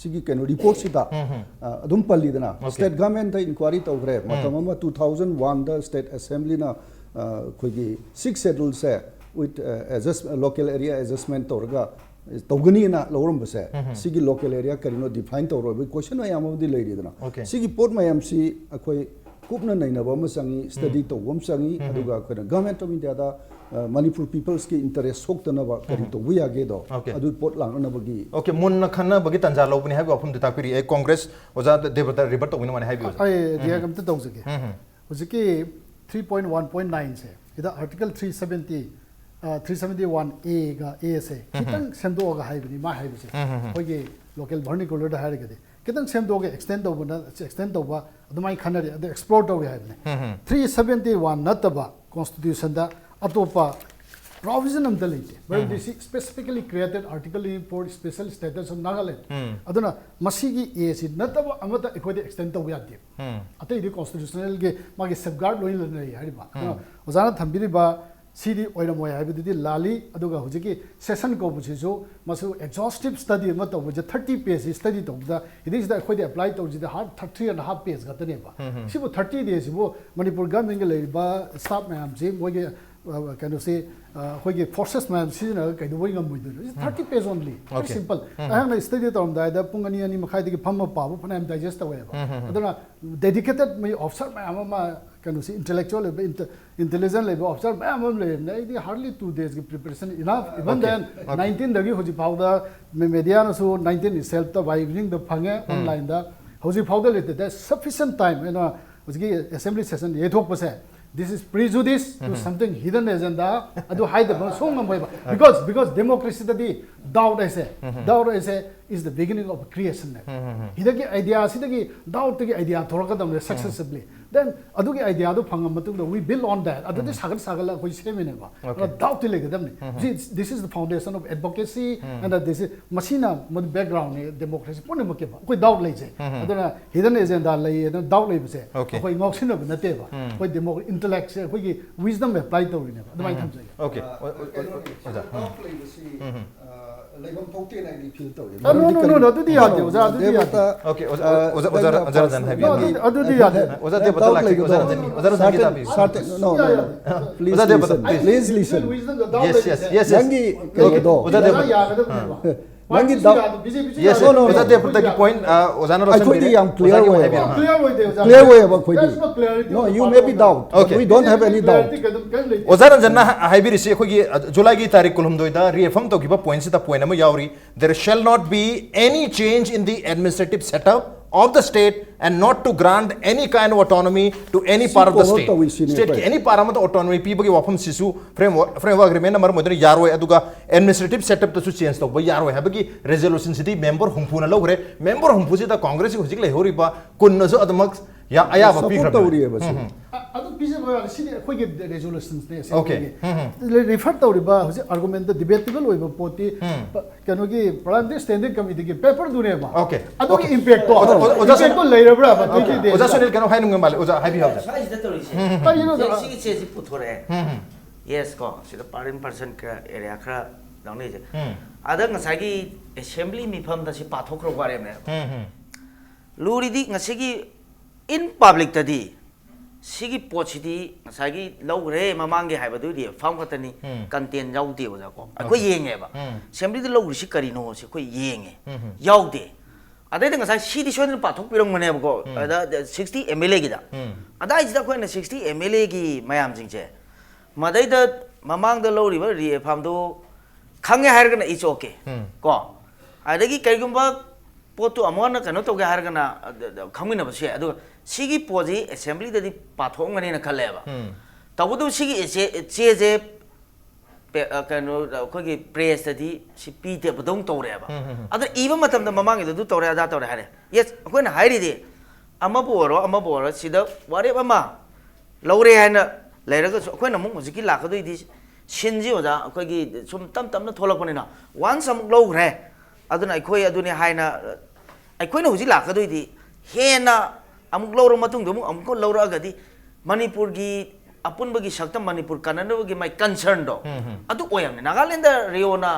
ꯁꯤꯒꯤ ꯀꯩꯅꯣ ꯔꯤꯄꯣꯔꯠꯁꯤꯗ, ꯎꯝ, ꯎꯝ꯫ ꯑ, ꯑꯗꯨꯝ ꯄꯜꯂꯤꯗꯅ, Okay. ꯁ꯭ꯇꯦꯠ ꯒꯚꯔꯟꯃꯦꯟꯠꯇ ꯏꯟꯀ꯭ꯋꯥꯏꯔꯤ ꯇꯧꯈ꯭ꯔꯦ꯫ ꯎꯝ꯫ ꯃꯇꯝ ꯑꯃ two thousand oneꯗ ꯁ꯭ꯇꯦꯠ ꯑꯦꯁꯦꯝꯕ꯭ꯂꯤꯅ, ꯑ, ꯑꯩꯈꯣꯏꯒꯤ ꯁꯤꯛꯁ ꯁꯦꯗ꯭ꯌꯨꯜꯁꯦ with, ꯑ, adjust, local area adjustment ꯇꯧꯔꯒ ꯇꯧꯒꯅꯤꯅ ꯂꯧꯔꯝꯕꯁꯦ, ꯎꯝ꯫ ꯁꯤꯒꯤ ꯂꯣꯀꯦꯜ ꯑꯦꯔꯤꯌꯥ ꯀꯔꯤꯅꯣ ꯗꯤꯐꯥꯏꯟ ꯇꯧꯔꯣꯏꯕꯒꯤ ꯀꯣꯏꯁꯟ ꯃꯌꯥꯝ ꯑꯃꯗꯤ ꯂꯩꯔꯤꯗꯅ꯫ Okay. ꯁꯤꯒꯤ ꯄꯣꯠ ꯃꯌꯥꯝꯁꯤ ꯑꯩꯈꯣꯏ ꯀꯨꯞꯅ ꯅꯩꯅꯕ ꯑꯃ ꯆꯪꯉꯤ, ꯁ꯭ꯇꯗꯤ ꯇꯧꯕ ꯑꯃ ꯆꯪꯉꯤ, ꯎꯝ꯫ ꯑꯗꯨꯒ ꯑꯩꯈꯣꯏꯅ ꯒꯚꯔꯟꯃꯦꯟꯠ ꯑꯣꯐ ꯏꯟꯗꯤꯌꯥꯗ, ꯑ, ꯃꯅꯤꯄꯨꯔ ꯄꯤꯄꯜꯁꯀꯤ ꯏꯟꯇꯔꯦꯁ ꯁꯣꯛꯇꯅꯕ ꯀꯔꯤ ꯎꯝ꯫ ꯇꯧꯕ ꯌꯥꯒꯦꯗꯣ, Okay. ꯑꯗꯨ ꯄꯣꯠ ꯂꯥꯛꯅꯅꯕꯒꯤ Okay, ꯃꯨꯟꯅ ꯈꯟꯅꯕꯒꯤ ꯇꯥꯟꯖꯥ ꯂꯧꯕꯅꯤ ꯍꯥꯏꯕꯒꯤ ꯋꯥꯐꯝꯗꯨ ꯇꯥꯛꯄꯤꯔꯤ꯫ ꯑꯩ ꯀꯣꯡꯒ꯭ꯔꯦꯁ ꯑꯣꯖꯥ ꯗꯦꯕꯇ ꯔꯤꯕꯔꯠ ꯇꯧꯕꯤꯅꯕ ꯍꯥꯏꯕꯤꯌꯨ, ꯑꯣꯖꯥ꯫ ꯑꯩ ꯎꯝ꯫ ꯔꯤꯌꯦꯛ ꯑꯝꯇ ꯇꯧꯖꯒꯦ꯫ ꯎꯝ꯫ ꯍꯧꯖꯤꯛꯀꯤ three point one point nine ꯁꯦ, ꯁꯤꯗ Article three seventy, ꯑ, three seventy one A ꯒ A ꯁꯦ ꯈꯤꯇꯪ ꯁꯦꯝꯗꯣꯛꯑꯒ ꯍꯥꯏꯕꯅꯤ ꯃꯥ ꯍꯥꯏꯕꯁꯦ꯫ ꯎꯝ, ꯎꯝ, ꯎꯝ꯫ ꯑꯩꯈꯣꯏꯒꯤ ꯂꯣꯀꯦꯜ ꯚꯔꯅꯤꯀꯨꯂꯔꯗ ꯍꯥꯏꯔꯒꯗꯤ ꯈꯤꯇꯪ ꯁꯦꯝꯗꯣꯛꯑꯒ ꯑꯦꯛꯁꯇꯦꯟ ꯇꯧꯕꯅ, ꯑꯦꯛꯁꯇꯦꯟ ꯇꯧꯕ ꯑꯗꯨꯃꯥꯏꯅ ꯈꯟꯅꯔꯤ, ꯑꯗꯨ ꯑꯦꯛꯁꯄ꯭ꯂꯣꯔ ꯇꯧꯔꯤ ꯍꯥꯏꯕꯅꯤ꯫ ꯎꯝ, ꯎꯝ꯫ Three seventy one ꯅꯠꯇꯕ ꯀꯣꯟꯁꯇꯤꯇ꯭ꯌꯨꯁꯟꯗ ꯑꯇꯣꯞꯄ ꯄ꯭ꯔꯣꯚꯤꯖꯟ ꯑꯝꯇ ꯂꯩꯇꯦ꯫ ꯃꯔꯝꯗꯤ ꯁꯤ specifically created article for special status of Nagaland꯫ ꯎꯝ꯫ ꯑꯗꯨꯅ ꯃꯁꯤꯒꯤ A ꯁꯤ ꯅꯠꯇꯕ ꯑꯃꯠꯇ ꯑꯩꯈꯣꯏꯗ ꯑꯦꯛꯁꯇꯦꯟ ꯇꯧꯕ ꯌꯥꯗꯦ꯫ ꯎꯝ꯫ ꯑꯇꯩꯗꯤ ꯀꯣꯟꯁꯇꯤꯇ꯭ꯌꯨꯁꯅꯦꯜꯒꯤ ꯃꯥꯒꯤ ꯁꯦꯐꯒꯥꯔꯗ ꯂꯣꯏꯅ ꯂꯩ ꯍꯥꯏꯔꯤꯕ꯫ ꯑꯗꯨꯅ ꯎꯝ꯫ ꯑꯣꯖꯥꯅ ꯊꯝꯕꯤꯔꯤꯕ ꯁꯤꯗꯤ ꯑꯣꯏꯔꯝꯃꯣꯏ ꯍꯥꯏꯕꯗꯨꯗꯤ ꯂꯥꯜꯂꯤ꯫ ꯑꯗꯨꯒ ꯍꯧꯖꯤꯛꯀꯤ ꯁꯦꯁꯟ ꯀꯧꯕꯁꯤꯁꯨ ꯃꯁꯨ ꯑꯦꯛꯖꯣꯁꯇꯤꯞ ꯁ꯭ꯇꯗꯤ ꯑꯃ ꯇꯧꯕꯁꯦ, thirty page ꯁ꯭ꯇꯗꯤ ꯇꯧꯕꯗ ꯍꯤꯗꯤꯁꯤꯗ ꯑꯩꯈꯣꯏꯗ ꯑꯦꯄ꯭ꯂꯥꯏ ꯇꯧꯔꯤꯁꯤꯗ ꯍꯥꯔꯠ three and half page ꯈꯛꯇꯅꯦꯕ꯫ ꯁꯤꯕꯨ thirty days ꯁꯤꯕꯨ ꯃꯅꯤꯄꯨꯔ ꯒꯚꯔꯟꯃꯦꯟꯠꯀꯤ ꯂꯩꯔꯤꯕ ꯁ꯭ꯇꯥꯐ ꯃꯌꯥꯝꯁꯤ, ꯃꯣꯏꯒꯤ, ꯑ, ꯀꯩꯅꯣꯁꯤ, ꯑ, ꯑꯩꯈꯣꯏꯒꯤ ꯐꯣꯔꯁꯦꯁ ꯃꯌꯥꯝ ꯁꯤꯖꯤꯟꯅꯔꯒ ꯀꯩꯗꯧꯕꯩ ꯉꯝꯃꯣꯏꯗꯣꯏꯅꯣ? It's thirty page only, very Okay. simple꯫ ꯑꯩꯍꯥꯛꯅ ꯁ꯭ꯇꯗꯤ ꯇꯧꯔꯝꯗꯥꯏꯗ ꯄꯨꯡ ꯑꯅꯤ, ꯑꯅꯤ ꯃꯈꯥꯏꯗꯒꯤ ꯐꯝꯃ ꯄꯥꯕ ꯐꯅꯌꯥꯝ ꯗꯥꯏꯖꯦꯁ ꯇꯧꯋꯦꯕ꯫ ꯑꯗꯨꯅ dedicated ꯃꯤ ꯑꯣꯐꯤꯁꯥꯔ ꯃꯌꯥꯝ ꯑꯃ, ꯀꯩꯅꯣꯁꯤ, ꯏꯟꯇꯦꯂꯦꯛꯆꯨꯋꯦꯜ ꯑꯣꯏꯕ, ꯏꯟꯇꯦꯂꯤꯖꯦꯟ ꯂꯩꯕ ꯑꯣꯐꯤꯁꯥꯔ ꯃꯌꯥꯝ ꯑꯃ ꯂꯩꯔꯕꯅꯦ꯫ ꯑꯩꯗꯤ hardly two days ꯀꯤ preparation enough, even Okay. then nineteenꯗꯒꯤ ꯍꯧꯖꯤꯛ ꯐꯥꯎꯗ ꯃꯦꯗꯤꯌꯥꯅꯁꯨ nineteen itselfꯇ by eveningꯗ ꯐꯪꯉꯦ, onlineꯗ꯫ ꯍꯧꯖꯤꯛ ꯐꯥꯎꯗ ꯂꯩꯇꯦ꯫ That's sufficient time꯫ ꯑꯩꯅ ꯍꯧꯖꯤꯛꯀꯤ ꯑꯦꯁꯦꯝꯕ꯭ꯂꯤ ꯁꯦꯁꯟ ꯌꯩꯊꯣꯛꯄꯁꯦ, this is prejudice to something hidden agenda ꯑꯗꯨ ꯍꯥꯏꯗꯕ ꯁꯨꯡ ꯉꯝꯃꯣꯏꯕ꯫ Because, because democracyꯗꯗꯤ doubt ꯍꯥꯏꯁꯦ, doubt ꯍꯥꯏꯁꯦ is the beginning of creation ꯅꯦ꯫ ꯍꯤꯗꯒꯤ idea ꯁꯤꯗꯒꯤ, doubt ꯇꯒꯤ idea ꯊꯣꯔꯛꯀꯗꯕꯅꯦ successively. Then ꯑꯗꯨꯒꯤ idea ꯗꯨ ꯐꯪꯉ ꯃꯇꯨꯡꯗ we build on that. ꯑꯗꯨꯗꯤ ꯁꯥꯒꯠ ꯁꯥꯒꯠꯂ ꯑꯩꯈꯣꯏ ꯁꯦꯝꯃꯤꯅꯦꯕ꯫ Okay. ꯑꯗꯨꯅ doubt ꯇꯤ ꯂꯩꯒꯗꯕꯅꯤ꯫ See, this is the foundation of advocacy and that this is, ꯃꯁꯤꯅ ꯃꯗꯨ background ꯅꯤ democracy ꯄꯨꯝꯅꯃꯛꯀꯤꯕ꯫ ꯑꯩꯈꯣꯏ doubt ꯂꯩꯖꯩ꯫ ꯑꯗꯨꯅ hidden agenda ꯂꯩ ꯑꯗꯨꯅ doubt ꯂꯩꯕꯁꯦ Okay. ꯑꯩꯈꯣꯏ ꯉꯥꯎꯁꯤꯟꯅꯕ ꯅꯠꯇꯦꯕ꯫ ꯑꯩꯈꯣꯏ demo intellect ꯁꯦ ꯑꯩꯈꯣꯏꯒꯤ wisdom apply ꯇꯧꯔꯤꯅꯦꯕ꯫ ꯑꯗꯨꯃꯥꯏꯅ ꯊꯝꯖꯒꯦ꯫ Okay. ꯑꯣ- ꯑꯣ- ꯑꯣ- ꯑꯣ- ꯑꯣꯖꯥ꯫ ꯎꯝ꯫ ꯂꯩꯐꯝ ꯊꯣꯛꯇꯦꯅ ꯑꯩꯗꯤ feel ꯇꯧꯋꯦ꯫ No, no, no, no, ꯑꯗꯨꯗꯤ ꯌꯥꯗꯦ, ꯑꯣꯖꯥ, ꯑꯗꯨꯗꯤ ꯌꯥꯗꯦ꯫ Okay, ꯑꯣꯖꯥ, ꯑꯣꯖꯥ, ꯑꯣꯖꯥ, ꯑꯣꯖꯥ ꯔꯟꯖꯟ ꯍꯥꯏꯕꯤꯌꯨ꯫ No, ꯑꯗꯨꯗꯤ, ꯑꯗꯨꯗꯤ ꯌꯥꯗꯦ꯫ ꯑꯣꯖꯥ ꯗꯦꯕꯇ ꯂꯥꯛꯈꯤꯒꯦ, ꯑꯣꯖꯥ ꯔꯟꯖꯟ, ꯑꯣꯖꯥ ꯔꯟꯖꯟꯒꯤ ꯇꯥꯕꯤꯌꯨ꯫ No, no, ꯑꯣꯖꯥ no, ꯗꯦꯕꯇ, listen. please. Please listen. Yes, yes, yes, yes. ꯅꯪꯒꯤ ꯀꯩꯅꯣꯗꯣ, ꯑꯣꯖꯥ ꯗꯦꯕꯇ꯫ ꯌꯥꯒꯗꯕꯅꯦꯕ꯫ ꯅꯪꯒꯤ ꯕꯤꯖꯦꯄꯤꯁꯨ doubt- ꯌꯥꯗꯦ, ꯕꯤꯖꯦꯄꯤꯁꯨ Yes, ꯌꯥꯗꯦ꯫ yes. ꯑꯣꯖꯥ ꯗꯦꯕꯇꯒꯤ point, ꯑ, ꯑꯣꯖꯥꯅ ꯑꯩꯈꯣꯏꯗꯤ ꯂꯧꯁꯤꯟꯕꯤꯔꯦ꯫ ꯌꯥꯝ clear ꯑꯣꯖꯥꯒꯤ ꯑꯣꯏꯌꯦꯕ꯫ ꯍꯥꯏꯕꯤꯔꯣ꯫ Clear ꯑꯣꯏꯗꯦ, ꯑꯣꯖꯥ꯫ Clear ꯑꯣꯏꯌꯦꯕ ꯑꯩꯈꯣꯏꯗꯤ꯫ There's no clarity No, on the you part may of be the doubt, but Okay. we don't have any doubt. Clarity ꯀꯩꯝ ꯂꯩꯇꯦ꯫ ꯑꯣꯖꯥ ꯔꯟꯖꯟꯅ ꯍꯥ- ꯍꯥꯏꯕꯤꯔꯤꯁꯤ ꯑꯩꯈꯣꯏꯒꯤ, ꯑ, ꯖꯨꯂꯥꯏꯒꯤ ꯇꯥꯔꯤꯛ ꯀꯨꯟꯍꯨꯝꯗꯣꯏꯗ reaffirm ꯇꯧꯈꯤꯕ point ꯁꯤꯗ point ꯑꯃ ꯌꯥꯎꯔꯤ, "There shall not be any change in the administrative setup of the state and not to grant any kind of autonomy to any ꯁꯤ part of the follow state." ꯇꯧꯏ ꯁꯤꯅꯤ State ꯀꯤ ꯑꯩꯈꯣꯏ꯫ Any part ꯑꯃꯗ autonomy ꯄꯤꯕꯒꯤ ꯋꯥꯐꯝꯁꯤꯁꯨ framework, framework agreement ꯅ ꯃꯔꯝ ꯑꯣꯏꯗꯨꯅ ꯌꯥꯔꯣꯏ, ꯑꯗꯨꯒ administrative setup ꯇꯁꯨ change ꯇꯧꯕ ꯌꯥꯔꯣꯏ ꯍꯥꯏꯕꯒꯤ resolution ꯁꯤꯗꯤ member ꯍꯨꯝꯐꯨꯅ ꯂꯧꯈ꯭ꯔꯦ꯫ Member ꯍꯨꯝꯐꯨꯁꯤꯗ Congress ꯀꯤ ꯍꯧꯖꯤꯛ ꯂꯩꯍꯧꯔꯤꯕ ꯀꯨꯟꯅꯁꯨ ꯑꯗꯨꯃꯛ ꯌꯥ-, ꯑꯌꯥꯕ Support ꯄꯤꯈ꯭ꯔꯕꯅꯤ꯫ ꯇꯧꯔꯤꯑꯕ ꯁꯤ꯫ ꯎꯝ, ꯎꯝ꯫ ꯑ-, ꯑꯗꯨ ꯄꯤꯖꯕ ꯌꯥꯔꯦ꯫ ꯁꯤꯗꯤ ꯑꯩꯈꯣꯏꯒꯤ resolutions ꯅꯦ꯫ Okay. ꯑꯁꯦꯡꯕꯒꯤ꯫ Refer ꯇꯧꯔꯤꯕ ꯍꯧꯖꯤꯛ argument ꯗ debatable ꯑꯣꯏꯕ ꯄꯣꯠꯇꯤ ꯄ-, ꯀꯩꯅꯣꯒꯤ Parliamentary Standing Committee ꯒꯤ paper ꯗꯨꯅꯦꯕ꯫ Okay. ꯑꯗꯨꯒꯤ Okay. impact ꯇꯣ, ꯑꯣꯖꯥ, ꯑꯣꯖꯥ, impact ꯇꯣ ꯂꯩꯔꯕ꯭ꯔꯥꯕ? Twenty days ꯑꯣꯖꯥ ꯗ? ꯁꯨꯅꯤꯜ ꯀꯩꯅꯣ ꯍꯥꯏꯅꯤꯡꯕ ꯃꯥꯜꯂꯦ, ꯑꯣꯖꯥ ꯍꯥꯏꯕꯤꯌꯨ ꯍꯥꯏꯕꯗ꯫ ꯁ꯭ꯋꯥꯏꯁꯤꯗ ꯇꯧꯔꯤꯁꯦ꯫ ꯀꯔꯤꯅꯣ? ꯁꯦ, ꯁꯤꯒꯤ ꯆꯦꯁꯤ ꯄꯨꯊꯣꯔꯛꯑꯦ꯫ Yes ꯀꯣ, ꯁꯤꯗ part and parcel ꯈꯔ, area ꯈꯔ ꯂꯧꯅꯩꯁꯦ꯫ ꯑꯗ ꯉꯁꯥꯏꯒꯤ assembly ꯃꯤꯐꯝꯗ ꯁꯤ ꯄꯥꯊꯣꯛꯈ꯭ꯔ ꯋꯥꯔꯦꯕꯅꯦ꯫ ꯂꯨꯔꯤꯗꯤ ꯉꯁꯤꯒꯤ in public ꯇꯗꯤ ꯁꯤꯒꯤ ꯄꯣꯠꯁꯤꯗꯤ ꯉꯁꯥꯏꯒꯤ ꯂꯧꯈ꯭ꯔꯦ ꯃꯃꯥꯡꯒꯤ ꯍꯥꯏꯕꯗꯨꯗꯤ reaffirm ꯈꯛꯇꯅꯤ, content ꯌꯥꯎꯗꯦ ꯑꯣꯖꯥ ꯀꯣ꯫ ꯑꯩꯈꯣꯏ ꯌꯦꯡꯉꯦꯕ꯫ Assembly ꯗ ꯂꯧꯈ꯭ꯔꯤꯁꯤ ꯀꯔꯤꯅꯣ ꯁꯤ ꯑꯩꯈꯣꯏ ꯌꯦꯡꯉꯦ꯫ ꯌꯥꯎꯗꯦ꯫ ꯑꯗꯩꯗ ꯉꯁꯥꯏ ꯁꯤꯗꯤ ꯁꯣꯏꯗꯅ ꯄꯥꯊꯣꯛꯄꯤꯔꯝꯒꯅꯦꯕꯀꯣ꯫ ꯑꯗ sixty MLA ꯒꯤꯗ꯫ ꯑꯗꯥꯏꯁꯤꯗ ꯑꯩꯈꯣꯏꯅ sixty MLA ꯒꯤ ꯃꯌꯥꯝꯁꯤꯡꯁꯦ ꯃꯗꯩꯗ ꯃꯃꯥꯡꯗ ꯂꯧꯔꯤꯕ reaffirm ꯗꯨ ꯈꯪꯉꯦ ꯍꯥꯏꯔꯒꯅ it's okay꯫ ꯀꯣ? ꯑꯗꯒꯤ ꯀꯩꯒꯨꯝꯕ ꯄꯣꯠꯇꯨ ꯑꯃꯨꯛ ꯍꯟꯅ ꯀꯩꯅꯣ ꯇꯧꯒꯦ ꯍꯥꯏꯔꯒꯅ, ꯑ, ꯗ-, ꯗ-, ꯈꯪꯃꯤꯟꯅꯕꯁꯨ ꯌꯥꯏ꯫ ꯑꯗꯨꯒ ꯁꯤꯒꯤ ꯄꯣꯠꯁꯤ assembly ꯗꯗꯤ ꯄꯥꯊꯣꯛꯑꯝꯒꯅꯤꯅ ꯈꯜꯂꯦꯕ꯫ ꯇꯧꯕꯇꯕꯨ ꯁꯤꯒꯤ ꯆꯦ-, ꯆꯦꯁꯦ ꯄꯦ- ꯑ, ꯀꯩꯅꯣ, ꯑꯩꯈꯣꯏꯒꯤ ꯄ꯭ꯔꯦꯁꯇꯗꯤ ꯁꯤ ꯄꯤꯗꯕꯗꯧꯅ ꯇꯧꯔꯦꯕ꯫ ꯑꯗ ꯏꯕ ꯃꯇꯝꯗ ꯃꯃꯥꯡꯒꯤꯗ ꯑꯗꯨ ꯇꯧꯔꯦ, ꯑꯗꯥ ꯇꯧꯔꯦ ꯍꯥꯏꯔꯦ꯫ ꯌꯦꯁ, ꯑꯩꯈꯣꯏꯅ ꯍꯥꯏꯔꯤꯗꯤ ꯑꯃꯕꯨ ꯑꯣꯏꯔꯣ, ꯑꯃꯕꯨ ꯑꯣꯏꯔꯣ, ꯁꯤꯗ ꯋꯥꯔꯦꯞ ꯑꯃ ꯂꯧꯔꯦ ꯍꯥꯏꯅ ꯂꯩꯔꯒꯁꯨ, ꯑꯩꯈꯣꯏꯅ ꯑꯃꯨꯛ ꯍꯧꯖꯤꯛꯀꯤ ꯂꯥꯛꯀꯗꯣꯏꯗꯤ ꯁꯤꯟꯁꯤ, ꯑꯣꯖꯥ, ꯑꯩꯈꯣꯏꯒꯤ ꯁꯨꯝ ꯇꯞ ꯇꯞꯅ ꯊꯣꯛꯂꯛꯄꯅꯤꯅ, ꯋꯥꯟꯁ ꯑꯃꯨꯛ ꯂꯧꯈ꯭ꯔꯦ, ꯑꯗꯨꯅ ꯑꯩꯈꯣꯏ ꯑꯗꯨꯅꯤ ꯍꯥꯏꯅ, ꯑꯩꯈꯣꯏꯅ ꯍꯧꯖꯤꯛ ꯂꯥꯛꯀꯗꯣꯏꯗꯤ ꯍꯦꯟꯅ ꯑꯃꯨꯛ ꯂꯧꯔ ꯃꯇꯨꯡꯗ ꯑꯃꯨꯛ ꯑꯃꯨꯛꯀ ꯂꯧꯔꯛꯑꯒꯗꯤ ꯃꯅꯤꯄꯨꯔꯒꯤ ꯑꯄꯨꯟꯕꯒꯤ ꯁꯛꯇꯝ, ꯃꯅꯤꯄꯨꯔ ꯀꯟꯅꯅꯕꯒꯤ ꯃꯥꯏ ꯀꯟꯁꯔꯟꯗꯣ, ꯎꯝ, ꯎꯝ꯫ ꯑꯗꯨ ꯑꯣꯏꯔꯝꯅꯦ꯫ ꯅꯥꯒꯥꯂꯦꯟꯗ ꯔꯤꯑꯣꯅ,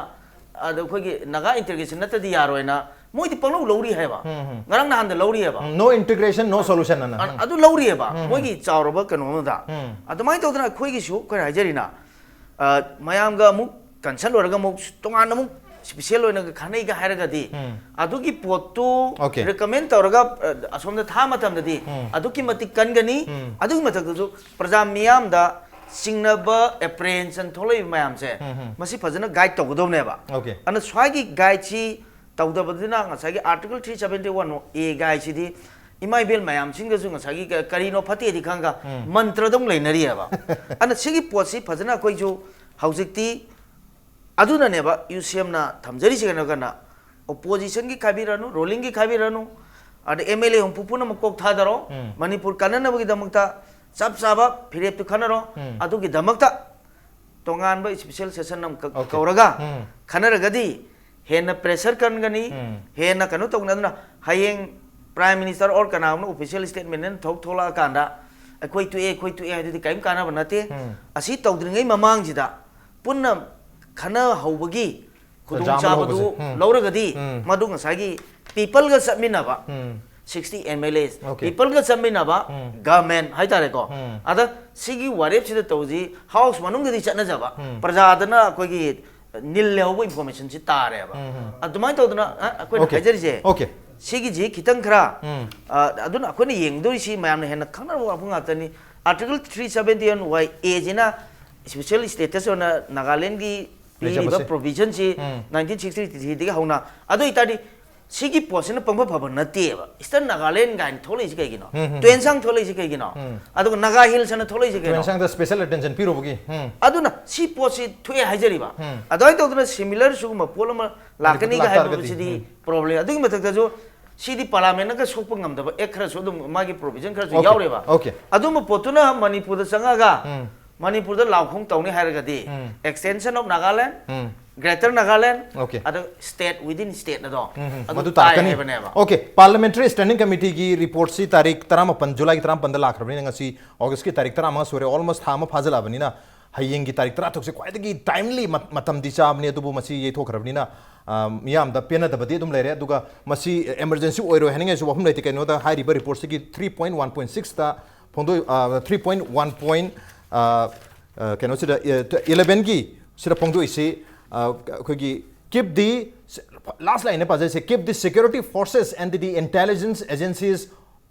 ꯑꯗ ꯑꯩꯈꯣꯏꯒꯤ ꯅꯥꯒꯥ ꯏꯟꯇꯤꯒ꯭ꯔꯦꯁꯟ ꯅꯠꯇ꯭ꯔꯗꯤ ꯌꯥꯔꯣꯏꯅ ꯃꯣꯏꯗꯤ ꯄꯪꯂꯧ ꯂꯧꯔꯤ ꯍꯥꯏꯕ꯫ ꯎꯝ, ꯎꯝ꯫ ꯉꯔꯥꯡ ꯅꯍꯥꯟꯗ ꯂꯧꯔꯤ ꯍꯥꯏꯕ꯫ ꯎꯝ, no integration, no solution ꯑꯅ꯫ ꯑ-, ꯎꯝ꯫ ꯑꯗꯨ ꯂꯧꯔꯤ ꯍꯥꯏꯕ꯫ ꯎꯝ, ꯎꯝ꯫ ꯃꯣꯏꯒꯤ ꯆꯥꯎꯔꯕ ꯀꯩꯅꯣ ꯑꯃꯗ꯫ ꯎꯝ꯫ ꯑꯗꯨꯃꯥꯏꯅ ꯇꯧꯗꯅ ꯑꯩꯈꯣꯏꯒꯤꯁꯨ ꯑꯩꯈꯣꯏꯅ ꯍꯥꯏꯖꯔꯤꯅ, ꯑ, ꯃꯌꯥꯝꯒ ꯑꯃꯨꯛ ꯀꯟꯁꯔꯟ ꯑꯣꯏꯔꯒ ꯑꯃꯨꯛ ꯇꯣꯉꯥꯟꯅ ꯑꯃꯨꯛ ꯁ꯭ꯄꯤꯁꯦꯜ ꯑꯣꯏꯅ ꯈꯟꯅꯩꯒ ꯍꯥꯏꯔꯒꯗꯤ, ꯎꯝ꯫ ꯑꯗꯨꯒꯤ ꯄꯣꯠꯇꯨ ꯑꯣꯀꯦ꯫ ꯔꯤꯀꯃꯦꯟ ꯇꯧꯔꯒ, ꯑ, ꯑꯁꯣꯝꯗ ꯊꯥ ꯃꯇꯝꯗꯗꯤ ꯎꯝ꯫ ꯑꯗꯨꯛꯀꯤ ꯃꯇꯤꯛ ꯀꯟꯒꯅꯤ꯫ ꯎꯝ꯫ ꯑꯗꯨꯒꯤ ꯃꯊꯛꯇꯁꯨ ꯄ꯭ꯔꯖꯥ ꯃꯤꯌꯥꯝꯗ ꯆꯤꯡꯅꯕ, ꯑꯦꯄ꯭ꯔꯤꯍꯦꯟꯁꯟ ꯊꯣꯛꯂꯛꯏꯕ ꯃꯌꯥꯝꯁꯦ, ꯎꯝ, ꯎꯝ꯫ ꯃꯁꯤ ꯐꯖꯅ ꯒꯥꯏꯗ ꯇꯧꯒꯗꯧꯅꯦꯕ꯫ ꯑꯣꯀꯦ꯫ ꯑꯗꯨꯅ ꯁ꯭ꯋꯥꯏꯒꯤ ꯒꯥꯏꯗꯁꯤ ꯇꯧꯗꯕꯗꯨꯅ ꯉꯁꯥꯏꯒꯤ Article three seventy one A ꯒꯥꯏꯁꯤꯗꯤ ꯏꯃꯥ ꯏꯕꯦꯜ ꯃꯌꯥꯝꯁꯤꯡꯗꯁꯨ ꯉꯁꯥꯏꯒꯤ ꯀ-, ꯀꯔꯤꯅꯣ ꯐꯠꯇꯦꯗꯤ ꯈꯪꯒ ꯎꯝ꯫ ꯃꯟꯇ꯭ꯔꯗꯧ ꯂꯩꯅꯔꯤꯑꯕ꯫ ꯑꯗꯨꯅ ꯁꯤꯒꯤ ꯄꯣꯠꯁꯤ ꯐꯖꯅ ꯑꯩꯈꯣꯏꯁꯨ ꯍꯧꯖꯤꯛꯇꯤ ꯑꯗꯨꯅꯅꯦꯕ ꯌꯨ ꯁꯤ ꯑꯦꯝꯅ ꯊꯝꯖꯔꯤꯁꯦ꯫ ꯀꯩꯅꯣ ꯀꯟꯅ ꯑꯣꯄꯣꯖꯤꯁꯟꯒꯤ ꯈꯥꯏꯕꯤꯔꯅꯨ, ꯔꯨꯂꯤꯡꯒꯤ ꯈꯥꯏꯕꯤꯔꯅꯨ, ꯑꯗ ꯑꯦꯝ ꯑꯦꯜ ꯑꯦ ꯍꯨꯝꯐꯨ ꯄꯨꯝꯅꯃꯛ ꯀꯣꯛ ꯊꯥꯗꯔꯣ, ꯎꯝ꯫ ꯃꯅꯤꯄꯨꯔ ꯀꯟꯅꯅꯕꯒꯤꯗꯃꯛꯇ ꯆꯞ ꯆꯥꯕ ꯐꯤꯔꯦꯞꯇꯨ ꯈꯟꯅꯔꯣ꯫ ꯎꯝ꯫ ꯑꯗꯨꯒꯤꯗꯃꯛꯇ ꯇꯣꯉꯥꯟꯕ ꯏꯁꯄꯤꯁꯦꯜ ꯁꯦꯁꯟ ꯑꯃꯈꯛ ꯑꯣꯀꯦ꯫ ꯀꯧꯔꯒ ꯎꯝ꯫ ꯈꯟꯅꯔꯒꯗꯤ ꯍꯦꯟꯅ ꯄ꯭ꯔꯦꯁꯔ ꯀꯟꯒꯅꯤ, ꯎꯝ꯫ ꯍꯦꯟꯅ ꯀꯩꯅꯣ ꯇꯧꯒꯅꯤ꯫ ꯑꯗꯨꯅ ꯍꯌꯦꯡ ꯄ꯭ꯔꯥꯏꯝ ꯃꯤꯅꯤꯁꯇꯔ ꯑꯣꯔ ꯀꯅꯥꯒꯨꯝꯕꯅ ꯑꯣꯐꯤꯁꯤꯌꯦꯜ ꯁ꯭ꯇꯦꯠꯃꯦꯟ ꯑꯃ ꯊꯣꯛ ꯊꯣꯛꯂꯛꯑꯀꯥꯟꯗ ꯑꯩꯈꯣꯏ ꯇꯣꯛꯑꯦ, ꯑꯩꯈꯣꯏ ꯇꯣꯛꯑꯦ ꯍꯥꯏꯗꯨꯗꯤ ꯀꯔꯤꯝ ꯀꯥꯟꯅꯕ ꯅꯠꯇꯦ꯫ ꯎꯝ꯫ ꯑꯁꯤ ꯇꯧꯗ꯭ꯔꯤꯉꯩ ꯃꯃꯥꯡꯁꯤꯗ ꯄꯨꯟꯅ ꯈꯟꯅꯍꯧꯕꯒꯤ ꯇꯥꯟꯖꯥ ꯑꯃ ꯈꯨꯗꯣꯡꯆꯥꯕꯗꯨ ꯂꯧꯕꯁꯦ꯫ ꯎꯝ꯫ ꯂꯧꯔꯒꯗꯤ ꯎꯝ꯫ ꯃꯗꯨ ꯉꯁꯥꯏꯒꯤ ꯄꯤꯄꯜꯒ ꯆꯠꯃꯤꯟꯅꯕ ꯎꯝ꯫ ꯁꯤꯛꯁꯇꯤ ꯑꯦꯝ ꯑꯦꯜ ꯑꯦꯁ, ꯑꯣꯀꯦ꯫ ꯄꯤꯄꯜꯒ ꯆꯠꯃꯤꯟꯅꯕ ꯎꯝ꯫ ꯒꯚꯔꯟꯃꯦꯟ ꯍꯥꯏꯇꯥꯔꯦꯀꯣ꯫ ꯎꯝ꯫ ꯑꯗ ꯁꯤꯒꯤ ꯋꯥꯔꯦꯞꯁꯤꯗ ꯇꯧꯁꯤ, ꯍꯥꯎꯁ ꯃꯅꯨꯡꯗꯗꯤ ꯆꯠꯅꯖꯕ, ꯎꯝ꯫ ꯄ꯭ꯔꯖꯥꯗꯅ ꯑꯩꯈꯣꯏꯒꯤ ꯅꯤꯜ ꯂꯩꯍꯧꯕ ꯏꯟꯐꯣꯔꯃꯦꯁꯟꯁꯤ ꯇꯥꯔꯦꯕ꯫ ꯎꯝ, ꯎꯝ꯫ ꯑꯗꯨꯃꯥꯏꯅ ꯇꯧꯗꯅ, ꯑ, ꯑꯩꯈꯣꯏꯅ ꯑꯣꯀꯦ꯫ ꯍꯥꯏꯖꯔꯤꯁꯦ, ꯑꯣꯀꯦ꯫ ꯁꯤꯒꯤꯁꯤ ꯈꯤꯇꯪ ꯈꯔ, ꯎꯝ꯫ ꯑ, ꯑꯗꯨꯅ ꯑꯩꯈꯣꯏꯅ ꯌꯦꯡꯗꯣꯔꯤꯁꯤ ꯃꯌꯥꯝꯅ ꯍꯦꯟꯅ ꯈꯪꯅꯕ ꯋꯥꯐꯝ ꯉꯥꯛꯇꯅꯤ꯫ Article three seventy one A ꯁꯤꯅ ꯏꯁꯄꯤꯁꯦꯜ ꯁ꯭ꯇꯦꯇꯁ ꯑꯣꯏꯅ ꯅꯥꯒꯥꯂꯦꯟꯒꯤ ꯄꯤꯔꯤꯕ ꯂꯩꯖꯕꯁꯦ꯫ ꯄ꯭ꯔꯣꯚꯤꯖꯟꯁꯤ ꯎꯝ꯫ ꯅꯥꯏꯟꯇꯤꯟ ꯁꯤꯛꯁꯇꯤ ꯊ꯭ꯔꯤꯗꯒꯤ ꯍꯧꯅ, ꯑꯗꯨ ꯑꯣꯏꯇꯥꯔꯗꯤ ꯁꯤꯒꯤ ꯄꯣꯠꯁꯤꯅ ꯄꯪꯐ ꯐꯕ ꯅꯠꯇꯦꯕ꯫ ꯏꯁꯇꯔꯟ ꯅꯥꯒꯥꯂꯦꯟ ꯀꯥꯏꯅ ꯊꯣꯛꯂꯛꯏꯁꯤ ꯀꯩꯒꯤꯅꯣ? ꯎꯝ, ꯎꯝ, ꯎꯝ꯫ ꯇꯨꯌꯦꯟꯁꯥꯡ ꯊꯣꯛꯂꯛꯏꯁꯤ ꯀꯩꯒꯤꯅꯣ? ꯎꯝ꯫ ꯑꯗꯨꯒ ꯅꯥꯒꯥ ꯍꯤꯜꯁ ꯑꯅ ꯊꯣꯛꯂꯛꯏꯁꯤ ꯀꯩꯅꯣ? ꯇꯨꯌꯦꯟꯁꯥꯡꯗ ꯁ꯭ꯄꯦꯁꯦꯜ ꯑꯦꯇꯦꯟꯁꯟ ꯄꯤꯔꯨꯕꯒꯤ꯫ ꯎꯝ꯫ ꯑꯗꯨꯅ ꯁꯤ ꯄꯣꯠꯁꯤ ꯊꯣꯛꯑꯦ ꯍꯥꯏꯖꯔꯤꯕ꯫ ꯎꯝ꯫ ꯑꯗꯨꯃꯥꯏꯅ ꯇꯧꯗꯅ ꯁꯤꯃꯤꯂꯔ ꯁꯤꯒꯨꯝꯕ ꯄꯣꯠ ꯑꯃ ꯂꯥꯛꯀꯅꯤꯒ ꯂꯥꯛꯇꯥꯔꯒꯗꯤ, ꯍꯥꯏꯕꯁꯤꯗꯤ ꯎꯝ꯫ ꯄ꯭ꯔꯣꯕ꯭ꯂꯦꯝ꯫ ꯑꯗꯨꯒꯤ ꯃꯊꯛꯇꯁꯨ ꯁꯤꯗꯤ ꯄꯥꯔꯂꯥꯃꯦꯟꯠꯅꯒ ꯁꯣꯛꯄ ꯉꯝꯗꯕ ꯑꯦꯛ ꯈꯔꯁꯨ ꯑꯗꯨꯝ ꯃꯥꯒꯤ ꯄ꯭ꯔꯣꯚꯤꯖꯟ ꯈꯔꯁꯨ ꯑꯣꯀꯦ, ꯌꯥꯎꯔꯦꯕ꯫ ꯑꯣꯀꯦ꯫ ꯑꯗꯨꯝꯕ ꯄꯣꯠꯇꯨꯅ ꯃꯅꯤꯄꯨꯔꯗ ꯆꯪꯉꯒ ꯎꯝ꯫ ꯃꯅꯤꯄꯨꯔꯗ ꯂꯥꯎ ꯈꯣꯡ ꯇꯧꯅꯤ ꯍꯥꯏꯔꯒꯗꯤ ꯎꯝ꯫ Extension of Nagaland, um. Greater Nagaland, okay. ꯑꯗ state within state ꯑꯗꯣ ꯎꯝ, ꯎꯝ꯫ ꯑꯗꯨ ꯃꯗꯨ ꯇꯥꯏ ꯇꯥꯔꯛꯀꯅꯤ꯫ ꯍꯥꯏꯕꯅꯦꯕ꯫ ꯑꯣꯀꯦ, ꯄꯥꯔꯂꯤꯌꯥꯃꯦꯟꯇꯔꯤ ꯁ꯭ꯇꯦꯟꯗꯤꯡ ꯀꯃꯤꯇꯤꯒꯤ ꯔꯤꯄꯣꯔꯠꯁꯤ ꯇꯥꯔꯤꯛ ꯇꯔꯥꯃꯥꯄꯟ, ꯖꯨꯂꯥꯏꯒꯤ ꯇꯔꯥꯃꯥꯄꯟꯗ ꯂꯥꯛꯈ꯭ꯔꯕꯅꯤꯅ ꯉꯁꯤ ꯑꯣꯒꯁꯀꯤ ꯇꯥꯔꯤꯛ ꯇꯔꯥꯃꯉꯥ ꯁꯨꯔꯦ, almost ꯊꯥ ꯑꯃ ꯐꯥꯖꯤꯜꯂꯛꯑꯕꯅꯤꯅ ꯍꯌꯦꯡꯒꯤ ꯇꯥꯔꯤꯛ ꯇꯔꯥꯇꯔꯨꯛꯁꯦ ꯈ꯭ꯋꯥꯏꯗꯒꯤ ꯇꯥꯏꯝꯂꯤ ꯃ-, ꯃꯇꯝꯗꯤ ꯆꯥꯕꯅꯤ, ꯑꯗꯨꯕꯨ ꯃꯁꯤ ꯌꯩꯊꯣꯛꯈ꯭ꯔꯕꯅꯤꯅ, ꯑ, ꯃꯤꯌꯥꯝꯗ ꯄꯦꯟꯅꯗꯕꯗꯤ ꯑꯗꯨꯝ ꯂꯩꯔꯦ꯫ ꯑꯗꯨꯒ ꯃꯁꯤ ꯑꯦꯃꯔꯖꯦꯟꯁꯤ ꯑꯣꯏꯔꯣꯏ ꯍꯥꯏꯅꯤꯡꯉꯥꯏꯁꯨ ꯋꯥꯐꯝ ꯂꯩꯇꯦ꯫ ꯀꯩꯅꯣꯗ ꯍꯥꯏꯔꯤꯕ ꯔꯤꯄꯣꯔꯠꯁꯤꯒꯤ ꯊ꯭ꯔꯤ ꯄꯣꯏꯟꯠ ꯋꯥꯟ ꯄꯣꯏꯟꯠ ꯁꯤꯛꯁꯇ ꯐꯣꯡꯗꯣꯛ-, ꯑ, ꯊ꯭ꯔꯤ ꯄꯣꯏꯟꯠ ꯋꯥꯟ ꯄꯣꯏꯟꯠ, ꯑ, ꯑ, ꯀꯩꯅꯣꯁꯤꯗ, ꯑ, ꯏꯂꯦꯚꯦꯟꯒꯤ ꯁꯤꯗ ꯐꯣꯡꯗꯣꯛꯏꯁꯤ, ꯑ, ꯑꯩꯈꯣꯏꯒꯤ keep the, last line ꯅꯦ ꯄꯥꯖꯩꯁꯦ, "Keep the security forces and the intelligence agencies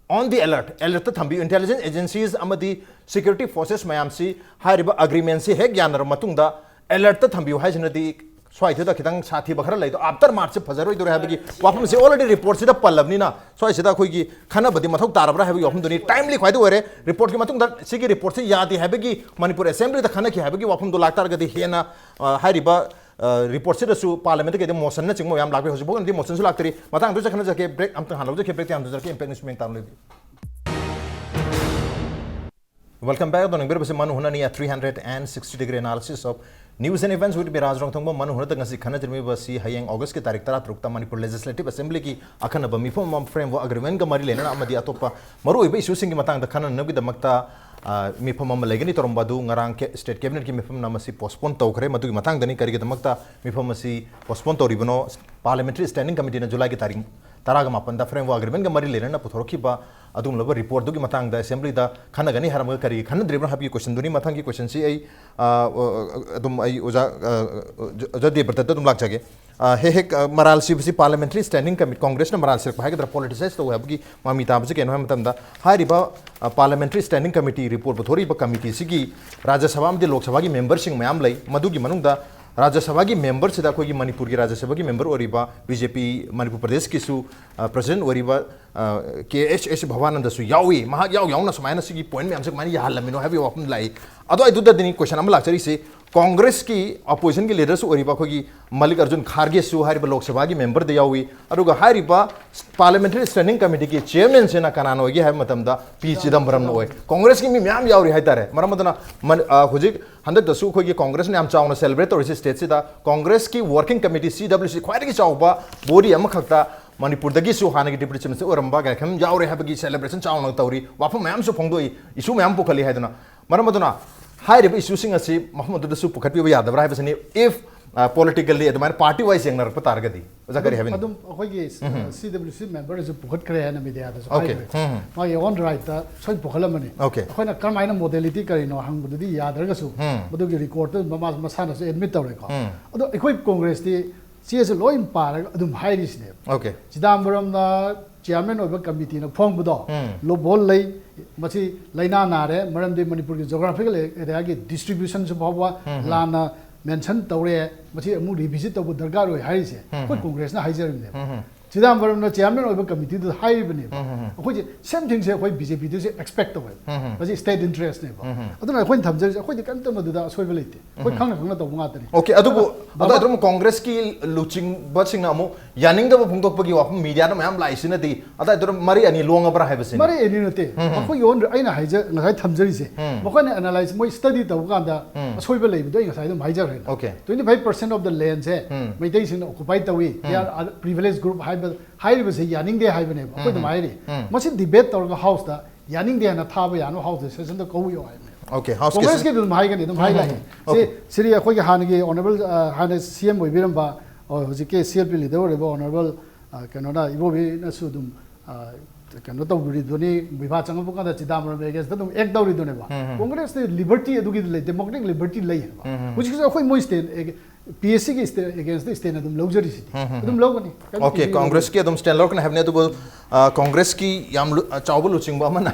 on the alert", ꯑꯦꯂꯔꯠꯇ ꯊꯝꯕꯤꯌꯨ꯫ ꯏꯟꯇꯦꯂꯤꯖꯦꯟꯁ ꯑꯦꯖꯦꯟꯁꯤꯁ ꯑꯃꯗꯤ ꯁꯦꯀ꯭ꯌꯨꯔꯤꯇꯤ ꯐꯣꯔꯁꯦꯁ ꯃꯌꯥꯝꯁꯤ ꯍꯥꯏꯔꯤꯕ ꯑꯦꯒ꯭ꯔꯤꯃꯦꯟꯁꯤ ꯍꯦꯛ ꯌꯥꯅꯔꯕ ꯃꯇꯨꯡꯗ ꯑꯦꯂꯔꯠꯇ ꯊꯝꯕꯤꯌꯨ ꯍꯥꯏꯁꯤꯅꯗꯤ ꯁ꯭ꯋꯥꯏꯗꯨꯗ ꯈꯤꯇꯪ ꯁꯥꯊꯤꯕ ꯈꯔ ꯂꯩꯗꯣ, ꯑꯥꯐꯇꯔ ꯃꯥꯊꯁꯦ ꯐꯖꯔꯣꯏꯗꯧꯔꯦ ꯍꯥꯏꯕꯒꯤ ꯋꯥꯐꯝꯁꯤ already ꯔꯤꯄꯣꯔꯠꯁꯤꯗ ꯄꯜꯂꯕꯅꯤꯅ ꯁ꯭ꯋꯥꯏꯁꯤꯗ ꯑꯩꯈꯣꯏꯒꯤ ꯈꯟꯅꯕꯗꯤ ꯃꯊꯧ ꯇꯥꯔꯕ꯭ꯔꯥ ꯍꯥꯏꯕꯒꯤ ꯋꯥꯐꯝꯗꯨꯅꯤ꯫ ꯇꯥꯏꯝꯂꯤ ꯈ꯭ꯋꯥꯏꯗꯒꯤ ꯑꯣꯏꯔꯦ꯫ ꯔꯤꯄꯣꯔꯠꯀꯤ ꯃꯇꯨꯡꯗ ꯁꯤꯒꯤ ꯔꯤꯄꯣꯔꯠꯁꯤ ꯌꯥꯗꯦ ꯍꯥꯏꯕꯒꯤ ꯃꯅꯤꯄꯨꯔ ꯑꯦꯁꯦꯝꯕ꯭ꯂꯤꯗ ꯈꯟꯅꯈꯤ ꯍꯥꯏꯕꯒꯤ ꯋꯥꯐꯝꯗꯣ ꯂꯥꯛꯇꯥꯔꯒꯗꯤ ꯍꯦꯟꯅ, ꯑ, ꯍꯥꯏꯔꯤꯕ, ꯑ, ꯔꯤꯄꯣꯔꯠꯁꯤꯗꯁꯨ ꯄꯥꯔꯂꯤꯌꯥꯃꯦꯟꯠꯇ ꯀꯩꯗ ꯃꯣꯁꯟꯅꯆꯤꯡꯕ ꯃꯌꯥꯝ ꯂꯥꯛꯄꯤ꯫ ꯍꯧꯖꯤꯛ ꯐꯥꯎꯒꯤꯗꯤ ꯃꯣꯁꯟꯁꯨ ꯂꯥꯛꯇ꯭ꯔꯤ꯫ ꯃꯇꯥꯡꯗꯨꯗ ꯈꯟꯅꯖꯔꯛꯀꯦ, ꯕ꯭ꯔꯦꯛ ꯑꯝꯇꯪ ꯍꯥꯟꯅ ꯂꯧꯖꯒꯦ, ꯕ꯭ꯔꯦꯛꯇ ꯍꯥꯟꯅ ꯂꯧꯖꯔꯛꯀꯦ, ꯏꯝꯄꯦꯛ ꯅ꯭ꯌꯨꯁ ꯃꯤꯠꯌꯦꯡ ꯇꯥꯔꯝꯂꯤꯕꯤ꯫ Welcome back. ꯑꯗꯣ ꯌꯦꯡꯕꯤꯔꯤꯕꯁꯤ ꯃꯅꯨ ꯍꯨꯅꯅꯤ, a three hundred and sixty degree analysis of news and events with me, ꯔꯥꯖ ꯔꯣꯡꯊꯣꯡꯕ꯫ ꯃꯅꯨ ꯍꯨꯅꯗ ꯉꯁꯤ ꯈꯟꯅꯖꯔꯝꯂꯤꯕꯁꯤ ꯍꯌꯦꯡ ꯑꯣꯒꯁꯀꯤ ꯇꯥꯔꯤꯛ ꯇꯔꯥꯇꯔꯨꯛꯇ ꯃꯅꯤꯄꯨꯔ ꯂꯦꯖꯤꯁꯂꯦꯇꯤꯚ ꯑꯦꯁꯦꯝꯕ꯭ꯂꯤꯒꯤ ꯑꯈꯟꯅꯕ ꯃꯤꯐꯝ ꯑꯃ, ꯐ꯭ꯔꯦꯝꯋꯥꯔꯛ ꯑꯦꯒ꯭ꯔꯤꯃꯦꯟꯒ ꯃꯔꯤ ꯂꯩꯅꯅ ꯑꯃꯗꯤ ꯑꯇꯣꯞꯄ ꯃꯔꯨꯑꯣꯏꯕ ꯏꯁꯨꯁꯤꯡꯒꯤ ꯃꯇꯥꯡꯗ ꯈꯟꯅꯅꯕꯒꯤꯗꯃꯛꯇ, ꯑ, ꯃꯤꯐꯝ ꯑꯃ ꯂꯩꯒꯅꯤ ꯇꯧꯔꯝꯕ ꯑꯗꯨ ꯉꯔꯥꯡ ꯀꯦ-, ꯁ꯭ꯇꯦꯠ ꯀꯦꯕꯤꯅꯦꯠꯀꯤ ꯃꯤꯐꯝꯅ ꯃꯁꯤ ꯄꯣꯁꯄꯣꯟ ꯇꯧꯈ꯭ꯔꯦ꯫ ꯃꯗꯨꯒꯤ ꯃꯇꯥꯡꯗꯅꯤ ꯀꯔꯤꯒꯤꯗꯃꯛꯇ ꯃꯤꯐꯝ ꯑꯁꯤ ꯄꯣꯁꯄꯣꯟ ꯇꯧꯔꯤꯕꯅꯣ? ꯄꯥꯔꯂꯤꯌꯥꯃꯦꯟꯇꯔꯤ ꯁ꯭ꯇꯦꯟꯗꯤꯡ ꯀꯃꯤꯇꯤꯅ ꯖꯨꯂꯥꯏꯒꯤ ꯇꯥꯔꯤꯛ ꯇꯔꯥꯒ ꯃꯥꯄꯟꯗ ꯐ꯭ꯔꯦꯝꯋꯥꯔꯛ ꯑꯦꯒ꯭ꯔꯤꯃꯦꯟꯒ ꯃꯔꯤ ꯂꯩꯅꯅ ꯄꯨꯊꯣꯔꯛꯈꯤꯕ ꯑꯗꯨꯒꯨꯝꯂꯕ ꯔꯤꯄꯣꯔꯠꯇꯨꯒꯤ ꯃꯇꯥꯡꯗ ꯑꯦꯁꯦꯝꯕ꯭ꯂꯤꯗ ꯈꯟꯅꯒꯅꯤ ꯍꯥꯏꯔꯝꯃꯒ ꯀꯔꯤꯒꯤ ꯈꯟꯅꯗ꯭ꯔꯤꯕꯅꯣ ꯍꯥꯏꯕꯒꯤ ꯀꯣꯏꯁꯟꯗꯨꯅꯤ꯫ ꯃꯊꯪꯒꯤ ꯀꯣꯏꯁꯟꯁꯤ ꯑꯩ, ꯑ, ꯑ, ꯑꯗꯨꯝ ꯑꯩ ꯑꯣꯖꯥ, ꯑ, ꯑꯣꯖꯥ ꯗꯦꯕ꯭ꯔꯇꯗ ꯑꯗꯨꯝ ꯂꯥꯛꯆꯒꯦ꯫ ꯑ, ꯍꯦꯛ ꯍꯦꯛ, ꯑ, ꯃꯔꯥꯜ ꯁꯤꯕꯁꯤ ꯄꯥꯔꯂꯤꯌꯥꯃꯦꯟꯇꯔꯤ ꯁ꯭ꯇꯦꯟꯗꯤꯡ ꯀꯃꯤ-, ꯀꯣꯡꯒ꯭ꯔꯦꯁꯅ ꯃꯔꯥꯜ ꯁꯤꯔꯛꯄ ꯍꯥꯏꯒꯗ꯭ꯔꯥ, ꯄꯣꯂꯤꯇꯤꯁꯥꯏꯁ ꯇꯧꯕ ꯍꯥꯏꯕꯒꯤ ꯃꯃꯤ ꯇꯥꯕꯁꯤ ꯀꯩꯅꯣ ꯍꯥꯏꯕ ꯃꯇꯝꯗ ꯍꯥꯏꯔꯤꯕ, ꯑ, ꯄꯥꯔꯂꯤꯌꯥꯃꯦꯟꯇꯔꯤ ꯁ꯭ꯇꯦꯟꯗꯤꯡ ꯀꯃꯤꯇꯤ ꯔꯤꯄꯣꯔꯠ ꯄꯨꯊꯣꯔꯛꯏꯕ ꯀꯃꯤꯇꯤꯁꯤꯒꯤ ꯔꯥꯖ꯭ꯌ ꯁꯚꯥ ꯑꯃꯗꯤ ꯂꯣꯛ ꯁꯚꯥꯒꯤ ꯃꯦꯝꯕꯔꯁꯤꯡ ꯃꯌꯥꯝ ꯂꯩ꯫ ꯃꯗꯨꯒꯤ ꯃꯅꯨꯡꯗ ꯔꯥꯖ꯭ꯌ ꯁꯚꯥꯒꯤ ꯃꯦꯝꯕꯔꯁꯤꯗ ꯑꯩꯈꯣꯏꯒꯤ ꯃꯅꯤꯄꯨꯔꯒꯤ ꯔꯥꯖ꯭ꯌ ꯁꯚꯥꯒꯤ ꯃꯦꯝꯕꯔ ꯑꯣꯏꯔꯤꯕ, ꯕꯤ ꯖꯦ ꯄꯤ ꯃꯅꯤꯄꯨꯔ ꯄ꯭ꯔꯗꯦꯁꯀꯤꯁꯨ, ꯑ, ꯄ꯭ꯔꯁꯤꯗꯦꯟꯠ ꯑꯣꯏꯔꯤꯕ, ꯑ, ꯀꯦ ꯑꯩꯆ ꯑꯦꯁ ꯚꯕꯥꯅꯟꯗꯁꯨ ꯌꯥꯎꯏ꯫ ꯃꯍꯥꯛ ꯌꯥꯎ ꯌꯥꯎꯅ ꯁꯨꯃꯥꯏꯅ ꯁꯤꯒꯤ ꯄꯣꯏꯟꯠ ꯃꯌꯥꯝꯁꯦ ꯀꯃꯥꯏꯅ ꯌꯥꯍꯜꯂꯝꯃꯤꯅꯣ ꯍꯥꯏꯕꯒꯤ ꯋꯥꯐꯝ ꯂꯥꯛꯏ꯫ ꯑꯗꯣ ꯑꯗꯨꯗꯗꯤꯅꯤ ꯀꯣꯏꯁꯟ ꯑꯃ ꯂꯥꯛꯆꯔꯤꯁꯦ, ꯀꯣꯡꯒ꯭ꯔꯦꯁꯀꯤ ꯑꯣꯄꯣꯖꯤꯁꯟꯒꯤ ꯂꯤꯗꯔꯁꯨ ꯑꯣꯏꯔꯤꯕ ꯑꯩꯈꯣꯏꯒꯤ ꯃꯜꯂꯤꯀꯥꯔꯖꯨꯟ ꯈꯥꯔꯒꯦꯁꯨ ꯍꯥꯏꯔꯤꯕ ꯂꯣꯛ ꯁꯚꯥꯒꯤ ꯃꯦꯝꯕꯔꯗ ꯌꯥꯎꯏ꯫ ꯑꯗꯨꯒ ꯍꯥꯏꯔꯤꯕ ꯄꯥꯔꯂꯤꯌꯥꯃꯦꯟꯇꯔꯤ ꯁ꯭ꯇꯦꯟꯗꯤꯡ ꯀꯃꯤꯇꯤꯒꯤ ꯆꯤꯌꯔꯃꯦꯟꯁꯤꯅ ꯀꯅꯥꯅꯣ ꯑꯣꯏꯒꯦ ꯍꯥꯏꯕ ꯃꯇꯝꯗ ꯄꯤ ꯆꯤꯗꯝꯕꯔꯝꯅ ꯑꯣꯏ꯫ ꯀꯣꯡꯒ꯭ꯔꯦꯁꯀꯤ ꯃꯤ ꯃꯌꯥꯝ ꯌꯥꯎꯔꯤ ꯍꯥꯏꯇꯥꯔꯦ꯫ ꯃꯔꯝ ꯑꯗꯨꯅ ꯃꯅꯤ-, ꯑ, ꯍꯧꯖꯤꯛ ꯍꯟꯗꯛꯇꯁꯨ ꯑꯩꯈꯣꯏꯒꯤ ꯀꯣꯡꯒ꯭ꯔꯦꯁꯅ ꯌꯥꯝ ꯆꯥꯎꯅ ꯁꯦꯂꯦꯕ꯭ꯔꯦꯠ ꯇꯧꯔꯤꯁꯤ ꯁ꯭ꯇꯦꯠꯁꯤꯗ ꯀꯣꯡꯒ꯭ꯔꯦꯁꯀꯤ ꯋꯥꯔꯀꯤꯡ ꯀꯃꯤꯇꯤ, ꯁꯤ ꯗꯕ꯭ꯂꯤꯌꯨ ꯁꯤ, ꯈ꯭ꯋꯥꯏꯗꯒꯤ ꯆꯥꯎꯕ ꯕꯣꯗꯤ ꯑꯃꯈꯛꯇ ꯃꯅꯤꯄꯨꯔꯗꯒꯤꯁꯨ ꯍꯥꯟꯅꯒꯤ ꯗꯤꯄ꯭ꯌꯨꯇꯤ ꯆꯤꯐ ꯃꯤꯅꯤꯁꯇꯔ ꯑꯣꯏꯔꯝꯕ ꯒꯥꯏꯈꯟ ꯌꯥꯎꯔꯦ ꯍꯥꯏꯕꯒꯤ ꯁꯦꯂꯦꯕ꯭ꯔꯦꯁꯟ ꯆꯥꯎꯅ ꯇꯧꯔꯤ꯫ ꯋꯥꯐꯝ ꯃꯌꯥꯝꯁꯨ ꯐꯣꯡꯗꯣꯛꯏ, ꯏꯁꯨ ꯃꯌꯥꯝ ꯄꯨꯈꯠꯂꯤ ꯍꯥꯏꯗꯅ꯫ ꯃꯔꯝ ꯑꯗꯨꯅ ꯍꯥꯏꯔꯤꯕ ꯏꯁꯨꯁꯤꯡ ꯑꯁꯤ ꯃꯐꯝ ꯑꯗꯨꯗꯁꯨ ꯄꯨꯈꯠꯄꯤꯕ ꯌꯥꯗꯕ꯭ꯔꯥ ꯍꯥꯏꯕꯁꯤꯅꯤ꯫ If, ꯑ, politically ꯑꯗꯨꯃꯥꯏꯅ ꯄꯥꯔꯇꯤ ꯋꯥꯏꯁ ꯌꯦꯡꯅꯔꯛꯄ ꯇꯥꯔꯒꯗꯤ, ꯑꯣꯖꯥ, ꯀꯔꯤ ꯑꯗꯨꯝ, ꯍꯥꯏꯕꯤꯅꯤ? ꯑꯗꯨꯝ ꯑꯩꯈꯣꯏꯒꯤ, ꯎꯝ꯫ ꯑ, ꯁꯤ ꯗꯕ꯭ꯂꯤꯌꯨ ꯁꯤ ꯃꯦꯝꯕꯔꯗꯁꯨ ꯄꯨꯈꯠꯈ꯭ꯔꯦ ꯍꯥꯏꯅ ꯃꯤꯗꯤꯌꯥꯗꯁꯨ ꯑꯣꯀꯦ꯫ ꯍꯥꯏꯈ꯭ꯔꯦ꯫ ꯎꯝ꯫ ꯃꯥꯒꯤ ꯑꯣꯟ ꯔꯥꯏꯠꯇ ꯁꯣꯏ ꯄꯨꯈꯠꯂꯝꯃꯅꯤ꯫ ꯑꯣꯀꯦ꯫ ꯑꯩꯈꯣꯏꯅ ꯀꯔꯝꯍꯥꯏꯅ ꯃꯣꯗꯦꯂꯤꯇꯤ ꯀꯔꯤꯅꯣ ꯍꯪꯕꯗꯨꯗꯤ ꯌꯥꯗ꯭ꯔꯒꯁꯨ, ꯎꯝ꯫ ꯃꯗꯨꯒꯤ ꯔꯦꯀꯣꯔꯠꯇꯨ ꯃꯃꯥ ꯃꯁꯥꯅꯁꯨ ꯑꯦꯗꯃꯤꯠ ꯇꯧꯔꯦꯀꯣ꯫ ꯎꯝ꯫ ꯑꯗꯣ ꯑꯩꯈꯣꯏ ꯀꯣꯡꯒ꯭ꯔꯦꯁꯇꯤ ꯆꯦꯁꯦ ꯂꯣꯏ ꯄꯥꯔꯒ ꯑꯗꯨꯝ ꯍꯥꯏꯔꯤꯁꯤꯅꯦꯕ꯫ ꯑꯣꯀꯦ꯫ ꯆꯤꯗꯥꯝꯕꯔꯝꯅ ꯆꯤꯌꯥꯔꯃꯦꯟ ꯑꯣꯏꯕ ꯀꯃꯤꯇꯤꯅ ꯐꯣꯡꯕꯗꯣ, ꯎꯝ꯫ ꯂꯣꯕꯣꯜ ꯂꯩ, ꯃꯁꯤ ꯂꯥꯏꯅꯥ ꯅꯥꯔꯦ, ꯃꯔꯝꯗꯤ ꯃꯅꯤꯄꯨꯔꯒꯤ ꯖꯣꯒ꯭ꯔꯥꯐꯤꯀꯦꯜ ꯑꯦꯔꯤꯌꯥꯒꯤ ꯗꯤꯁꯇ꯭ꯔꯤꯕ꯭ꯌꯨꯁꯟꯁꯨ ꯐꯥꯎꯕ ꯎꯝ꯫ ꯂꯥꯟꯅ ꯃꯦꯟꯁꯟ ꯇꯧꯔꯦ, ꯃꯁꯤ ꯑꯃꯨꯛ ꯔꯤꯚꯤꯖꯤꯠ ꯇꯧꯕ ꯗꯔꯀꯥꯔ ꯑꯣꯏ ꯍꯥꯏꯔꯤꯁꯦ ꯎꯝ꯫ ꯑꯩꯈꯣꯏ ꯀꯣꯡꯒ꯭ꯔꯦꯁꯅ ꯍꯥꯏꯖꯔꯤꯕꯅꯦꯕ꯫ ꯎꯝ꯫ ꯆꯤꯗꯥꯝꯕꯔꯝꯅ ꯆꯤꯌꯥꯔꯃꯦꯟ ꯑꯣꯏꯕ ꯀꯃꯤꯇꯤꯗꯨꯗ ꯍꯥꯏꯔꯤꯕꯅꯦꯕ꯫ ꯎꯝ, ꯎꯝ, ꯎꯝ꯫ ꯑꯩꯈꯣꯏꯁꯦ ꯁꯦꯝ ꯊꯤꯡꯁꯦ ꯑꯩꯈꯣꯏ ꯕꯤ ꯖꯦ ꯄꯤꯗꯁꯨ ꯑꯦꯛꯁꯄꯦꯛ ꯇꯧꯋꯦꯕ꯫ ꯎꯝ, ꯎꯝ꯫ ꯃꯁꯤ ꯁ꯭ꯇꯦꯠ ꯏꯟꯇꯔꯦꯁꯅꯦꯕ꯫ ꯎꯝ, ꯎꯝ꯫ ꯑꯗꯨꯅ ꯑꯩꯈꯣꯏꯅ ꯊꯝꯖꯔꯤꯁꯦ ꯑꯩꯈꯣꯏꯗꯤ ꯀꯔꯤꯝꯇ ꯃꯗꯨꯗ ꯑꯁꯣꯏꯕ ꯂꯩꯇꯦ꯫ ꯑꯩꯈꯣꯏ ꯎꯝ꯫ ꯈꯪꯅ ꯈꯪꯅ ꯇꯧꯕ ꯉꯥꯛꯇꯅꯤ꯫ ꯑꯣꯀꯦ, ꯑꯗꯨꯕꯨ ꯑꯗꯨꯒ ꯑꯗꯣ ꯑꯗꯨꯝ ꯀꯣꯡꯒ꯭ꯔꯦꯁꯀꯤ ꯂꯨꯆꯤꯡꯕꯁꯤꯡꯅ ꯑꯃꯨꯛ ꯌꯥꯅꯤꯡꯗꯕ ꯐꯣꯡꯗꯣꯛꯄꯒꯤ ꯋꯥꯐꯝ ꯃꯤꯗꯤꯌꯥꯗ ꯃꯌꯥꯝ ꯂꯥꯛꯏꯁꯤꯅꯗꯤ ꯑꯗꯥꯏꯗꯨꯗ ꯃꯔꯩ ꯑꯅꯤ ꯂꯣꯡꯉꯕ꯭ꯔꯥ ꯍꯥꯏꯕꯁꯤꯅꯤ꯫ ꯃꯔꯩ ꯑꯅꯤ ꯅꯠꯇꯦ꯫ ꯎꯝ, ꯎꯝ꯫ ꯑꯩꯈꯣꯏꯒꯤ ꯑꯣꯟ-, ꯑꯩꯅ ꯍꯥꯏꯖ-, ꯉꯁꯥꯏ ꯊꯝꯖꯔꯤꯁꯦ, ꯎꯝ꯫ ꯃꯈꯣꯏꯅ ꯑꯦꯅꯥꯂꯥꯏꯁ, ꯃꯣꯏ ꯁ꯭ꯇꯗꯤ ꯇꯧꯕ ꯀꯥꯟꯗ ꯎꯝ꯫ ꯑꯁꯣꯏꯕ ꯂꯩꯕꯗꯣ ꯑꯩ ꯉꯁꯥꯏ ꯑꯗꯨꯝ ꯍꯥꯏꯖꯈ꯭ꯔꯦ꯫ Okay. Twenty five percent of the land ꯁꯦ ꯎꯝ꯫ ꯃꯩꯇꯩꯁꯤꯡꯅ ꯑꯣꯀꯨꯄꯥꯏ ꯇꯧꯏ, they um. are privileged group ꯍꯥꯏꯕ, ꯍꯥꯏꯔꯤꯕꯁꯦ ꯌꯥꯅꯤꯡꯗꯦ ꯍꯥꯏꯕꯅꯦꯕ꯫ ꯑꯩꯈꯣꯏ ꯎꯝ꯫ ꯑꯗꯨꯝ ꯍꯥꯏꯔꯤ꯫ ꯎꯝ꯫ ꯃꯁꯤ ꯗꯤꯕꯦꯠ ꯇꯧꯔꯒ ꯍꯥꯎꯁꯇ ꯌꯥꯅꯤꯡꯗꯦ ꯍꯥꯏꯅ ꯊꯥꯕ ꯌꯥꯅꯕ ꯍꯥꯎꯁ ꯗꯤꯁꯀꯁꯟꯗ ꯀꯧꯕꯤꯌꯣ ꯍꯥꯏꯕꯅꯦꯕ꯫ ꯑꯣꯀꯦ, ꯍꯥꯎꯁ ꯀꯣꯡꯒ꯭ꯔꯦꯁꯀꯤ ꯗꯤꯁꯀꯁꯟ꯫ ꯑꯗꯨꯝ ꯍꯥꯏꯒꯅꯤ, ꯑꯗꯨꯝ ꯎꯝ, ꯍꯥꯏ ꯂꯥꯛꯏ꯫ ꯎꯝ, ꯎꯝ꯫ ꯁꯤ, ꯑꯣꯀꯦ꯫ ꯁꯤꯗꯤ ꯑꯩꯈꯣꯏꯒꯤ ꯍꯥꯟꯅꯒꯤ ꯑꯣꯅꯔꯦꯕꯜ, ꯑ, ꯍꯥꯟꯅ ꯁꯤ ꯑꯦꯝ ꯑꯣꯏꯕꯤꯔꯝꯕ, ꯑ, ꯍꯧꯖꯤꯛꯀꯤ ꯁꯤ ꯑꯦꯜ ꯄꯤ ꯂꯤꯗꯔ ꯑꯣꯏꯔꯤꯕ ꯑꯣꯅꯔꯦꯕꯜ, ꯑ, ꯀꯩꯅꯣꯅ, ꯏꯕꯣꯕꯤꯅꯁꯨ ꯑꯗꯨꯝ, ꯑ, ꯀꯩꯅꯣ ꯇꯧꯕꯤꯔꯤꯗꯨꯅꯤ, ꯕꯤꯐꯥ ꯆꯪꯉꯛꯄ ꯀꯥꯟꯗ ꯆꯤꯗꯥꯝꯕꯔꯝ ꯑꯦꯒꯦꯟꯁꯇ ꯑꯗꯨꯝ ꯑꯦꯛ ꯇꯧꯔꯤꯗꯨꯅꯦꯕ꯫ ꯎꯝ, ꯎꯝ꯫ ꯀꯣꯡꯒ꯭ꯔꯦꯁꯇꯤ ꯂꯤꯕꯔꯇꯤ ꯑꯗꯨꯒꯤ ꯂꯩ, ꯗꯦꯃꯣꯀ꯭ꯔꯦꯇꯤꯛ ꯂꯤꯕꯔꯇꯤ ꯂꯩ ꯍꯥꯏꯕ꯫ ꯎꯝ, ꯎꯝ꯫ ꯍꯧꯖꯤꯛꯁꯨ ꯑꯩꯈꯣꯏ ꯃꯣꯏ ꯁ꯭ꯇꯦꯠ ꯑꯦꯒ-, ꯄꯤ ꯑꯦꯁ ꯁꯤꯒꯤ ꯑꯦꯒꯦꯟꯁꯇ ꯁ꯭ꯇꯦꯟ ꯑꯗꯨꯝ ꯂꯧꯖꯔꯤꯁꯤꯗꯤ ꯑꯗꯨꯝ ꯂꯧꯒꯅꯤ, ꯀꯩꯝꯇ ꯑꯣꯀꯦ, ꯀꯤꯅꯤꯡꯉꯥꯏ ꯀꯣꯡꯒ꯭ꯔꯦꯁꯀꯤ ꯑꯗꯝ ꯁ꯭ꯇꯦꯟ ꯂꯧꯔꯛꯀꯅꯤ ꯍꯥꯏꯕꯅꯤ꯫ ꯑꯗꯨꯕꯨ ꯑ, ꯀꯣꯡꯒ꯭ꯔꯦꯁꯀꯤ ꯌꯥꯝ ꯂꯨ- ꯑ, ꯆꯥꯎꯕ ꯂꯨꯆꯤꯡꯕ ꯑꯃꯅ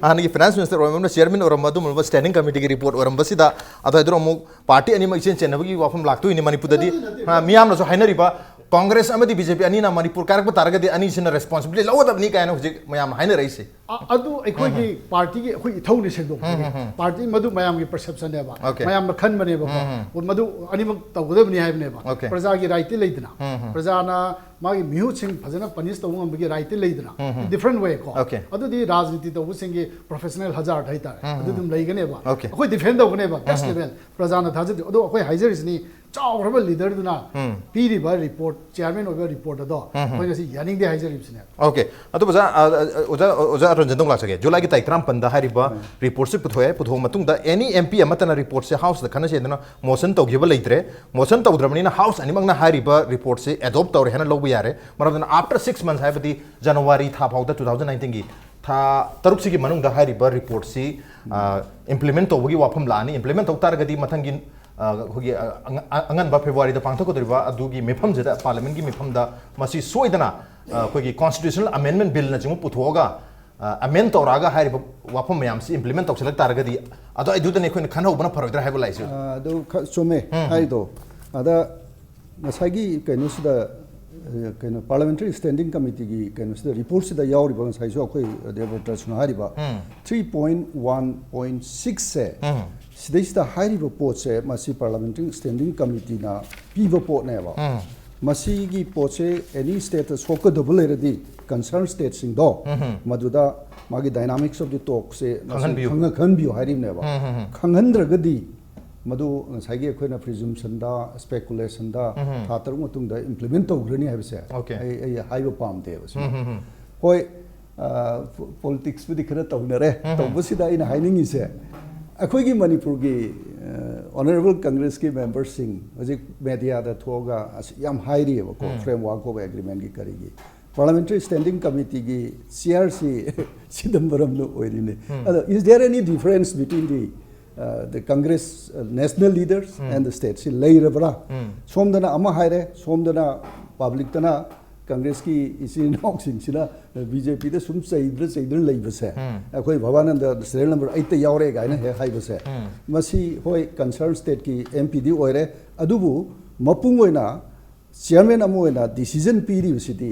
ꯍꯥꯟꯅꯒꯤ ꯐꯥꯏꯅꯥꯟꯁ ꯃꯤꯅꯤꯁꯇꯔ ꯑꯣꯏꯔꯝꯕ, ꯆꯤꯌꯔꯃꯦꯟ ꯑꯣꯏꯔꯝꯕ, ꯑꯗꯨꯒꯨꯝꯂꯕ ꯁ꯭ꯇꯦꯟꯗꯤꯡ ꯀꯃꯤꯇꯤꯒꯤ ꯔꯤꯄꯣꯔꯠ ꯑꯣꯏꯔꯝꯕꯁꯤꯗ ꯑꯗꯨꯋꯥꯏꯗꯨꯗ ꯑꯃꯨꯛ ꯄꯥꯔꯇꯤ ꯑꯅꯤꯃꯛ ꯏꯆꯦꯟ ꯆꯦꯟꯅꯕꯒꯤ ꯋꯥꯐꯝ ꯂꯥꯛꯇꯣꯏꯅꯤ ꯃꯅꯤꯄꯨꯔꯗꯗꯤ꯫ ꯅꯠꯇꯦ, ꯅꯠꯇꯦ꯫ ꯑ, ꯃꯤꯌꯥꯝꯅꯁꯨ ꯍꯥꯏꯅꯔꯤꯕ ꯀꯣꯡꯒ꯭ꯔꯦꯁ ꯑꯃꯗꯤ ꯕꯤ ꯖꯦ ꯄꯤ ꯑꯅꯤꯅ ꯃꯅꯤꯄꯨꯔ ꯀꯥꯏꯔꯛꯄ ꯇꯥꯔꯒꯗꯤ ꯑꯅꯤꯁꯤꯅ ꯔꯦꯁꯄꯣꯟꯁꯤꯕꯤꯂꯤꯇꯤ ꯂꯧꯒꯗꯕꯅꯤ ꯀꯥꯏꯅ ꯍꯧꯖꯤꯛ ꯃꯌꯥꯝ ꯍꯥꯏꯅꯔꯛꯏꯁꯦ꯫ ꯑ- ꯑꯗꯨ ꯑꯩꯈꯣꯏꯒꯤ ꯄꯥꯔꯇꯤꯒꯤ ꯑꯩꯈꯣꯏ ꯏꯊꯧꯅꯤ ꯁꯦꯡꯗꯣꯛꯄꯒꯤ꯫ ꯄꯥꯔꯇꯤ ꯃꯗꯨ ꯃꯌꯥꯝꯒꯤ ꯄꯔꯁꯦꯞꯁꯟꯅꯦꯕ, ꯑꯣꯀꯦ꯫ ꯃꯌꯥꯝꯅ ꯈꯟꯕꯅꯦꯕꯀꯣ꯫ ꯃꯗꯨ ꯑꯅꯤꯃꯛ ꯇꯧꯒꯗꯕꯅꯤ ꯍꯥꯏꯕꯅꯦꯕ꯫ ꯑꯣꯀꯦ꯫ ꯄ꯭ꯔꯖꯥꯒꯤ ꯔꯥꯏꯠꯇꯤ ꯂꯩꯗꯅ, ꯄ꯭ꯔꯖꯥꯅ ꯃꯥꯒꯤ ꯃꯤꯍꯨꯠꯁꯤꯡ ꯐꯖꯅ ꯄꯅꯤꯁ ꯇꯧꯕ ꯉꯝꯕꯒꯤ ꯔꯥꯏꯠꯇꯤ ꯂꯩꯗꯅ, ꯗꯤꯐ꯭ꯔꯦꯟ ꯋꯦ ꯀꯣ꯫ ꯑꯣꯀꯦ꯫ ꯑꯗꯨꯗꯤ ꯔꯥꯖꯅꯤꯇꯤ ꯇꯧꯕꯁꯤꯡꯒꯤ ꯄ꯭ꯔꯣꯐꯦꯁꯅꯦꯜ ꯍꯖꯥꯔꯠ ꯍꯥꯏꯇꯥꯔꯦ, ꯑꯗꯨ ꯑꯗꯨꯝ ꯂꯩꯒꯅꯦꯕ꯫ ꯑꯣꯀꯦ꯫ ꯑꯩꯈꯣꯏ ꯗꯤꯐꯦꯟ ꯇꯧꯒꯅꯦꯕ ꯐꯦꯁꯇꯤꯚꯦꯜ, ꯄ꯭ꯔꯖꯥꯅ ꯊꯥꯖꯗꯦ꯫ ꯑꯗꯣ ꯑꯩꯈꯣꯏ ꯍꯥꯏꯖꯔꯤꯁꯤꯅꯤ, ꯆꯥꯎꯈ꯭ꯔꯕ ꯂꯤꯗꯔꯗꯨꯅ ꯄꯤꯔꯤꯕ ꯔꯤꯄꯣꯔꯠ, ꯆꯤꯌꯔꯃꯦꯟ ꯑꯣꯏꯕ ꯔꯤꯄꯣꯔꯠ ꯑꯗꯣ ꯑꯩꯈꯣꯏ ꯉꯁꯤ ꯌꯥꯅꯤꯡꯗꯦ ꯍꯥꯏꯖꯔꯤꯕꯁꯤꯅꯦ꯫ ꯑꯣꯀꯦ꯫ ꯑꯗꯨ ꯑꯣꯖꯥ, ꯑ, ꯑ, ꯑꯣꯖꯥ, ꯑꯣꯖꯥ ꯑꯔꯨꯟꯖꯟꯗ ꯑꯃꯨꯛ ꯂꯥꯛꯆꯒꯦ꯫ ꯖꯨꯂꯥꯏꯒꯤ ꯇꯥꯔꯤꯛ ꯇꯔꯥꯃꯥꯄꯟꯗ ꯍꯥꯏꯔꯤꯕ ꯔꯤꯄꯣꯔꯠꯁꯤ ꯄꯨꯊꯣꯛꯑꯦ꯫ ꯄꯨꯊꯣꯛꯑ ꯃꯇꯨꯡꯗ ꯑꯦꯅꯤ ꯑꯦꯝ ꯄꯤ ꯑꯃꯠꯇꯅ ꯔꯤꯄꯣꯔꯠꯁꯦ ꯍꯥꯎꯁꯇ ꯈꯟꯅꯁꯦꯗꯅ ꯃꯣꯁꯟ ꯇꯧꯈꯤꯕ ꯂꯩꯇ꯭ꯔꯦ꯫ ꯃꯣꯁꯟ ꯇꯧꯗ꯭ꯔꯕꯅꯤꯅ ꯍꯥꯎꯁ ꯑꯅꯤꯃꯛꯅ ꯍꯥꯏꯔꯤꯕ ꯔꯤꯄꯣꯔꯠꯁꯤ ꯑꯦꯗꯣꯞ ꯇꯧꯔꯦ ꯍꯥꯏꯅ ꯂꯧꯕ ꯌꯥꯔꯦ꯫ ꯃꯔꯝ ꯑꯗꯨꯅ after six months, ꯍꯥꯏꯕꯗꯤ ꯖꯅꯋꯥꯔꯤ ꯊꯥ ꯐꯥꯎꯗ, two thousand nineteenꯒꯤ ꯊꯥ ꯇꯔꯨꯛꯁꯤꯒꯤ ꯃꯅꯨꯡꯗ ꯍꯥꯏꯔꯤꯕ ꯔꯤꯄꯣꯔꯠꯁꯤ ꯏꯝꯄ꯭ꯂꯤꯃꯦꯟ ꯇꯧꯕꯒꯤ ꯋꯥꯐꯝ ꯂꯥꯛꯑꯅꯤ꯫ ꯏꯝꯄ꯭ꯂꯤꯃꯦꯟ ꯇꯧ ꯇꯥꯔꯒꯗꯤ ꯃꯊꯪꯒꯤ, ꯑ, ꯑꯩꯈꯣꯏꯒꯤ, ꯑ, ꯑꯉ-, ꯑ-, ꯑꯉꯟꯕ ꯐꯦꯕ꯭ꯔꯨꯋꯥꯔꯤꯗ ꯄꯥꯡꯊꯣꯛꯀꯗꯧꯔꯤꯕ ꯑꯗꯨꯒꯤ ꯃꯤꯐꯝꯁꯤꯗ, ꯄꯥꯔꯂꯤꯌꯥꯃꯦꯟꯒꯤ ꯃꯤꯐꯝꯗ ꯃꯁꯤ ꯁꯣꯏꯗꯅ, ꯑ, ꯑꯩꯈꯣꯏꯒꯤ ꯀꯣꯟꯁꯇꯤꯇ꯭ꯌꯨꯁꯅꯦꯜ ꯑꯃꯦꯟꯗꯃꯦꯟ ꯕꯤꯜꯅꯆꯤꯡꯕ ꯄꯨꯊꯣꯛꯑꯒ, ꯑ, ꯑꯃꯦꯟ ꯇꯧꯔꯛꯑꯒ ꯍꯥꯏꯔꯤꯕ ꯋꯥꯐꯝ ꯃꯌꯥꯝꯁꯤ ꯏꯝꯄ꯭ꯂꯤꯃꯦꯟ ꯇꯧꯁꯤꯜꯂꯛ ꯇꯥꯔꯒꯗꯤ, ꯑꯗꯨꯋꯥꯏꯗꯨꯗꯅꯦ ꯑꯩꯈꯣꯏꯅ ꯈꯟꯍꯧꯕꯅ ꯐꯔꯣꯏꯗ꯭ꯔꯥ ꯍꯥꯏꯕ ꯂꯥꯛꯏꯁꯦ꯫ ꯑ, ꯑꯗꯨ ꯈ-, ꯆꯨꯝꯃꯦ ꯍꯥꯏꯗꯣ꯫ ꯑꯗ ꯉꯁꯥꯏꯒꯤ ꯀꯩꯅꯣꯁꯤꯗ, ꯑ, ꯀꯩꯅꯣ, ꯄꯥꯔꯂꯤꯌꯥꯃꯦꯟꯇꯔꯤ ꯁ꯭ꯇꯦꯟꯗꯤꯡ ꯀꯃꯤꯇꯤꯒꯤ ꯀꯩꯅꯣꯁꯤꯗ, ꯔꯤꯄꯣꯔꯠꯁꯤꯗ ꯌꯥꯎꯔꯤꯕ, ꯉꯁꯥꯏꯁꯨ ꯑꯩꯈꯣꯏ ꯗꯦꯕ꯭ꯔꯇꯁꯅ ꯍꯥꯏꯔꯤꯕ three point one point sixꯁꯦ, ꯁꯤꯗꯩꯁꯤꯗ ꯍꯥꯏꯔꯤꯕ ꯄꯣꯠꯁꯦ, ꯃꯁꯤ ꯄꯥꯔꯂꯤꯌꯥꯃꯦꯟꯇꯔꯤ ꯁ꯭ꯇꯦꯟꯗꯤꯡ ꯀꯃꯤꯇꯤꯅ ꯄꯤꯕ ꯄꯣꯠꯅꯦꯕ꯫ ꯃꯁꯤꯒꯤ ꯄꯣꯠꯁꯦ ꯑꯦꯅꯤ ꯁ꯭ꯇꯦꯠꯇ ꯁꯣꯛꯀꯗꯕ ꯂꯩꯔꯗꯤ, ꯀꯟꯁꯔꯟ ꯁ꯭ꯇꯦꯠꯁꯤꯡꯗꯣ ꯃꯗꯨꯗ ꯃꯥꯒꯤ dynamics of the talkꯁꯦ ꯃꯁꯤ ꯈꯪꯍꯟꯕꯤꯌꯨ꯫ ꯈꯪꯍ-, ꯈꯪꯍꯟꯕꯤꯌꯨ ꯍꯥꯏꯔꯤꯕꯅꯦꯕ꯫ ꯈꯪꯍꯟꯗ꯭ꯔꯒꯗꯤ ꯃꯗꯨ ꯉꯁꯥꯏꯒꯤ ꯑꯩꯈꯣꯏꯅ ꯄ꯭ꯔꯤꯖꯨꯝꯁꯟꯗ, ꯁ꯭ꯄꯦꯀꯨꯂꯦꯁꯟꯗ ꯊꯥ ꯇꯔꯨꯛ ꯃꯇꯨꯡꯗ ꯏꯝꯄ꯭ꯂꯤꯃꯦꯟ ꯇꯧꯈ꯭ꯔꯅꯤ ꯍꯥꯏꯕꯁꯦ ꯑꯣꯀꯦ꯫ ꯑꯩ, ꯑꯩ ꯍꯥꯏꯕ ꯄꯥꯝꯗꯦꯕ ꯁꯤꯃ꯫ ꯍꯣꯏ, ꯄꯣꯂꯤꯇꯤꯛꯁꯄꯨꯗꯤ ꯈꯔ ꯇꯧꯅꯔꯦ꯫ ꯇꯧꯕꯁꯤꯗ ꯑꯩꯅ ꯍꯥꯏꯅꯤꯡꯉꯤꯁꯦ, ꯑꯩꯈꯣꯏꯒꯤ ꯃꯅꯤꯄꯨꯔꯒꯤ ꯑꯣꯅꯔꯦꯕꯜ ꯀꯪꯒ꯭ꯔꯦꯁꯀꯤ ꯃꯦꯝꯕꯔꯁꯤꯡ ꯍꯧꯖꯤꯛ ꯃꯦꯗꯤꯌꯥꯗ ꯊꯣꯛꯑꯒ ꯑꯁ ꯌꯥꯝ ꯍꯥꯏꯔꯤꯑꯕꯀꯣ, ꯐ꯭ꯔꯦꯝꯋꯥꯔꯛ ꯑꯣꯐ ꯑꯦꯒ꯭ꯔꯤꯃꯦꯟꯒꯤ ꯀꯔꯤꯒꯤ꯫ ꯄꯥꯔꯂꯤꯌꯥꯃꯦꯟꯇꯔꯤ ꯁ꯭ꯇꯦꯟꯗꯤꯡ ꯀꯃꯤꯇꯤꯒꯤ ꯆꯤꯌꯔꯁꯤ ꯆꯤꯗꯝꯕꯔꯝꯅ ꯑꯣꯏꯔꯤꯅꯤ꯫ ꯑꯗꯣ, is there any difference between the the Congress national leaders and the state ꯁꯤ ꯂꯩꯔꯕ꯭ꯔꯥ? ꯁꯣꯝꯗꯅ ꯑꯃ ꯍꯥꯏꯔꯦ, ꯁꯣꯝꯗꯅ ꯄꯕ꯭ꯂꯤꯛꯇꯅ ꯀꯪꯒ꯭ꯔꯦꯁꯀꯤ ꯏꯆꯤꯟ ꯏꯅꯥꯎꯁꯤꯡꯁꯤꯅ ꯕꯤ ꯖꯦ ꯄꯤꯗ ꯁꯨꯝ ꯆꯩꯗ꯭ꯔ ꯆꯩꯗ꯭ꯔ ꯂꯩꯕꯁꯦ, ꯑꯩꯈꯣꯏ ꯚꯕꯥꯅꯟꯗ ꯁꯤꯔꯤꯌꯦꯜ ꯅꯝꯕꯔ ꯑꯩꯠꯇ ꯌꯥꯎꯔꯦ ꯀꯥꯏꯅ ꯍꯦꯛ ꯍꯥꯏꯕꯁꯦ, ꯃꯁꯤ ꯍꯣꯏ ꯀꯟꯁꯔꯟ ꯁ꯭ꯇꯦꯠꯀꯤ ꯑꯦꯝ ꯄꯤꯗꯤ ꯑꯣꯏꯔꯦ, ꯑꯗꯨꯕꯨ ꯃꯄꯨꯡ ꯑꯣꯏꯅ ꯆꯤꯌꯔꯃꯦꯟ ꯑꯃ ꯑꯣꯏꯅ ꯗꯤꯁꯤꯖꯟ ꯄꯤꯔꯤꯕꯁꯤꯗꯤ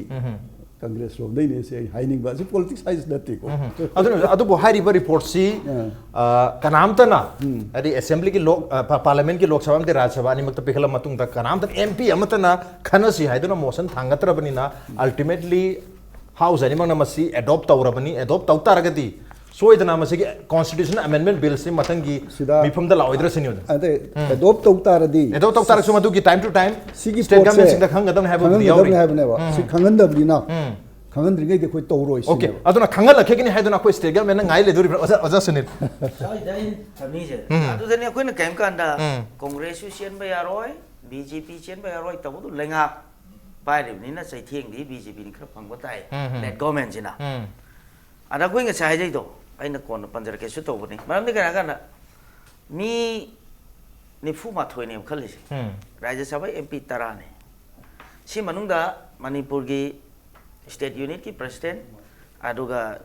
ꯀꯪꯒ꯭ꯔꯦꯁ ꯂꯣꯝꯗꯩꯅꯦ ꯁꯤ ꯑꯩ ꯍꯥꯏꯅꯤꯡꯕ꯫ ꯑꯁꯤ ꯄꯣꯂꯤꯇꯤꯛꯁ ꯍꯥꯏꯁꯤ ꯅꯠꯇꯦꯀꯣ꯫ ꯑꯗꯨꯅ ꯑꯗꯨꯕꯨ ꯍꯥꯏꯔꯤꯕ ꯔꯤꯄꯣꯔꯠꯁꯤ ꯑꯥ꯫ ꯑ, ꯀꯅꯥꯝꯇꯅ ꯍꯥꯏꯗꯤ ꯑꯦꯁꯦꯝꯕ꯭ꯂꯤꯒꯤ ꯂꯣꯛ ꯑ, ꯄꯥ- ꯄꯥꯔꯂꯤꯌꯥꯃꯦꯟꯠꯀꯤ ꯂꯣꯛ ꯁꯚꯥ ꯑꯃꯗꯤ ꯔꯥꯖ꯭ꯌ ꯁꯚꯥ ꯑꯅꯤꯃꯛꯇ ꯄꯤꯈꯠꯂ ꯃꯇꯨꯡꯗ ꯀꯅꯥꯝꯇꯅ ꯑꯦꯝ ꯄꯤ ꯑꯃꯠꯇꯅ ꯈꯟꯅꯁꯤ ꯍꯥꯏꯗꯨꯅ ꯃꯣꯁꯟ ꯊꯥꯡꯒꯠꯇ꯭ꯔꯕꯅꯤꯅ ꯑꯜꯇꯤꯃꯦꯠꯂꯤ ꯍꯥꯎꯁ ꯑꯅꯤꯃꯛꯅ ꯃꯁꯤ ꯑꯦꯗꯣꯞ ꯇꯧꯔꯕꯅꯤ꯫ ꯑꯦꯗꯣꯞ ꯇꯧ ꯇꯥꯔꯒꯗꯤ ꯁꯣꯏꯗꯅ ꯃꯁꯤꯒꯤ ꯀꯣꯟꯁꯇꯤꯇ꯭ꯌꯨꯁꯟ ꯑꯃꯦꯟꯗꯃꯦꯟꯠ ꯕꯤꯜꯁꯤ ꯃꯊꯪꯒꯤ ꯁꯤꯗ ꯃꯤꯐꯝꯗ ꯂꯥꯛꯑꯣꯏꯗ꯭ꯔꯥ ꯁꯤꯅꯤ ꯑꯣꯖꯥ꯫ ꯑꯗꯩ ꯑꯦꯗꯣꯞ ꯇꯧ ꯇꯥꯔꯗꯤ ꯑꯦꯗꯣꯞ ꯇꯧ ꯇꯥꯔꯁꯨ ꯃꯗꯨꯒꯤ ꯇꯥꯏꯝ ꯇꯨ ꯇꯥꯏꯝ ꯁꯤꯒꯤ ꯁ꯭ꯇꯦꯠ ꯄꯣꯠꯁꯦ ꯒꯚꯔꯟꯃꯦꯟꯠꯁꯤꯡꯗ ꯈꯪꯒꯗꯕꯅꯤ ꯍꯥꯏꯕꯕꯨꯗꯤ ꯌꯥꯎꯔꯤ꯫ ꯈꯪꯍꯟꯒꯗꯕꯅꯤ ꯍꯥꯏꯕꯅꯦꯕ꯫ ꯁꯤ ꯈꯪꯍꯟꯗꯕꯅꯤꯅ ꯈꯪꯍꯟꯗ꯭ꯔꯤꯉꯩꯗꯤ ꯑꯩꯈꯣꯏ ꯇꯧꯔꯣꯏ ꯑꯣꯀꯦ, ꯁꯤꯅꯦꯕ꯫ ꯑꯗꯨꯅ ꯈꯪꯍꯜꯂꯛꯈꯤꯒꯅꯤ ꯍꯥꯏꯗꯨꯅ ꯑꯩꯈꯣꯏ ꯁ꯭ꯇꯦꯠ ꯒꯚꯔꯟꯃꯦꯟꯠꯅ ꯉꯥꯏ ꯂꯩꯗꯣꯔꯤꯕ꯭ꯔꯥ ꯑꯣꯖꯥ, ꯑꯣꯖꯥ ꯁꯨꯅꯤꯜ? ꯁ꯭ꯋꯥꯏꯗ ꯑꯩꯅ ꯊꯝꯃꯤꯁꯦ ꯑꯗꯨꯗꯅꯤ ꯑꯩꯈꯣꯏꯅ ꯀꯔꯤꯝ ꯀꯥꯟꯗ ꯀꯣꯡꯒ꯭ꯔꯦꯁꯁꯨ ꯆꯦꯟꯕ ꯌꯥꯔꯣꯏ, ꯕꯤ ꯖꯦ ꯄꯤ ꯆꯦꯟꯕ ꯌꯥꯔꯣꯏ ꯇꯧꯕꯗꯨ ꯂꯩꯉꯥꯛ ꯄꯥꯏꯔꯤꯕꯅꯤꯅ ꯆꯩꯊꯦꯡꯗꯤ ꯕꯤ ꯖꯦ ꯄꯤꯅ ꯈꯔ ꯐꯪꯕ ꯇꯥꯏ, ꯁ꯭ꯇꯦꯠ ꯒꯚꯔꯟꯃꯦꯟꯠꯁꯤꯅ꯫ ꯑꯗ ꯑꯩꯈꯣꯏ ꯉꯁꯥꯏ ꯍꯥꯏꯖꯩꯗꯣ ꯑꯩꯅ ꯀꯣꯟꯅ ꯄꯟꯖꯔꯛꯀꯦꯁꯨ ꯇꯧꯕꯅꯤ꯫ ꯃꯔꯝꯗꯤ ꯀꯩꯅꯣ ꯍꯥꯏꯀꯥꯟꯗ ꯃꯤ ꯅꯤꯐꯨ ꯃꯥꯊꯣꯏꯅꯦꯕ ꯈꯜꯂꯤꯁꯦ꯫ ꯔꯥꯖ꯭ꯌ ꯁꯚꯥ ꯑꯦꯝ ꯄꯤ ꯇꯔꯥꯅꯦ꯫ ꯁꯤ ꯃꯅꯨꯡꯗ ꯃꯅꯤꯄꯨꯔꯒꯤ ꯁ꯭ꯇꯦꯠ ꯌꯨꯅꯤꯠꯀꯤ ꯄ꯭ꯔꯁꯤꯗꯦꯟꯠ, ꯑꯗꯨꯒ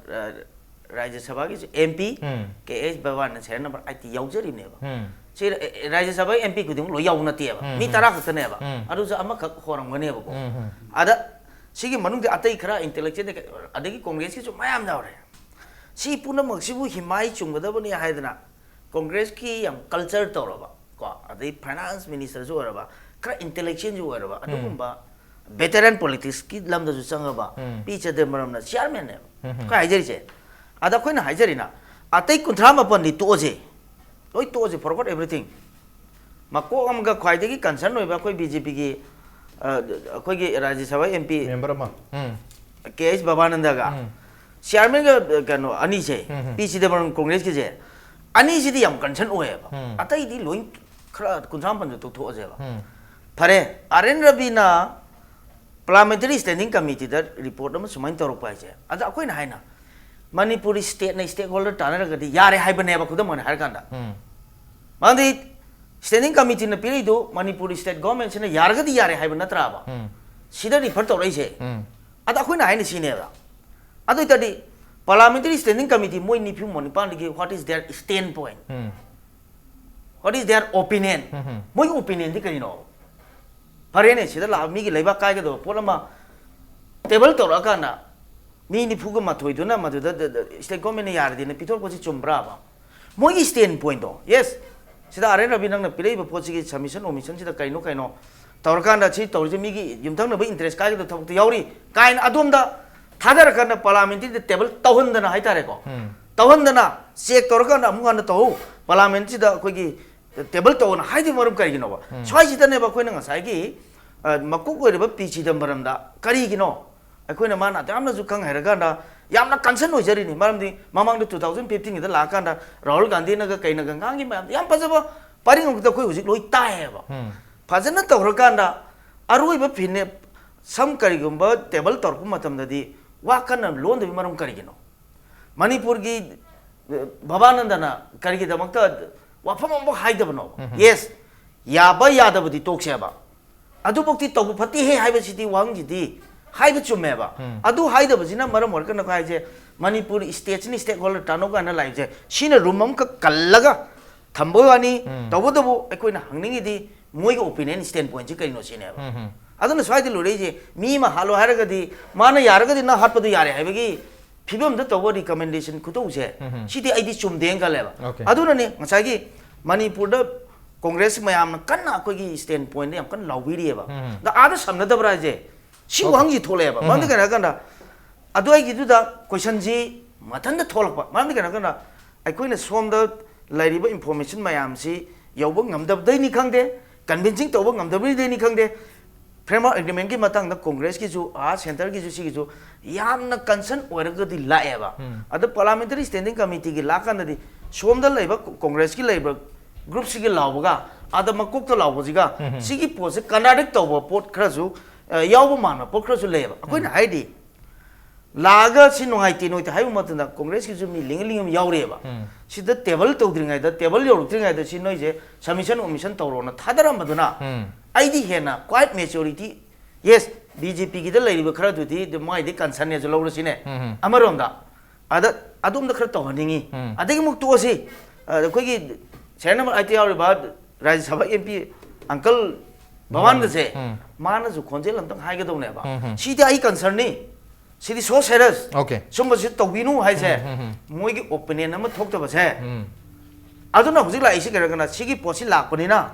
ꯔꯥꯖ꯭ꯌ ꯁꯚꯥꯒꯤꯁꯨ ꯑꯦꯝ ꯄꯤ, ꯀꯦ ꯑꯩꯆ ꯕꯕꯥꯅꯟꯗ ꯁꯦꯔꯤꯌꯦꯜ ꯅꯝꯕꯔ ꯑꯩꯠꯇꯤ ꯌꯥꯎꯖꯔꯤꯅꯦꯕ꯫ ꯁꯤ ꯔꯥꯖ꯭ꯌ ꯁꯚꯥ ꯑꯦꯝ ꯄꯤ ꯈꯨꯗꯤꯡꯃꯛ ꯂꯣꯏ ꯌꯥꯎꯕ ꯅꯠꯇꯦꯕ, ꯃꯤ ꯇꯔꯥ ꯈꯛꯇꯅꯦꯕ꯫ ꯑꯗꯨꯁꯨ ꯑꯃꯈꯛ ꯍꯣꯔꯝꯒꯅꯦꯕꯀꯣ꯫ ꯑꯗ ꯁꯤꯒꯤ ꯃꯅꯨꯡꯗ ꯑꯇꯩ ꯈꯔ ꯏꯟꯇꯦꯂꯦꯛꯆꯨꯋꯦꯜ ꯑꯗꯒꯤ ꯀꯣꯡꯒ꯭ꯔꯦꯁꯀꯤꯁꯨ ꯃꯌꯥꯝ ꯌꯥꯎꯔꯦ꯫ ꯁꯤ ꯄꯨꯝꯅꯃꯛꯁꯤꯕꯨ ꯍꯤꯃꯥꯏ ꯆꯨꯝꯒꯗꯕꯅꯤ ꯍꯥꯏꯗꯅ ꯀꯣꯡꯒ꯭ꯔꯦꯁꯀꯤ ꯌꯥꯝ ꯀꯜꯆꯔ ꯇꯧꯔꯕ ꯀꯣ, ꯑꯗꯩ ꯐꯥꯏꯅꯥꯟꯁ ꯃꯤꯅꯤꯁꯇꯔꯁꯨ ꯑꯣꯏꯔꯕ, ꯈꯔ ꯏꯟꯇꯦꯂꯦꯛꯆꯨꯋꯦꯜꯁꯨ ꯑꯣꯏꯔꯕ, ꯑꯗꯨꯒꯨꯝꯕ ꯚꯦꯇꯔꯟ ꯄꯣꯂꯤꯇꯤꯛꯁꯀꯤ ꯂꯝꯗꯁꯨ ꯆꯪꯉꯕ ꯄꯤ ꯆꯤꯗꯝꯕꯔꯝꯅ ꯆꯤꯌꯥꯔꯃꯦꯟꯅꯦꯕ ꯑꯩꯈꯣꯏ ꯍꯥꯏꯖꯔꯤꯁꯦ꯫ ꯑꯗ ꯑꯩꯈꯣꯏꯅ ꯍꯥꯏꯖꯔꯤꯅ ꯑꯇꯩ ꯀꯨꯟꯊ꯭ꯔꯥ ꯃꯥꯄꯟꯗꯤ ꯇꯣꯛꯑꯁꯦ, ꯂꯣꯏ ꯇꯣꯛꯑꯁꯦ, forgot everything꯫ ꯃꯀꯣꯛ ꯑꯃꯒ ꯈ꯭ꯋꯥꯏꯗꯒꯤ ꯀꯟꯁꯔꯟ ꯑꯣꯏꯕ ꯑꯩꯈꯣꯏ ꯕꯤ ꯖꯦ ꯄꯤꯒꯤ ꯑꯩꯈꯣꯏꯒꯤ ꯔꯥꯖ꯭ꯌ ꯁꯚꯥ ꯑꯦꯝ ꯄꯤ ꯃꯦꯝꯕꯔ ꯑꯃ ꯀꯦ ꯑꯩꯆ ꯕꯕꯥꯅꯟꯗꯒ ꯆꯤꯌꯥꯔꯃꯦꯟꯒ ꯀꯩꯅꯣ ꯑꯅꯤꯁꯦ, ꯄꯤ ꯆꯤꯗꯝꯕꯔꯝ ꯀꯣꯡꯒ꯭ꯔꯦꯁꯀꯤꯁꯦ, ꯑꯅꯤꯁꯤꯗꯤ ꯌꯥꯝ ꯀꯟꯁꯔꯟ ꯑꯣꯏꯌꯦꯕ꯫ ꯑꯇꯩꯗꯤ ꯂꯣꯏ ꯈꯔ ꯀꯨꯟꯊ꯭ꯔꯥ ꯃꯥꯄꯟꯗ ꯇꯣꯛꯊꯣꯛꯑꯁꯦꯕ꯫ ꯐꯔꯦ, ꯑꯥꯔ ꯑꯦꯟ ꯔꯕꯤꯅ ꯄꯥꯔꯂꯤꯌꯥꯃꯦꯟꯇꯔꯤ ꯁ꯭ꯇꯦꯟꯗꯤꯡ ꯀꯃꯤꯇꯤꯗ ꯔꯤꯄꯣꯔꯠ ꯑꯃ ꯁꯨꯃꯥꯏꯅ ꯇꯧꯔꯛꯄ ꯍꯥꯏꯁꯦ, ꯑꯗ ꯑꯩꯈꯣꯏꯅ ꯍꯥꯏꯅ ꯃꯅꯤꯄꯨꯔꯤ ꯁ꯭ꯇꯦꯠꯅ ꯁ꯭ꯇꯦꯛ ꯍꯣꯜꯗꯔ ꯇꯥꯟꯅꯔꯒꯗꯤ ꯌꯥꯔꯦ ꯍꯥꯏꯕꯅꯦꯕ, ꯈꯨꯗꯝ ꯑꯣꯏꯅ ꯍꯥꯏꯔꯀꯥꯟꯗ꯫ ꯎꯝ꯫ ꯃꯔꯝꯗꯤ ꯁ꯭ꯇꯦꯟꯗꯤꯡ ꯀꯃꯤꯇꯤꯅ ꯄꯤꯔꯛꯏꯗꯨ ꯃꯅꯤꯄꯨꯔꯤ ꯁ꯭ꯇꯦꯠ ꯒꯣꯔꯃꯦꯟꯁꯤꯅ ꯌꯥꯔꯒꯗꯤ ꯌꯥꯔꯦ ꯍꯥꯏꯕ ꯅꯠꯇ꯭ꯔꯥꯕ? ꯎꯝ꯫ ꯁꯤꯗ ꯔꯤꯐꯔ ꯇꯧꯔꯛꯏꯁꯦ꯫ ꯎꯝ꯫ ꯑꯗ ꯑꯩꯈꯣꯏꯅ ꯍꯥꯏꯅ ꯁꯤꯅꯦꯕ꯫ ꯑꯗꯨ ꯑꯣꯏꯇꯥꯔꯗꯤ ꯄꯥꯔꯂꯥꯃꯦꯟꯇꯔꯤ ꯁ꯭ꯇꯦꯟꯗꯤꯡ ꯀꯃꯤꯇꯤ ꯃꯣꯏ ꯅꯤꯐꯨ ꯅꯤꯄꯥꯟꯗꯒꯤ what is their standpoint? Um. What is their opinion? ꯎꯝ ꯍꯝ꯫ ꯃꯣꯏꯒꯤ ꯑꯣꯄꯤꯅꯤꯌꯟꯗꯤ ꯀꯔꯤꯅꯣ? ꯐꯔꯦꯅꯦ, ꯁꯤꯗ ꯂꯥꯛꯑ ꯃꯤꯒꯤ ꯂꯩꯕꯥꯛ ꯀꯥꯏꯒꯗꯕ ꯄꯣꯠ ꯑꯃ ꯇꯦꯕꯜ ꯇꯧꯔꯛꯑꯀꯥꯟꯗ ꯃꯤ ꯅꯤꯐꯨꯒ ꯃꯥꯊꯣꯏꯗꯨꯅ ꯃꯗꯨꯗ ꯗ-, ꯗ-, ꯁ꯭ꯇꯦꯠ ꯒꯣꯔꯃꯦꯟꯅ ꯌꯥꯔꯗꯤꯅ ꯄꯤꯊꯣꯔꯛꯄꯁꯤ ꯆꯨꯝꯕ꯭ꯔꯥꯕ? ꯃꯣꯏꯒꯤ ꯁ꯭ꯇꯦꯟ ꯄꯣꯏꯟꯗꯣ, ꯌꯦꯁ, ꯁꯤꯗ ꯑꯥꯔ ꯑꯦꯟ ꯔꯕꯤ ꯅꯪꯅ ꯄꯤꯔꯛꯏꯕ ꯄꯣꯠꯁꯤꯒꯤ ꯁꯕꯃꯤꯁꯟ ꯑꯣꯃꯤꯁꯟꯁꯤꯗ ꯀꯩꯅꯣ ꯀꯩꯅꯣ ꯇꯧꯔꯀꯥꯟꯗ ꯁꯤ ꯇꯧꯔꯤꯁꯦ ꯃꯤꯒꯤ ꯌꯨꯝꯊꯪꯅꯕ ꯏꯟꯇꯔꯦꯁ ꯀꯥꯏꯒꯗꯕ ꯊꯕꯛꯇ ꯌꯥꯎꯔꯤ ꯀꯥꯏꯅ ꯑꯗꯣꯝꯗ ꯊꯥꯗꯔꯀꯥꯟꯗ ꯄꯥꯔꯂꯥꯃꯦꯟꯇꯔꯤꯗ ꯇꯦꯕꯜ ꯇꯧꯍꯟꯗꯅ ꯍꯥꯏꯇꯥꯔꯦꯀꯣ, ꯎꯝ꯫ ꯇꯧꯍꯟꯗꯅ ꯆꯦꯛ ꯇꯧꯔꯀꯥꯟꯗ ꯑꯃꯨꯛ ꯍꯟꯅ ꯇꯧ, ꯄꯥꯔꯂꯥꯃꯦꯟꯁꯤꯗ ꯑꯩꯈꯣꯏꯒꯤ ꯇꯦꯕꯜ ꯇꯧꯑꯣꯅ ꯍꯥꯏꯗꯣꯏ ꯃꯔꯝ ꯀꯔꯤꯒꯤꯅꯣꯕ? ꯎꯝ꯫ ꯁ꯭ꯋꯥꯏꯁꯤꯗꯅꯦꯕ ꯑꯩꯈꯣꯏꯅ ꯉꯁꯥꯏꯒꯤ, ꯑ, ꯃꯀꯣꯛ ꯑꯣꯏꯔꯤꯕ ꯄꯤ ꯆꯤꯗꯝꯕꯔꯝꯗ ꯀꯔꯤꯒꯤꯅꯣ ꯑꯩꯈꯣꯏꯅ ꯃꯥꯅ ꯑꯗꯨꯛ ꯌꯥꯝꯅꯁꯨ ꯈꯪ ꯍꯩꯔꯀꯥꯟꯗ ꯌꯥꯝꯅ ꯀꯟꯁꯔꯟ ꯑꯣꯏꯖꯔꯤꯅꯤ? ꯃꯔꯝꯗꯤ ꯃꯃꯥꯡꯗ two thousand fifteenꯒꯤꯗ ꯂꯥꯛꯑꯀꯥꯟꯗ ꯔꯥꯍꯨꯜ ꯒꯥꯟꯙꯤꯅꯒ ꯀꯩꯅꯒ ꯉꯥꯡꯈꯤ ꯃꯌꯥꯝꯗꯣ ꯌꯥꯝ ꯐꯖꯕ ꯄꯔꯤꯡ ꯑꯃꯈꯛꯇ ꯑꯩꯈꯣꯏ ꯍꯧꯖꯤꯛ ꯂꯣꯏ ꯇꯥꯏꯌꯦꯕ꯫ ꯎꯝ꯫ ꯐꯖꯅ ꯇꯧꯔꯀꯥꯟꯗ ꯑꯔꯣꯏꯕ ꯐꯤꯅꯦ ꯁꯝ ꯀꯔꯤꯒꯨꯝꯕ ꯇꯦꯕꯜ ꯇꯧꯔꯛꯄ ꯃꯇꯝꯗꯗꯤ ꯋꯥ ꯀꯟꯅ ꯂꯣꯟꯗꯕꯒꯤ ꯃꯔꯝ ꯀꯔꯤꯒꯤꯅꯣ? ꯃꯅꯤꯄꯨꯔꯒꯤ, ꯑ, ꯕꯕꯥꯅꯟꯗꯅ ꯀꯔꯤꯒꯤꯗꯃꯛꯇ ꯋꯥꯐꯝ ꯑꯃꯐꯥꯎ ꯍꯥꯏꯗꯕꯅꯣ? ꯎꯝ꯫ ꯌꯦꯁ, ꯌꯥꯕ ꯌꯥꯗꯕꯗꯤ ꯇꯣꯛꯁꯦꯕ, ꯑꯗꯨꯐꯧꯗꯤ ꯇꯧꯕ ꯐꯠꯇꯦꯍꯦ ꯍꯥꯏꯕꯁꯤꯗꯤ ꯋꯥꯍꯪꯁꯤꯗꯤ ꯍꯥꯏꯕ ꯆꯨꯝꯃꯦꯕ꯫ ꯎꯝ꯫ ꯑꯗꯨ ꯍꯥꯏꯗꯕꯁꯤꯅ ꯃꯔꯝ ꯑꯣꯏꯔꯒ ꯑꯩꯈꯣꯏ ꯍꯥꯏꯁꯦ ꯃꯅꯤꯄꯨꯔ ꯁ꯭ꯇꯦꯠꯁꯤꯅ ꯁ꯭ꯇꯦꯛ ꯍꯣꯜꯗꯔ ꯇꯥꯟꯅꯧ ꯀꯥꯏꯅ ꯂꯥꯛꯏꯁꯦ ꯁꯤꯅ ꯔꯨꯝ ꯑꯃꯈꯛ ꯀꯜꯂꯒ ꯊꯝꯕꯩ ꯋꯥꯅꯤ꯫ ꯎꯝ꯫ ꯇꯧꯕꯇꯕꯨ ꯑꯩꯈꯣꯏꯅ ꯍꯪꯅꯤꯡꯉꯤꯗꯤ ꯃꯣꯏꯒꯤ ꯑꯣꯄꯤꯅꯤꯌꯟ ꯁ꯭ꯇꯦꯟ ꯄꯣꯏꯟꯠꯁꯤ ꯀꯔꯤꯅꯣ ꯁꯤꯅꯦꯕ꯫ ꯎꯝ, ꯎꯝ꯫ ꯑꯗꯨꯅ ꯁ꯭ꯋꯥꯏꯗ ꯂꯣꯏꯔꯛꯏꯁꯦ ꯃꯤ ꯑꯃ ꯍꯥꯠꯂꯣ ꯍꯥꯏꯔꯒꯗꯤ ꯃꯥꯅ ꯌꯥꯔꯒꯗꯤ ꯅꯪ ꯍꯥꯠꯄꯗꯣ ꯌꯥꯔꯦ ꯍꯥꯏꯕꯒꯤ ꯐꯤꯕꯝꯗ ꯇꯧꯕ ꯔꯤꯀꯃꯦꯟꯗꯦꯁꯟ ꯈꯨꯇꯧꯁꯦ, ꯎꯝ, ꯎꯝ꯫ ꯁꯤꯗꯤ ꯑꯩꯗꯤ ꯆꯨꯝꯗꯦꯅ ꯈꯜꯂꯦꯕ꯫ ꯑꯣꯀꯦ꯫ ꯑꯗꯨꯅꯅꯤ ꯉꯁꯥꯏꯒꯤ ꯃꯅꯤꯄꯨꯔꯗ ꯀꯣꯡꯒ꯭ꯔꯦꯁ ꯃꯌꯥꯝꯅ ꯀꯟꯅ ꯑꯩꯈꯣꯏꯒꯤ ꯁ꯭ꯇꯦꯟ ꯄꯣꯏꯟꯠꯇ ꯌꯥꯝ ꯀꯟꯅ ꯂꯥꯎꯕꯤꯔꯤꯑꯕ꯫ ꯎꯝ, ꯎꯝ꯫ ꯑꯗ ꯑꯥꯗ ꯁꯝꯅꯗꯕ꯭ꯔꯥ ꯍꯥꯏꯁꯦ? ꯁꯤ ꯑꯣꯀꯦ꯫ ꯋꯥꯍꯪꯁꯤ ꯊꯣꯛꯂꯛꯑꯦꯕ꯫ ꯎꯝ, ꯃꯔꯝꯗꯤ ꯎꯝ꯫ ꯀꯩꯅꯣ ꯍꯥꯏꯔꯀꯥꯟꯗ ꯑꯗꯨ ꯑꯩꯒꯤꯗꯨꯗ ꯀꯣꯏꯁꯟꯁꯤ ꯃꯊꯟꯇ ꯊꯣꯛꯂꯛꯄ꯫ ꯃꯔꯝꯗꯤ ꯀꯩꯅꯣ ꯍꯥꯏꯔꯀꯥꯟꯗ ꯑꯩꯈꯣꯏꯅ ꯁꯣꯝꯗ ꯂꯩꯔꯤꯕ ꯏꯟꯐꯣꯔꯃꯦꯁꯟ ꯃꯌꯥꯝꯁꯤ ꯌꯧꯕ ꯉꯝꯗꯕꯗꯩꯅꯤ ꯈꯪꯗꯦ, ꯀꯟꯚꯤꯟꯁꯤꯡ ꯇꯧꯕ ꯉꯝꯗꯕꯗꯩꯅꯤ ꯈꯪꯗꯦ, ꯐ꯭ꯔꯦꯝꯋꯥꯔꯛ ꯑꯦꯒ꯭ꯔꯤꯃꯦꯟꯒꯤ ꯃꯇꯥꯡꯗ ꯀꯣꯡꯒ꯭ꯔꯦꯁꯀꯤꯁꯨ, ꯑꯥ, ꯁꯦꯟꯇꯔꯒꯤꯁꯨ ꯁꯤꯒꯤꯁꯨ ꯌꯥꯝꯅ ꯀꯟꯁꯔꯟ ꯑꯣꯏꯔꯒꯗꯤ ꯂꯥꯛꯑꯦꯕ꯫ ꯎꯝ꯫ ꯑꯗ ꯄꯥꯔꯂꯥꯃꯦꯟꯇꯔꯤ ꯁ꯭ꯇꯦꯟꯗꯤꯡ ꯀꯃꯤꯇꯤꯒꯤ ꯂꯥꯛꯀꯥꯟꯗꯗꯤ ꯁꯣꯝꯗ ꯂꯩꯕ ꯀꯣ-, ꯀꯣꯡꯒ꯭ꯔꯦꯁꯀꯤ ꯂꯩꯕ ꯒ꯭ꯔꯨꯞꯁꯤꯒꯤ ꯂꯥꯎꯕꯒ ꯑꯥꯗ ꯃꯀꯣꯛꯇ ꯂꯥꯎꯕꯁꯤꯒ ꯎꯝ, ꯎꯝ꯫ ꯁꯤꯒꯤ ꯄꯣꯠꯁꯦ ꯀꯟꯇ꯭ꯔꯥꯗꯤꯛ ꯇꯧꯕ ꯄꯣꯠ ꯈꯔꯁꯨ, ꯑ, ꯌꯥꯎꯕ ꯃꯥꯟꯕ ꯄꯣꯠ ꯈꯔꯁꯨ ꯂꯩꯌꯦꯕ꯫ ꯑꯩꯈꯣꯏꯅ ꯎꯝ꯫ ꯍꯥꯏꯗꯤ ꯂꯥꯛꯑꯒ ꯁꯤ ꯅꯨꯡꯉꯥꯏꯇꯦ ꯅꯨꯡꯉꯥꯏꯇꯦ ꯍꯥꯏꯕ ꯃꯇꯝꯗ ꯀꯣꯡꯒ꯭ꯔꯦꯁꯀꯤꯁꯨ ꯃꯤ ꯂꯤꯡ ꯂꯤꯡ ꯑꯃ ꯌꯥꯎꯔꯤꯑꯕ꯫ ꯎꯝ꯫ ꯁꯤꯗ ꯇꯦꯕꯜ ꯇꯧꯗ꯭ꯔꯤꯉꯩꯗ, ꯇꯦꯕꯜ ꯌꯧꯔꯛꯇ꯭ꯔꯤꯉꯩꯗ ꯁꯤ ꯅꯣꯏꯁꯦ ꯁꯕꯃꯤꯁꯟ ꯑꯣꯃꯤꯁꯟ ꯇꯧꯔꯣꯅ ꯊꯥꯗꯔꯝꯕꯗꯨꯅ, ꯎꯝ꯫ ꯑꯩꯗꯤ ꯍꯦꯟꯅ ꯀ꯭ꯋꯥꯏꯠ ꯃꯦꯆꯣꯔꯤꯇꯤ, ꯌꯦꯁ, ꯕꯤ ꯖꯦ ꯄꯤꯒꯤꯗ ꯂꯩꯔꯤꯕ ꯈꯔꯗꯨꯗꯤ ꯑꯗꯨꯝ ꯃꯥꯏꯗꯤ ꯀꯟꯁꯔꯟꯅꯦꯁꯨ ꯂꯧꯔꯁꯤꯅꯦ꯫ ꯎꯝ꯫ ꯑꯃꯔꯣꯝꯗ ꯑꯗ ꯑꯗꯣꯝꯗ ꯈꯔ ꯇꯧꯍꯟꯅꯤꯡꯉꯤ꯫ ꯎꯝ꯫ ꯑꯗꯒꯤ ꯑꯃꯨꯛ ꯇꯣꯛꯑꯁꯤ, ꯑ, ꯑꯩꯈꯣꯏꯒꯤ ꯁꯦꯔꯦꯜ ꯅꯝꯕꯔ ꯑꯩꯠꯇ ꯌꯥꯎꯔꯤꯕ ꯔꯥꯖ꯭ꯌ ꯁꯚꯥ ꯑꯦꯝ ꯄꯤ ꯑꯪꯀꯜ ꯚꯋꯥꯟꯒꯁꯦ, ꯎꯝ꯫ ꯃꯥꯅꯁꯨ ꯈꯣꯟꯖꯦꯜ ꯑꯝꯇꯪ ꯍꯥꯏꯒꯗꯧꯅꯦꯕ꯫ ꯎꯝ, ꯎꯝ꯫ ꯁꯤꯗꯤ ꯑꯩ ꯀꯟꯁꯔꯟꯅꯤ, ꯁꯤꯗꯤ ꯁꯣ ꯁꯦꯔꯁ, ꯑꯣꯀꯦ꯫ ꯁꯨꯝꯕꯁꯤ ꯇꯧꯕꯤꯅꯨ ꯍꯥꯏꯁꯦ, ꯎꯝ, ꯎꯝ, ꯎꯝ꯫ ꯃꯣꯏꯒꯤ ꯑꯣꯄꯤꯅꯤꯌꯟ ꯑꯃ ꯊꯣꯛꯇꯕꯁꯦ꯫ ꯎꯝ꯫ ꯑꯗꯨꯅ ꯍꯧꯖꯤꯛ ꯂꯥꯛꯏꯁꯤ ꯀꯩꯅꯣ ꯀꯅꯥ, ꯁꯤꯒꯤ ꯄꯣꯠꯁꯤ ꯂꯥꯛꯄꯅꯤꯅ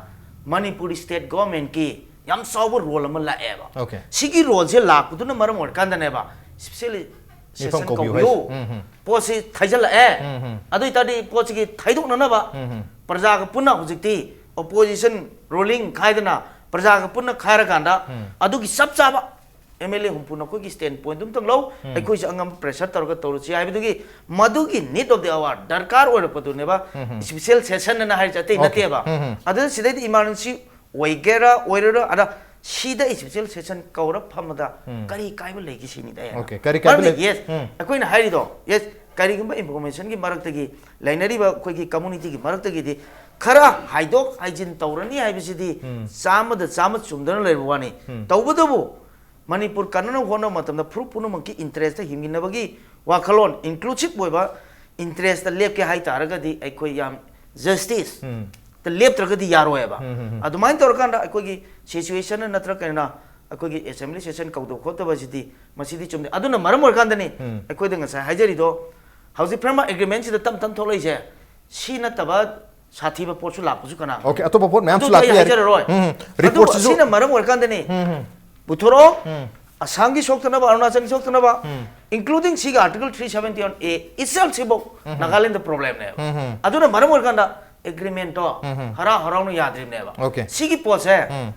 ꯃꯅꯤꯄꯨꯔ ꯁ꯭ꯇꯦꯠ ꯒꯣꯔꯃꯦꯟꯀꯤ ꯌꯥꯝ ꯆꯥꯎꯕ ꯔꯣꯜ ꯑꯃ ꯂꯥꯛꯑꯦꯕ꯫ ꯑꯣꯀꯦ꯫ ꯁꯤꯒꯤ ꯔꯣꯜꯁꯦ ꯂꯥꯛꯄꯗꯨꯅ ꯃꯔꯝ ꯑꯣꯏꯔꯀꯥꯟꯗꯅꯦꯕ ꯁ꯭ꯄꯦꯁꯦꯜ ꯃꯤꯐꯝ ꯁꯦꯁꯟ ꯀꯧꯕꯤꯌꯨ ꯀꯧꯕꯤꯌꯨ꯫ ꯍꯥꯏꯁꯦ꯫ ꯎꯝ, ꯎꯝ꯫ ꯄꯣꯠꯁꯤ ꯊꯩꯖꯜꯂꯛꯑꯦ꯫ ꯎꯝ, ꯎꯝ꯫ ꯑꯗꯨ ꯑꯣꯏꯇꯥꯔꯗꯤ ꯄꯣꯠꯁꯤꯒꯤ ꯊꯩꯗꯣꯛꯅꯅꯕ ꯎꯝ, ꯎꯝ꯫ ꯄ꯭ꯔꯖꯥꯒ ꯄꯨꯟꯅ ꯍꯧꯖꯤꯛꯇꯤ ꯑꯣꯄꯣꯖꯤꯁꯟ ꯔꯨꯂꯤꯡ ꯈꯥꯏꯗꯅ ꯄ꯭ꯔꯖꯥꯒ ꯄꯨꯟꯅ ꯈꯥꯏꯔꯀꯥꯟꯗ ꯎꯝ꯫ ꯑꯗꯨꯒꯤ ꯆꯞ ꯆꯥꯕ ꯑꯦꯝ ꯑꯦꯜ ꯑꯦ ꯍꯨꯝꯐꯨ ꯅꯈꯣꯏꯒꯤ ꯁ꯭ꯇꯦꯟ ꯄꯣꯏꯟꯠ ꯑꯝꯇꯪ ꯂꯧ, ꯎꯝ꯫ ꯑꯩꯈꯣꯏꯁꯨ ꯑꯉꯝꯕ ꯄ꯭ꯔꯦꯁꯔ ꯇꯧꯔꯒ ꯇꯧꯔꯁꯤ ꯍꯥꯏꯕꯗꯨꯒꯤ ꯃꯗꯨꯒꯤ ꯅꯤꯗ ꯑꯣꯐ ꯗꯤ ꯑꯋꯥꯔ ꯗꯔꯀꯥꯔ ꯑꯣꯏꯔꯛꯄꯗꯨꯅꯦꯕ ꯎꯝ, ꯎꯝ꯫ ꯁ꯭ꯄꯦꯁꯦꯜ ꯁꯦꯁꯟ ꯑꯅ ꯍꯥꯏꯔꯤꯁꯦ ꯑꯇꯩ ꯑꯣꯀꯦ꯫ ꯅꯠꯇꯦꯕ꯫ ꯎꯝ, ꯎꯝ꯫ ꯑꯗꯨꯅ ꯁꯤꯗꯩꯗ ꯏꯃꯥꯔꯖꯦꯟꯁꯤ ꯑꯣꯏꯒꯦꯔꯥ ꯑꯣꯏꯔꯣꯏꯔꯥ ꯑꯗ ꯁꯤꯗ ꯁ꯭ꯄꯦꯁꯦꯜ ꯁꯦꯁꯟ ꯀꯧꯔ ꯐꯝꯕꯗ ꯎꯝ꯫ ꯀꯔꯤ ꯀꯥꯏꯕ ꯂꯩꯒꯦ ꯁꯤꯅꯤꯗ ꯑꯩꯅ꯫ ꯑꯣꯀꯦ, ꯀꯔꯤ ꯀꯥꯏꯕ ꯃꯔꯝꯗꯤ ꯂꯩ-, ꯌꯦꯁ, ꯎꯝ꯫ ꯑꯩꯈꯣꯏꯅ ꯍꯥꯏꯔꯤꯗꯣ, ꯌꯦꯁ, ꯀꯔꯤꯒꯨꯝꯕ ꯏꯟꯐꯣꯔꯃꯦꯁꯟꯒꯤ ꯃꯔꯛꯇꯒꯤ ꯂꯩꯅꯔꯤꯕ ꯑꯩꯈꯣꯏꯒꯤ ꯀꯝꯃꯨꯅꯤꯇꯤꯒꯤ ꯃꯔꯛꯇꯒꯤꯗꯤ ꯈꯔ ꯍꯥꯏꯗꯣꯛ ꯍꯥꯏꯖꯤꯟ ꯇꯧꯔꯅꯤ ꯍꯥꯏꯕꯁꯤꯗꯤ ꯎꯝ꯫ ꯆꯥꯝꯃꯗ ꯆꯥꯝꯃ ꯆꯨꯝꯗꯅ ꯂꯩꯔꯕ ꯋꯥꯅꯤ꯫ ꯎꯝ꯫ ꯇꯧꯕꯇꯕꯨ ꯃꯅꯤꯄꯨꯔ ꯀꯟꯅꯅꯕ ꯍꯣꯠꯅꯕ ꯃꯇꯝꯗ ꯐꯨꯔꯨꯞ ꯄꯨꯝꯅꯃꯛꯀꯤ ꯏꯟꯇꯔꯦꯁꯇ ꯍꯤꯡꯃꯤꯟꯅꯕꯒꯤ ꯋꯥꯈꯜꯂꯣꯟ, ꯏꯟꯀ꯭ꯂꯨꯁꯤꯞ ꯑꯣꯏꯕ ꯏꯟꯇꯔꯦꯁꯇ ꯂꯦꯞꯀꯦ ꯍꯥꯏ ꯇꯥꯔꯒꯗꯤ ꯑꯩꯈꯣꯏ ꯌꯥꯝ ꯖꯁꯇꯤꯁ ꯎꯝ꯫ ꯇ ꯂꯦꯞꯇ꯭ꯔꯒꯗꯤ ꯌꯥꯔꯣꯏꯕ꯫ ꯎꯝ, ꯎꯝ, ꯎꯝ꯫ ꯑꯗꯨꯃꯥꯏꯅ ꯇꯧꯔꯀꯥꯟꯗ ꯑꯩꯈꯣꯏꯒꯤ ꯁꯤꯆꯨꯋꯦꯁꯟ ꯅꯠꯇ꯭ꯔꯒ ꯀꯩꯅꯣ ꯑꯩꯈꯣꯏꯒꯤ ꯑꯦꯁꯦꯝꯕ꯭ꯂꯤ ꯁꯦꯁꯟ ꯀꯧꯗꯕ ꯈꯣꯠꯇꯕꯁꯤꯗꯤ ꯃꯁꯤꯗꯤ ꯆꯨꯝꯗꯦ꯫ ꯑꯗꯨꯅ ꯃꯔꯝ ꯑꯣꯏꯔꯀꯥꯟꯗꯅꯤ ꯎꯝ꯫ ꯑꯩꯈꯣꯏꯗ ꯉꯁꯥꯏ ꯍꯥꯏꯖꯔꯤꯗꯣ, ꯍꯧꯖꯤꯛ ꯐ꯭ꯔꯦꯝꯋꯥꯔꯛ ꯑꯦꯒ꯭ꯔꯤꯃꯦꯟꯁꯤꯗ ꯇꯞ ꯇꯞ ꯊꯣꯛꯂꯛꯏꯁꯦ꯫ ꯁꯤ ꯅꯠꯇꯕ ꯁꯥꯊꯤꯕ ꯄꯣꯠꯁꯨ ꯂꯥꯛꯄꯁꯨ ꯀꯅꯥ ꯑꯣꯀꯦ, ꯈꯪꯕ? ꯑꯇꯣꯞꯄ ꯄꯣꯠ ꯃꯌꯥꯝꯁꯨ ꯑꯗꯨꯗꯤ ꯑꯩ ꯂꯥꯛꯄ ꯌꯥꯏ꯫ ꯍꯥꯏꯖꯔꯔꯣꯏ꯫ ꯎꯝ, ꯎꯝ꯫ ꯑꯗꯨꯕꯨ ꯔꯤꯄꯣꯔꯠꯁꯤꯁꯨ ꯑꯁꯤꯅ ꯃꯔꯝ ꯑꯣꯏꯔꯀꯥꯟꯗꯅꯤ꯫ ꯎꯝ, ꯎꯝ꯫ ꯄꯨꯊꯣꯔꯛꯑꯣ꯫ ꯎꯝ꯫ ꯑꯁꯥꯝꯒꯤ ꯁꯣꯛꯇꯅꯕ, ꯑꯔꯨꯅꯥꯆꯜꯒꯤ ꯁꯣꯛꯇꯅꯕ, ꯎꯝ꯫ Including ꯁꯤꯒꯤ Article three seventy one A itself ꯁꯤꯐꯧ ꯎꯝ, ꯎꯝ꯫ ꯅꯥꯒꯥꯂꯦꯟꯗ ꯄ꯭ꯔꯣꯕ꯭ꯂꯦꯝꯅꯦꯕ꯫ ꯎꯝ, ꯎꯝ꯫ ꯑꯗꯨꯅ ꯃꯔꯝ ꯑꯣꯏꯔꯀꯥꯟꯗ ꯑꯦꯒ꯭ꯔꯤꯃꯦꯟꯇꯣ ꯎꯝ, ꯎꯝ꯫ ꯍꯔꯥꯎ ꯍꯔꯥꯎꯅ ꯌꯥꯗ꯭ꯔꯤꯕꯅꯦꯕ꯫ ꯑꯣꯀꯦ꯫ ꯁꯤꯒꯤ ꯄꯣꯠꯁꯦ ꯎꯝ꯫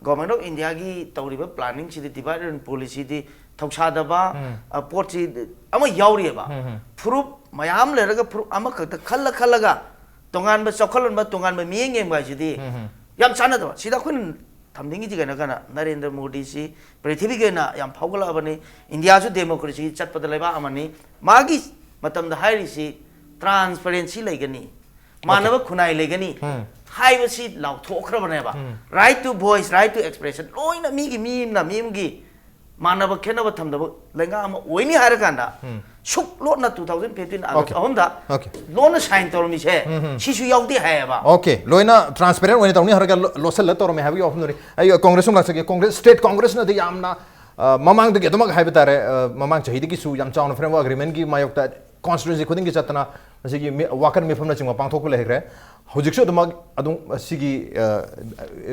ꯒꯣꯔꯃꯦꯟ ꯑꯣꯐ ꯏꯟꯗꯤꯌꯥꯒꯤ ꯇꯧꯔꯤꯕ ꯄ꯭ꯂꯥꯅꯤꯡꯁꯤꯗꯤ, ꯗꯤꯚꯥꯏꯗ ꯑꯦꯟ ꯄꯣꯂꯤꯁꯤꯗꯤ ꯊꯧꯁꯥꯗꯕ, ꯎꯝ꯫ ꯑ, ꯄꯣꯠꯁꯤ ꯑꯃ ꯌꯥꯎꯔꯤꯑꯕ꯫ ꯎꯝ, ꯎꯝ꯫ ꯐꯨꯔꯨꯞ ꯃꯌꯥꯝ ꯂꯩꯔꯒ ꯐꯨꯔꯨꯞ ꯑꯃꯈꯛꯇ ꯈꯜꯂ ꯈꯜꯂꯒ ꯇꯣꯉꯥꯟꯕ ꯆꯥꯎꯈꯠꯍꯟꯕ, ꯇꯣꯉꯥꯟꯕ ꯃꯤꯠꯌꯦꯡ ꯌꯦꯡꯕ ꯍꯥꯏꯁꯤꯗꯤ ꯎꯝ, ꯎꯝ꯫ ꯌꯥꯝ ꯆꯥꯟꯅꯗꯕ꯫ ꯁꯤꯗ ꯑꯩꯈꯣꯏꯅ ꯊꯝꯅꯤꯡꯉꯤꯁꯤ ꯀꯩꯅꯣ ꯀꯅ ꯅꯔꯦꯟꯗ꯭ꯔ ꯃꯣꯗꯤꯁꯤ ꯄ꯭ꯔꯤꯊꯤꯕꯤꯒꯤ ꯑꯣꯏꯅ ꯌꯥꯝ ꯐꯥꯎꯒꯠꯂꯛꯑꯕꯅꯤ꯫ ꯏꯟꯗꯤꯌꯥꯁꯨ ꯗꯦꯃꯣꯀ꯭ꯔꯦꯁꯤ ꯆꯠꯄꯗ ꯂꯩꯕꯥꯛ ꯑꯃꯅꯤ꯫ ꯃꯥꯒꯤ ꯃꯇꯝꯗ ꯍꯥꯏꯔꯤꯁꯤ ꯇ꯭ꯔꯥꯟꯁꯄꯔꯦꯟꯁꯤ ꯂꯩꯒꯅꯤ, ꯃꯥꯟꯅꯕ ꯈꯨꯟꯅꯥꯏ ꯂꯩꯒꯅꯤ ꯍꯥꯏꯕꯁꯤ ꯂꯥꯎꯊꯣꯛꯈ꯭ꯔꯕꯅꯦꯕ꯫ Right to voice, right to expression ꯂꯣꯏꯅ ꯃꯤꯒꯤ, ꯃꯤ ꯑꯃꯅ ꯃꯤ ꯑꯃꯒꯤ ꯃꯥꯟꯅꯕ ꯈꯦꯠꯅꯕ ꯊꯝꯗꯕ ꯂꯩꯉꯥꯛ ꯑꯃ ꯑꯣꯏꯅꯤ ꯍꯥꯏꯔꯀꯥꯟꯗ ꯁꯨꯛ ꯂꯣꯟꯅ two thousand fifteen August Okay. ꯑꯍꯨꯝꯗ Okay. ꯂꯣꯟꯅ ꯁꯥꯏꯟ ꯇꯧꯔꯝꯃꯤꯁꯦ ꯁꯤꯁꯨ ꯌꯥꯎꯗꯦ ꯍꯥꯏꯌꯦꯕ꯫ ꯑꯣꯀꯦ, ꯂꯣꯏꯅ ꯇ꯭ꯔꯥꯟꯁꯄꯦꯔꯦꯟ ꯑꯣꯏꯅ ꯇꯧꯅꯤ ꯍꯥꯏꯔꯒ ꯂꯣ- ꯂꯣꯠꯁꯤꯜꯂ ꯇꯧꯔꯝꯃꯦ ꯍꯥꯏꯕꯒꯤ ꯋꯥꯐꯝꯗꯨꯅꯤ꯫ ꯑꯩ ꯀꯣꯡꯒ꯭ꯔꯦꯁ ꯑꯃ ꯂꯥꯛꯆꯒꯦ꯫ ꯀꯣꯡꯒ꯭ꯔꯦꯁ, ꯁ꯭ꯇꯦꯠ ꯀꯣꯡꯒ꯭ꯔꯦꯁꯅꯗꯤ ꯌꯥꯝꯅ, ꯑ, ꯃꯃꯥꯡꯗꯒꯤ ꯑꯗꯨꯃꯛ ꯍꯥꯏꯕ ꯇꯥꯔꯦ, ꯑ, ꯃꯃꯥꯡ ꯆꯍꯤꯗꯒꯤꯁꯨ ꯌꯥꯝ ꯆꯥꯎꯅ ꯐ꯭ꯔꯦꯝꯋꯥꯔꯛ ꯑꯦꯒ꯭ꯔꯤꯃꯦꯟꯒꯤ ꯃꯥꯌꯣꯛꯇ ꯀꯣꯟꯁꯇꯤꯇ꯭ꯋꯦꯟꯁꯤ ꯈꯨꯗꯤꯡꯒꯤ ꯆꯠꯇꯅ ꯃꯁꯤꯒꯤ ꯃꯤ- ꯋꯥꯀꯠ ꯃꯤꯐꯝꯅꯆꯤꯡꯕ ꯄꯥꯡꯊꯣꯛꯄ ꯂꯩꯈ꯭ꯔꯦ꯫ ꯍꯧꯖꯤꯛꯁꯨ ꯑꯗꯨꯃꯛ ꯑꯗꯨꯝ ꯁꯤꯒꯤ, ꯑ,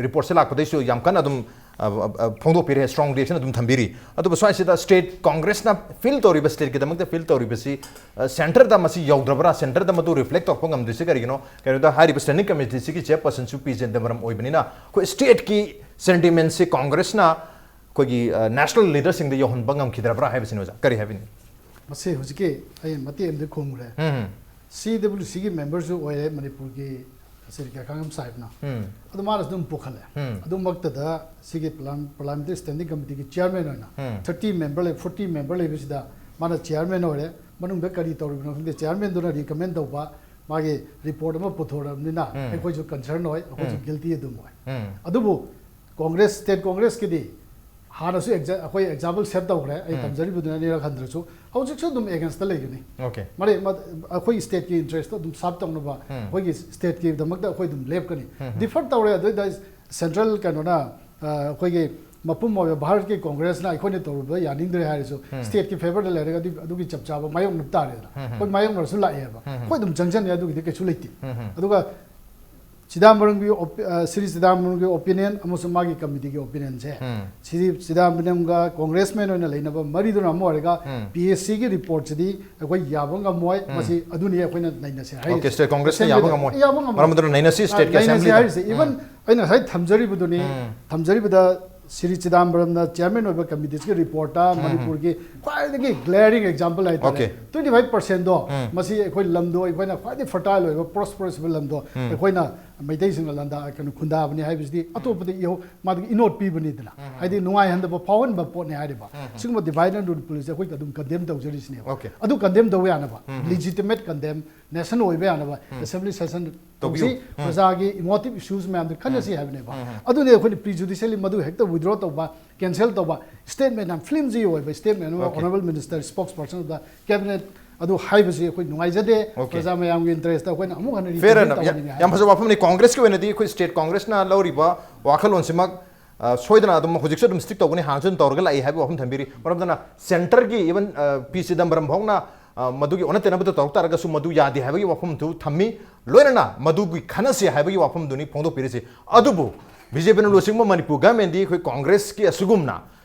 ꯔꯤꯄꯣꯔꯠꯁꯦ ꯂꯥꯛꯄꯗꯩꯁꯨ ꯌꯥꯝ ꯀꯟꯅ ꯑꯗꯨꯝ, ꯑ, ꯑ, ꯐꯣꯡꯗꯣꯛꯄꯤꯔꯦ, ꯁ꯭ꯇꯔꯣꯡ ꯔꯤꯑꯦꯛꯁꯟ ꯑꯗꯨꯝ ꯊꯝꯕꯤꯔꯤ꯫ ꯑꯗꯨꯕꯨ ꯁ꯭ꯋꯥꯏꯁꯤꯗ ꯁ꯭ꯇꯦꯠ ꯀꯣꯡꯒ꯭ꯔꯦꯁꯅ ꯐꯤꯜ ꯇꯧꯔꯤꯕ, ꯁ꯭ꯇꯦꯠꯀꯤꯗꯃꯛꯇ ꯐꯤꯜ ꯇꯧꯔꯤꯕꯁꯤ, ꯑ, ꯁꯦꯟꯇꯔꯗ ꯃꯁꯤ ꯌꯧꯗ꯭ꯔꯕ꯭ꯔꯥ, ꯁꯦꯟꯇꯔꯗ ꯃꯗꯨ ꯔꯤꯐ꯭ꯂꯦꯛ ꯇꯧꯔꯛꯄ ꯉꯝꯗ꯭ꯔꯤꯁꯤ ꯀꯔꯤꯒꯤꯅꯣ? ꯀꯩꯅꯣꯗ ꯍꯥꯏꯔꯤꯕ ꯁ꯭ꯇꯦꯟꯗꯤꯡ ꯀꯃꯤꯇꯤꯁꯤꯒꯤ ꯆꯤꯌꯔꯄꯔꯁꯟꯁꯨ ꯄꯤ ꯆꯤꯗꯝꯕꯔꯝ ꯑꯣꯏꯕꯅꯤꯅ ꯑꯩꯈꯣꯏ ꯁ꯭ꯇꯦꯠꯀꯤ ꯁꯦꯟꯇꯤꯃꯦꯟꯁꯤ ꯀꯣꯡꯒ꯭ꯔꯦꯁꯅ ꯑꯩꯈꯣꯏꯒꯤ, ꯑ, ꯅꯦꯁꯅꯦꯜ ꯂꯤꯗꯔꯁꯤꯡꯗ ꯌꯧꯍꯟꯕ ꯉꯝꯈꯤꯗ꯭ꯔꯕ꯭ꯔꯥ ꯍꯥꯏꯕꯁꯤꯅꯤ ꯑꯣꯖꯥ, ꯀꯔꯤ ꯍꯥꯏꯕꯤꯅꯤ? ꯃꯁꯤ ꯍꯧꯖꯤꯛꯀꯤ ꯑꯩ ꯃꯇꯦꯛ ꯑꯃꯗꯤ ꯈꯨꯝꯈ꯭ꯔꯦ꯫ ꯎꯝ, ꯁꯤ ꯗꯕ꯭ꯂꯤꯌꯨ ꯁꯤꯒꯤ ꯃꯦꯝꯕꯔꯁꯨ ꯑꯣꯏꯔꯦ ꯃꯅꯤꯄꯨꯔꯒꯤ ꯁ꯭ꯔꯤ ꯀꯩꯔꯥꯛꯀꯥꯡꯉꯝ ꯁꯥꯍꯦꯕꯅ꯫ ꯎꯝ, ꯑꯗꯨ ꯃꯥꯅꯁꯨ ꯑꯗꯨꯝ ꯄꯨꯈꯠꯂꯦ꯫ ꯎꯝ, ꯑꯗꯨꯃꯛꯇꯗ ꯁꯤꯒꯤ ꯄꯥꯔꯂꯤꯌꯥꯃꯦꯟꯇꯔꯤ ꯁ꯭ꯇꯦꯟꯗꯤꯡ ꯀꯃꯤꯇꯤꯒꯤ ꯆꯤꯌꯔꯃꯦꯟ ꯑꯣꯏꯅ ꯎꯝ, ꯊꯥꯔꯇꯤ ꯃꯦꯝꯕꯔ ꯂꯩ, ꯐꯣꯔꯇꯤ ꯃꯦꯝꯕꯔ ꯂꯩꯕꯁꯤꯗ ꯃꯥꯅ ꯆꯤꯌꯔꯃꯦꯟ ꯑꯣꯏꯔꯦ꯫ ꯃꯅꯨꯡꯗ ꯀꯔꯤ ꯇꯧꯔꯤꯕꯅꯣ ꯈꯪꯗꯦ, ꯆꯤꯌꯔꯃꯦꯟꯗꯨꯅ ꯔꯤꯀꯃꯦꯟ ꯇꯧꯕ ꯃꯥꯒꯤ ꯔꯤꯄꯣꯔꯠ ꯑꯃ ꯄꯨꯊꯣꯔꯛꯑꯕꯅꯤꯅ ꯎꯝ, ꯑꯩꯈꯣꯏꯁꯨ ꯀꯟꯁꯔꯟ ꯑꯣꯏ, ꯑꯩꯈꯣꯏꯁꯨ ꯎꯝ, ꯒꯤꯜꯇꯤ ꯑꯗꯨꯝ ꯑꯣꯏ꯫ ꯎꯝ, ꯑꯗꯨꯕꯨ ꯀꯣꯡꯒ꯭ꯔꯦꯁ, ꯁ꯭ꯇꯦꯠ ꯀꯣꯡꯒ꯭ꯔꯦꯁꯀꯤꯗꯤ ꯍꯥꯟꯅꯁꯨ ꯑꯦꯛꯖꯥ- ꯑꯩꯈꯣꯏ ꯑꯦꯛꯖꯥꯝꯄꯜ ꯁꯦꯠ ꯇꯧꯈ꯭ꯔꯦ꯫ ꯑꯩ ꯎꯝ, ꯇꯝꯖꯔꯤꯕꯗꯨꯅ ꯑꯅꯤꯔꯛ ꯍꯟꯗ꯭ꯔꯁꯨ ꯍꯧꯖꯤꯛꯁꯨ ꯑꯗꯨꯝ ꯑꯦꯒꯦꯟꯁꯇ ꯂꯩꯒꯅꯤ꯫ ꯑꯣꯀꯦ, ꯃꯔꯤ ꯃ- ꯑꯩꯈꯣꯏ ꯁ꯭ꯇꯦꯠꯀꯤ ꯏꯟꯇꯔꯦꯁꯇꯣ ꯑꯗꯨꯝ ꯁꯥꯔꯞ ꯇꯧꯅꯕ ꯎꯝ, ꯑꯩꯈꯣꯏꯒꯤ ꯁ꯭ꯇꯦꯠꯀꯤꯗꯃꯛꯇ ꯑꯩꯈꯣꯏ ꯑꯗꯨꯝ ꯂꯦꯞꯀꯅꯤ꯫ ꯎꯝ, ꯗꯤꯐꯔ ꯇꯧꯔꯦ ꯑꯗꯨꯏꯗ ꯁꯦꯟꯇ꯭ꯔꯦꯜ ꯀꯩꯅꯣꯅ, ꯑ, ꯑꯩꯈꯣꯏꯒꯤ ꯃꯄꯨꯝ ꯑꯣꯏꯕ ꯚꯥꯔꯠꯀꯤ ꯀꯣꯡꯒ꯭ꯔꯦꯁꯅ ꯑꯩꯈꯣꯏꯅ ꯇꯧꯔꯨꯕꯗ ꯌꯥꯅꯤꯡꯗ꯭ꯔꯦ ꯍꯥꯏꯔꯁꯨ ꯎꯝ, ꯁ꯭ꯇꯦꯠꯀꯤ ꯐꯦꯚꯔꯗ ꯂꯩꯔꯒꯗꯤ ꯑꯗꯨꯒꯤ ꯆꯞ ꯆꯥꯕ ꯃꯥꯌꯣꯛꯅꯕ ꯇꯥꯔꯦꯗꯅ꯫ ꯎꯝ, ꯑꯩꯈꯣꯏ ꯃꯥꯌꯣꯛꯅꯔꯁꯨ ꯂꯥꯛꯑꯦꯕ꯫ ꯎꯝ, ꯑꯩꯈꯣꯏ ꯑꯗꯨꯝ ꯆꯪꯁꯟꯅꯤ ꯑꯗꯨꯒꯤꯗꯤ ꯀꯩꯁꯨ ꯂꯩꯇꯦ꯫ ꯎꯝ, ꯑꯗꯨꯒ ꯆꯤꯗꯥꯝꯕꯔꯝꯒꯤ ꯑꯣꯄꯤ- ꯑ, ꯁ꯭ꯔꯤ ꯆꯤꯗꯥꯝꯕꯔꯝꯒꯤ ꯑꯣꯄꯤꯅꯤꯌꯟ ꯑꯃꯁꯨꯡ ꯃꯥꯒꯤ ꯀꯃꯤꯇꯤꯒꯤ ꯑꯣꯄꯤꯅꯤꯌꯟꯁꯦ ꯎꯝ, ꯁ꯭ꯔꯤ ꯆꯤꯗꯥꯝꯕꯔꯝꯒ ꯀꯣꯡꯒ꯭ꯔꯦꯁꯃꯦꯟ ꯑꯣꯏꯅ ꯂꯩꯅꯕ ꯃꯔꯤꯗꯨꯅ ꯑꯃ ꯑꯣꯏꯔꯒ ꯎꯝ, ꯄꯤ ꯑꯦꯁ ꯁꯤꯒꯤ ꯔꯤꯄꯣꯔꯠꯁꯤꯗꯤ ꯑꯩꯈꯣꯏ ꯌꯥꯕ ꯉꯝꯃꯣꯏ꯫ ꯎꯝ, ꯃꯁꯤ ꯑꯗꯨꯅꯤ ꯑꯩꯈꯣꯏꯅ ꯅꯩꯅꯁꯦ ꯍꯥꯏꯔꯤꯁꯦ꯫ ꯑꯣꯀꯦ, ꯁ꯭ꯇꯦꯠ ꯀꯣꯡꯒ꯭ꯔꯦꯁꯅ ꯌꯥꯕ ꯉꯝꯃꯣꯏ꯫ ꯌꯥꯕ ꯉꯝꯃꯣꯏ꯫ ꯃꯔꯝ ꯑꯗꯨꯅ ꯅꯩꯅꯁꯤ ꯑ, ꯁ꯭ꯇꯦꯠꯀꯤ ꯅꯩꯅꯁꯤ ꯑꯦꯁꯦꯝꯕ꯭ꯂꯤꯗ꯫ ꯍꯥꯏꯔꯤꯁꯦ꯫ ꯏꯚꯟ ꯎꯝ, ꯑꯩꯅ ꯉꯁꯥꯏ ꯊꯝꯖꯔꯤꯕꯗꯨꯅꯤ, ꯎꯝ, ꯊꯝꯖꯔꯤꯕꯗ ꯁ꯭ꯔꯤ ꯆꯤꯗꯥꯝꯕꯔꯝꯅ ꯆꯤꯌꯔꯃꯦꯟ ꯑꯣꯏꯕ ꯀꯃꯤꯇꯤꯁꯤꯒꯤ ꯔꯤꯄꯣꯔꯠꯇ ꯎꯝ, ꯃꯅꯤꯄꯨꯔꯒꯤ ꯈ꯭ꯋꯥꯏꯗꯒꯤ ꯒ꯭ꯂꯦꯔꯤꯡ ꯑꯦꯛꯖꯥꯝꯄꯜ ꯍꯥꯏꯇꯥꯔꯦ, ꯑꯣꯀꯦ꯫ ꯇ꯭ꯋꯦꯟꯇꯤ ꯐꯥꯏꯚ ꯄꯥꯔꯁꯦꯟꯗꯣ ꯎꯝ, ꯃꯁꯤ ꯑꯩꯈꯣꯏ ꯂꯝꯗꯣ, ꯑꯩꯈꯣꯏꯅ ꯈ꯭ꯋꯥꯏꯗꯒꯤ ꯐꯔꯇꯥꯏꯜ ꯑꯣꯏꯕ, ꯄ꯭ꯔꯣꯁꯄꯔꯁ ꯑꯣꯏꯕ ꯂꯝꯗꯣ ꯎꯝ, ꯑꯩꯈꯣꯏꯅ ꯃꯩꯇꯩꯁꯤꯡꯅ ꯂꯥꯟꯗꯥ ꯀꯩꯅꯣ ꯈꯨꯟꯗꯥꯕꯅꯤ ꯍꯥꯏꯕꯁꯤꯗꯤ ꯑꯇꯣꯞꯄꯗ ꯏꯍꯧ ꯃꯥꯗꯤ ꯏꯅꯣꯠ ꯄꯤꯕꯅꯤꯗꯅ, ꯍꯥꯏꯗꯤ ꯅꯨꯡꯉꯥꯏꯍꯟꯗꯕ ꯐꯥꯎꯍꯟꯕ ꯄꯣꯠꯅꯤ ꯍꯥꯏꯔꯤꯕ꯫ ꯁꯤꯒꯨꯝꯕ divide and rule policy ꯑꯩꯈꯣꯏ ꯑꯗꯨꯝ condemn ꯇꯧꯖꯔꯤꯁꯤꯅꯦꯕ꯫ Okay. ꯑꯗꯨ condemn ꯇꯧꯕ ꯌꯥꯅꯕ, legitimate condemn, nation ꯑꯣꯏꯕ ꯌꯥꯅꯕ assembly session ꯇꯧꯕꯤꯌꯨ꯫ ꯇꯧꯁꯤ, ꯄ꯭ꯔꯖꯥꯒꯤ emotive issues ꯃꯌꯥꯝꯗꯨ ꯈꯟꯅꯁꯤ ꯍꯥꯏꯕꯅꯦꯕ꯫ ꯑꯗꯨꯅꯤ ꯑꯩꯈꯣꯏꯅ prejudicially ꯃꯗꯨ ꯍꯦꯛꯇ withdraw ꯇꯧꯕ, cancel ꯇꯧꯕ statement ꯌꯥꯝ flimsy ꯑꯣꯏꯕ statement ꯑꯃ Okay. Honourable Minister, spokesperson of the cabinet ꯑꯗꯨ ꯍꯥꯏꯕꯁꯤ ꯑꯩꯈꯣꯏ ꯅꯨꯡꯉꯥꯏꯖꯗꯦ꯫ Okay. ꯄ꯭ꯔꯖꯥ ꯃꯌꯥꯝꯒꯤ interest ꯑꯩꯈꯣꯏꯅ ꯑꯃꯨꯛ ꯍꯟꯅ Fair revisit enough. ꯌꯥꯝ ꯇꯧꯍꯟꯅꯤꯡꯉꯦ ꯌꯥꯝ ꯍꯥꯏꯕ꯫ ꯐꯖꯕ ꯋꯥꯐꯝꯅꯤ꯫ Congress ꯀꯤ ꯑꯣꯏꯅꯗꯤ ꯑꯩꯈꯣꯏ state Congress ꯅ ꯂꯧꯔꯤꯕ ꯋꯥꯈꯜꯂꯣꯟꯁꯤꯃꯛ, ꯑ, ꯁꯣꯏꯗꯅ ꯑꯗꯨꯝ ꯍꯧꯖꯤꯛꯁꯨ ꯑꯗꯨꯝ stick ꯇꯧꯒꯅꯤ, ꯍꯥꯟꯅꯁꯨ ꯑꯗꯨꯝ ꯇꯧꯔꯒ ꯂꯥꯛꯏ ꯍꯥꯏꯕ ꯋꯥꯐꯝ ꯊꯝꯕꯤꯔꯤ꯫ ꯃꯔꯝ ꯑꯗꯨꯅ centre ꯒꯤ even, ꯑ, ꯄꯤ ꯆꯤꯗꯝꯕꯔꯝ ꯐꯥꯎꯅ, ꯑ, ꯃꯗꯨꯒꯤ ꯑꯣꯟꯅ ꯇꯩꯅꯕꯗ ꯇꯧꯔꯛ ꯇꯥꯔꯒꯁꯨ ꯃꯗꯨ ꯌꯥꯗꯦ ꯍꯥꯏꯕꯒꯤ ꯋꯥꯐꯝꯗꯨ ꯊꯝꯃꯤ꯫ ꯂꯣꯏꯅꯅ ꯃꯗꯨꯒꯤ ꯈꯟꯅꯁꯤ ꯍꯥꯏꯕꯒꯤ ꯋꯥꯐꯝꯗꯨꯅꯤ ꯐꯣꯡꯗꯣꯛꯄꯤꯔꯤꯁꯤ꯫ ꯑꯗꯨꯕꯨ ꯕꯤ ꯖꯦ ꯄꯤꯅ ꯂꯨꯆꯤꯡꯕ ꯃꯅꯤꯄꯨꯔ government ꯗꯤ ꯑꯩꯈꯣꯏ Congress ꯀꯤ ꯑꯁꯤꯒꯨꯝꯅ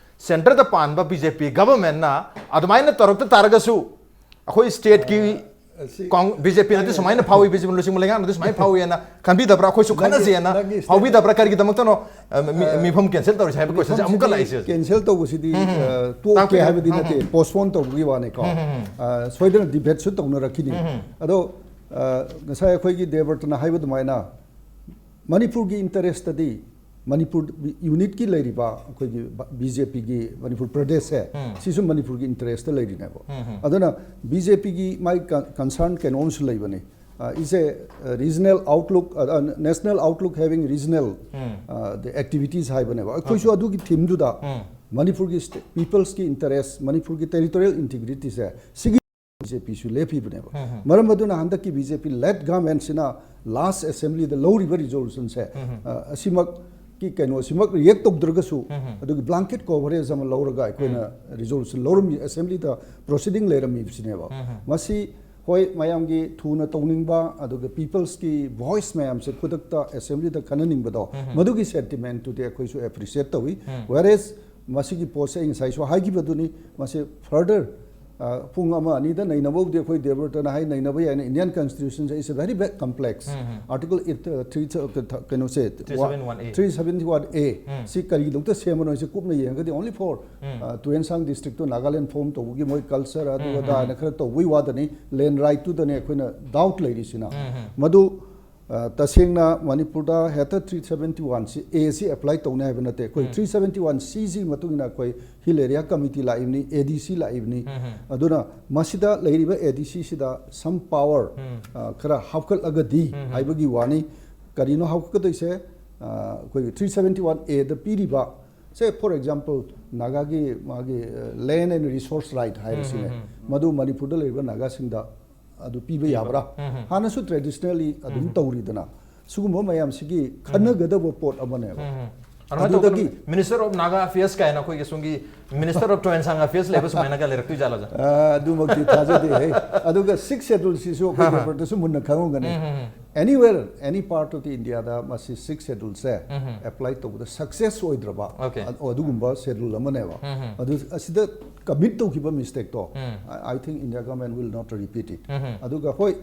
centre ꯗ ꯄꯥꯟꯕ ꯕꯤ ꯖꯦ ꯄꯤ government ꯅ ꯑꯗꯨꯃꯥꯏꯅ ꯇꯧꯔꯛꯇ ꯇꯥꯔꯒꯁꯨ ꯑꯩꯈꯣꯏ state ꯀꯤ ꯑꯁꯤ ꯀꯣꯡ-, ꯕꯤ ꯖꯦ ꯄꯤꯅꯗꯤ ꯁꯨꯃꯥꯏꯅ ꯐꯥꯎꯏ, ꯕꯤ ꯖꯦ ꯄꯤ ꯂꯨꯆꯤꯡꯕ ꯂꯩꯉꯥꯛꯅꯗꯤ ꯁꯨꯃꯥꯏꯅ ꯐꯥꯎꯏ ꯍꯥꯏꯅ ꯈꯟꯕꯤꯗꯕ꯭ꯔꯥ? ꯑꯩꯈꯣꯏꯁꯨ ꯅꯪꯒꯤ- ꯈꯟꯅꯁꯤ ꯍꯥꯏꯅ ꯅꯪꯒꯤ state ꯐꯥꯎꯕꯤꯗꯕ꯭ꯔꯥ? ꯀꯔꯤꯒꯤꯗꯃꯛꯇꯅꯣ, ꯑ, ꯃꯤ-, ꯑ, ꯃꯤꯐꯝ cancel ꯇꯧꯔꯤꯁꯦ ꯍꯥꯏꯕ question ꯁꯦ ꯑꯃꯨꯛꯀ ꯂꯥꯛꯏꯁꯦ꯫ Cancel ꯇꯧꯕꯁꯤꯗꯤ, ꯎꯝ, ꯎꯝ꯫ ꯑ, ꯇꯣꯛꯀꯦ ꯇꯥꯛꯄꯤꯌꯨ꯫ ꯍꯥꯏꯕꯗꯤ ꯎꯝ, ꯅꯠꯇꯦ, ꯎꯝ꯫ Postpone ꯇꯧꯕꯒꯤ ꯋꯥꯅꯤꯀꯣ꯫ ꯎꯝ, ꯎꯝ, ꯎꯝ꯫ ꯑ, ꯁꯣꯏꯗꯅ debate ꯁꯨ ꯇꯧꯅꯔꯛꯈꯤꯅꯤ꯫ ꯎꯝ, ꯎꯝ꯫ ꯑꯗꯣ, ꯑ, ꯉꯁꯥꯏ ꯑꯩꯈꯣꯏꯒꯤ ꯗꯦꯕꯔꯇꯅ ꯍꯥꯏꯕ ꯑꯗꯨꯃꯥꯏꯅ ꯃꯅꯤꯄꯨꯔꯒꯤ interest ꯇꯗꯤ ꯃꯅꯤꯄꯨꯔ unit ꯀꯤ ꯂꯩꯔꯤꯕ ꯑꯩꯈꯣꯏꯒꯤ ꯕꯤ ꯖꯦ ꯄꯤꯒꯤ ꯃꯅꯤꯄꯨꯔ ꯄ꯭ꯔꯗꯦꯁꯁꯦ, ꯎꯝ꯫ ꯁꯤꯁꯨ ꯃꯅꯤꯄꯨꯔꯒꯤ interest ꯇ ꯂꯩꯔꯤꯅꯦꯕ꯫ ꯎꯝ, ꯎꯝ꯫ ꯑꯗꯨꯅ ꯕꯤ ꯖꯦ ꯄꯤꯒꯤ ꯃꯥꯒꯤ con-, concern ꯀꯩꯅꯣ ꯑꯃꯁꯨ ꯂꯩꯕꯅꯤ꯫ ꯑ, is a, ꯑ, regional outlook, ꯑ, ꯑ, national outlook having regional, ꯎꯝ꯫ ꯑ, the activities ꯍꯥꯏꯕꯅꯦꯕ꯫ ꯑꯩꯈꯣꯏꯁꯨ ꯑꯗꯨꯒꯤ theme ꯗꯨꯗ ꯎꯝ꯫ ꯃꯅꯤꯄꯨꯔꯒꯤ state, peoples ꯀꯤ interest, ꯃꯅꯤꯄꯨꯔꯒꯤ territorial integrity ꯁꯦ ꯁꯤꯒꯤ ꯕꯤ ꯖꯦ ꯄꯤ ꯁꯨ ꯂꯦꯞꯄꯤꯕꯅꯦꯕ꯫ ꯎꯝ, ꯎꯝ꯫ ꯃꯔꯝ ꯑꯗꯨꯅ ꯍꯟꯗꯛꯀꯤ ꯕꯤ ꯖꯦ ꯄꯤ led government ꯁꯤꯅ last assembly ꯗ ꯂꯧꯔꯤꯕ resolution ꯁꯦ, ꯎꯝ, ꯎꯝ꯫ ꯑ, ꯑꯁꯤꯃꯛꯀꯤ ꯀꯩꯅꯣꯁꯤꯃꯛ react ꯇꯧꯗ꯭ꯔꯒꯁꯨ, ꯎꯝ, ꯎꯝ꯫ ꯑꯗꯨꯒꯤ blanket coverage ꯑꯃ ꯂꯧꯔꯒ ꯑꯩꯈꯣꯏꯅ resolution ꯂꯧꯔꯝꯃꯤ, assembly ꯗ proceeding ꯂꯩꯔꯝꯃꯤꯕꯁꯤꯅꯦꯕ꯫ ꯎꯝ, ꯎꯝ꯫ ꯃꯁꯤ ꯍꯣꯏ, ꯃꯌꯥꯝꯒꯤ ꯊꯨꯅ ꯇꯧꯅꯤꯡꯕ, ꯑꯗꯨꯒ peoples ꯀꯤ voice ꯃꯌꯥꯝꯁꯦ ꯈꯨꯗꯛꯇ assembly ꯗ ꯈꯟꯅꯅꯤꯡꯕꯗꯣ, ꯎꯝ, ꯎꯝ꯫ ꯃꯗꯨꯒꯤ sentiment ꯇꯨꯗꯤ ꯑꯩꯈꯣꯏꯁꯨ appreciate ꯇꯧꯏ꯫ ꯎꯝ꯫ Whereas ꯃꯁꯤꯒꯤ ꯄꯣꯠꯁꯦ ꯑꯩ ꯉꯁꯥꯏꯁꯨ ꯍꯥꯏꯈꯤꯕꯗꯨꯅꯤ, ꯃꯁꯤ further, ꯑ, ꯄꯨꯡ ꯑꯃ ꯑꯅꯤꯗ ꯅꯩꯅꯕꯕꯨꯗꯤ ꯑꯩꯈꯣꯏ ꯗꯦꯕꯔꯇꯅ ꯍꯥꯏ ꯅꯩꯅꯕ ꯌꯥꯏꯅ, Indian Constitution say is a very big complex꯫ Um, um. Article eight, uh, three, uh, ꯀ-, ꯀꯩꯅꯣꯁꯦ, Three seven one A꯫ Three seventy one A ꯎꯝ꯫ ꯁꯤ ꯀꯔꯤꯒꯤꯗꯃꯛꯇ ꯁꯦꯝꯕꯅꯣ ꯍꯥꯏꯁꯦ ꯀꯨꯞꯅ ꯌꯦꯡꯉꯒꯗꯤ only for, um. uh, ꯇꯨꯌꯦꯟꯁꯥꯡ district to Nagaland form ꯇꯧꯕꯒꯤ ꯃꯣꯏ culture ꯑꯗꯨ ꯎꯝ, ꯑꯗꯥ ꯎꯝ꯫ ꯍꯥꯏꯅ ꯈꯔ ꯇꯧꯕꯒꯤ ꯋꯥꯗꯅꯤ, land right ꯇꯨꯗꯅꯤ ꯑꯩꯈꯣꯏꯅ doubt ꯂꯩꯔꯤꯁꯤꯅ꯫ ꯎꯝ, ꯎꯝ꯫ ꯃꯗꯨ ꯑ, ꯇꯁꯦꯡꯅ ꯃꯅꯤꯄꯨꯔꯗ ꯍꯦꯛꯇ ꯊ꯭ꯔꯤ ꯁꯕꯦꯟꯇꯤ ꯋꯥꯟ ꯁꯤ, ꯑꯦ ꯁꯤ ꯑꯦꯄ꯭ꯂꯥꯏ ꯇꯧꯅꯤ ꯍꯥꯏꯕ ꯅꯠꯇꯦ꯫ ꯑꯩꯈꯣꯏ ꯊ꯭ꯔꯤ ꯁꯕꯦꯟꯇꯤ ꯋꯥꯟ ꯁꯤꯁꯤꯒꯤ ꯃꯇꯨꯡ ꯏꯟꯅ ꯑꯩꯈꯣꯏ ꯍꯤꯜ ꯑꯦꯔꯤꯌꯥ ꯀꯃꯤꯇꯤ ꯂꯥꯛꯏꯕꯅꯤ, ꯑꯦ ꯗꯤ ꯁꯤ ꯂꯥꯛꯏꯕꯅꯤ꯫ ꯑꯗꯨꯅ ꯃꯁꯤꯗ ꯂꯩꯔꯤꯕ ꯑꯦ ꯗꯤ ꯁꯤꯁꯤꯗ some power, ꯑ, ꯈꯔ ꯍꯥꯞꯀꯠꯂꯒꯗꯤ ꯍꯥꯏꯕꯒꯤ ꯋꯥꯅꯤ꯫ ꯀꯔꯤꯅꯣ ꯍꯥꯞꯀꯠꯀꯗꯣꯏꯁꯦ? ꯑ, ꯑꯩꯈꯣꯏꯒꯤ ꯊ꯭ꯔꯤ ꯁꯕꯦꯟꯇꯤ ꯋꯥꯟ ꯑꯦꯗ ꯄꯤꯔꯤꯕ, say for example, ꯅꯥꯒꯥꯒꯤ ꯃꯥꯒꯤ, ꯑ, land and resource right ꯍꯥꯏꯔꯁꯤꯅꯦ, ꯃꯗꯨ ꯃꯅꯤꯄꯨꯔꯗ ꯂꯩꯔꯤꯕ ꯅꯥꯒꯥꯁꯤꯡꯗ ꯑꯗꯨ ꯄꯤꯕ ꯌꯥꯕ꯭ꯔꯥ? ꯍꯥꯟꯅꯁꯨ traditionally ꯑꯗꯨꯝ ꯇꯧꯔꯤꯗꯅ, ꯁꯤꯒꯨꯝꯕ ꯃꯌꯥꯝꯁꯤꯒꯤ ꯈꯟꯅꯒꯗꯕ ꯄꯣꯠ ꯑꯃꯅꯦꯕ꯫ ꯑꯗꯨꯃꯥꯏꯅ ꯑꯗꯨꯗꯒꯤ ꯇꯧꯗꯅ Minister of Naga Affairs ꯀꯥꯏꯅ ꯑꯩꯈꯣꯏꯒꯤ ꯁꯣꯝꯒꯤ Minister of Toensang Affairs ꯂꯩꯕ ꯁꯨꯃꯥꯏꯅꯒ ꯂꯩꯔꯛꯇꯣꯏ ꯖꯥꯠꯂꯣ, ꯑꯣꯖꯥ? ꯑ, ꯑꯗꯨꯃꯛꯇꯤ ꯊꯥꯖꯗꯦ ꯍꯦ꯫ ꯑꯗꯨꯒ Sixth Schedule ꯁꯤꯁꯨ ꯑꯩꯈꯣꯏ ꯄꯦꯄꯔꯗꯁꯨ ꯃꯨꯟꯅ ꯈꯪꯉꯝꯒꯅꯤ꯫ Anywhere, any part of the Indiaꯗ ꯃꯁꯤ Sixth Scheduleꯁꯦ ꯑꯦꯄ꯭ꯂꯥꯏ ꯇꯧꯕꯗ ꯁꯛꯁꯦꯁ ꯑꯣꯏꯗ꯭ꯔꯕ ꯑꯣꯀꯦ꯫ ꯑ-, ꯑꯗꯨꯒꯨꯝꯕ ꯁꯦꯗꯨꯜ ꯑꯃꯅꯦꯕ꯫ ꯑꯗꯨ ꯑꯁꯤꯗ ꯀꯃꯤꯠ ꯇꯧꯈꯤꯕ ꯃꯤꯁꯇꯦꯛꯇꯣ, I, I think India government will not repeat it. ꯑꯗꯨꯒ ꯍꯣꯏ,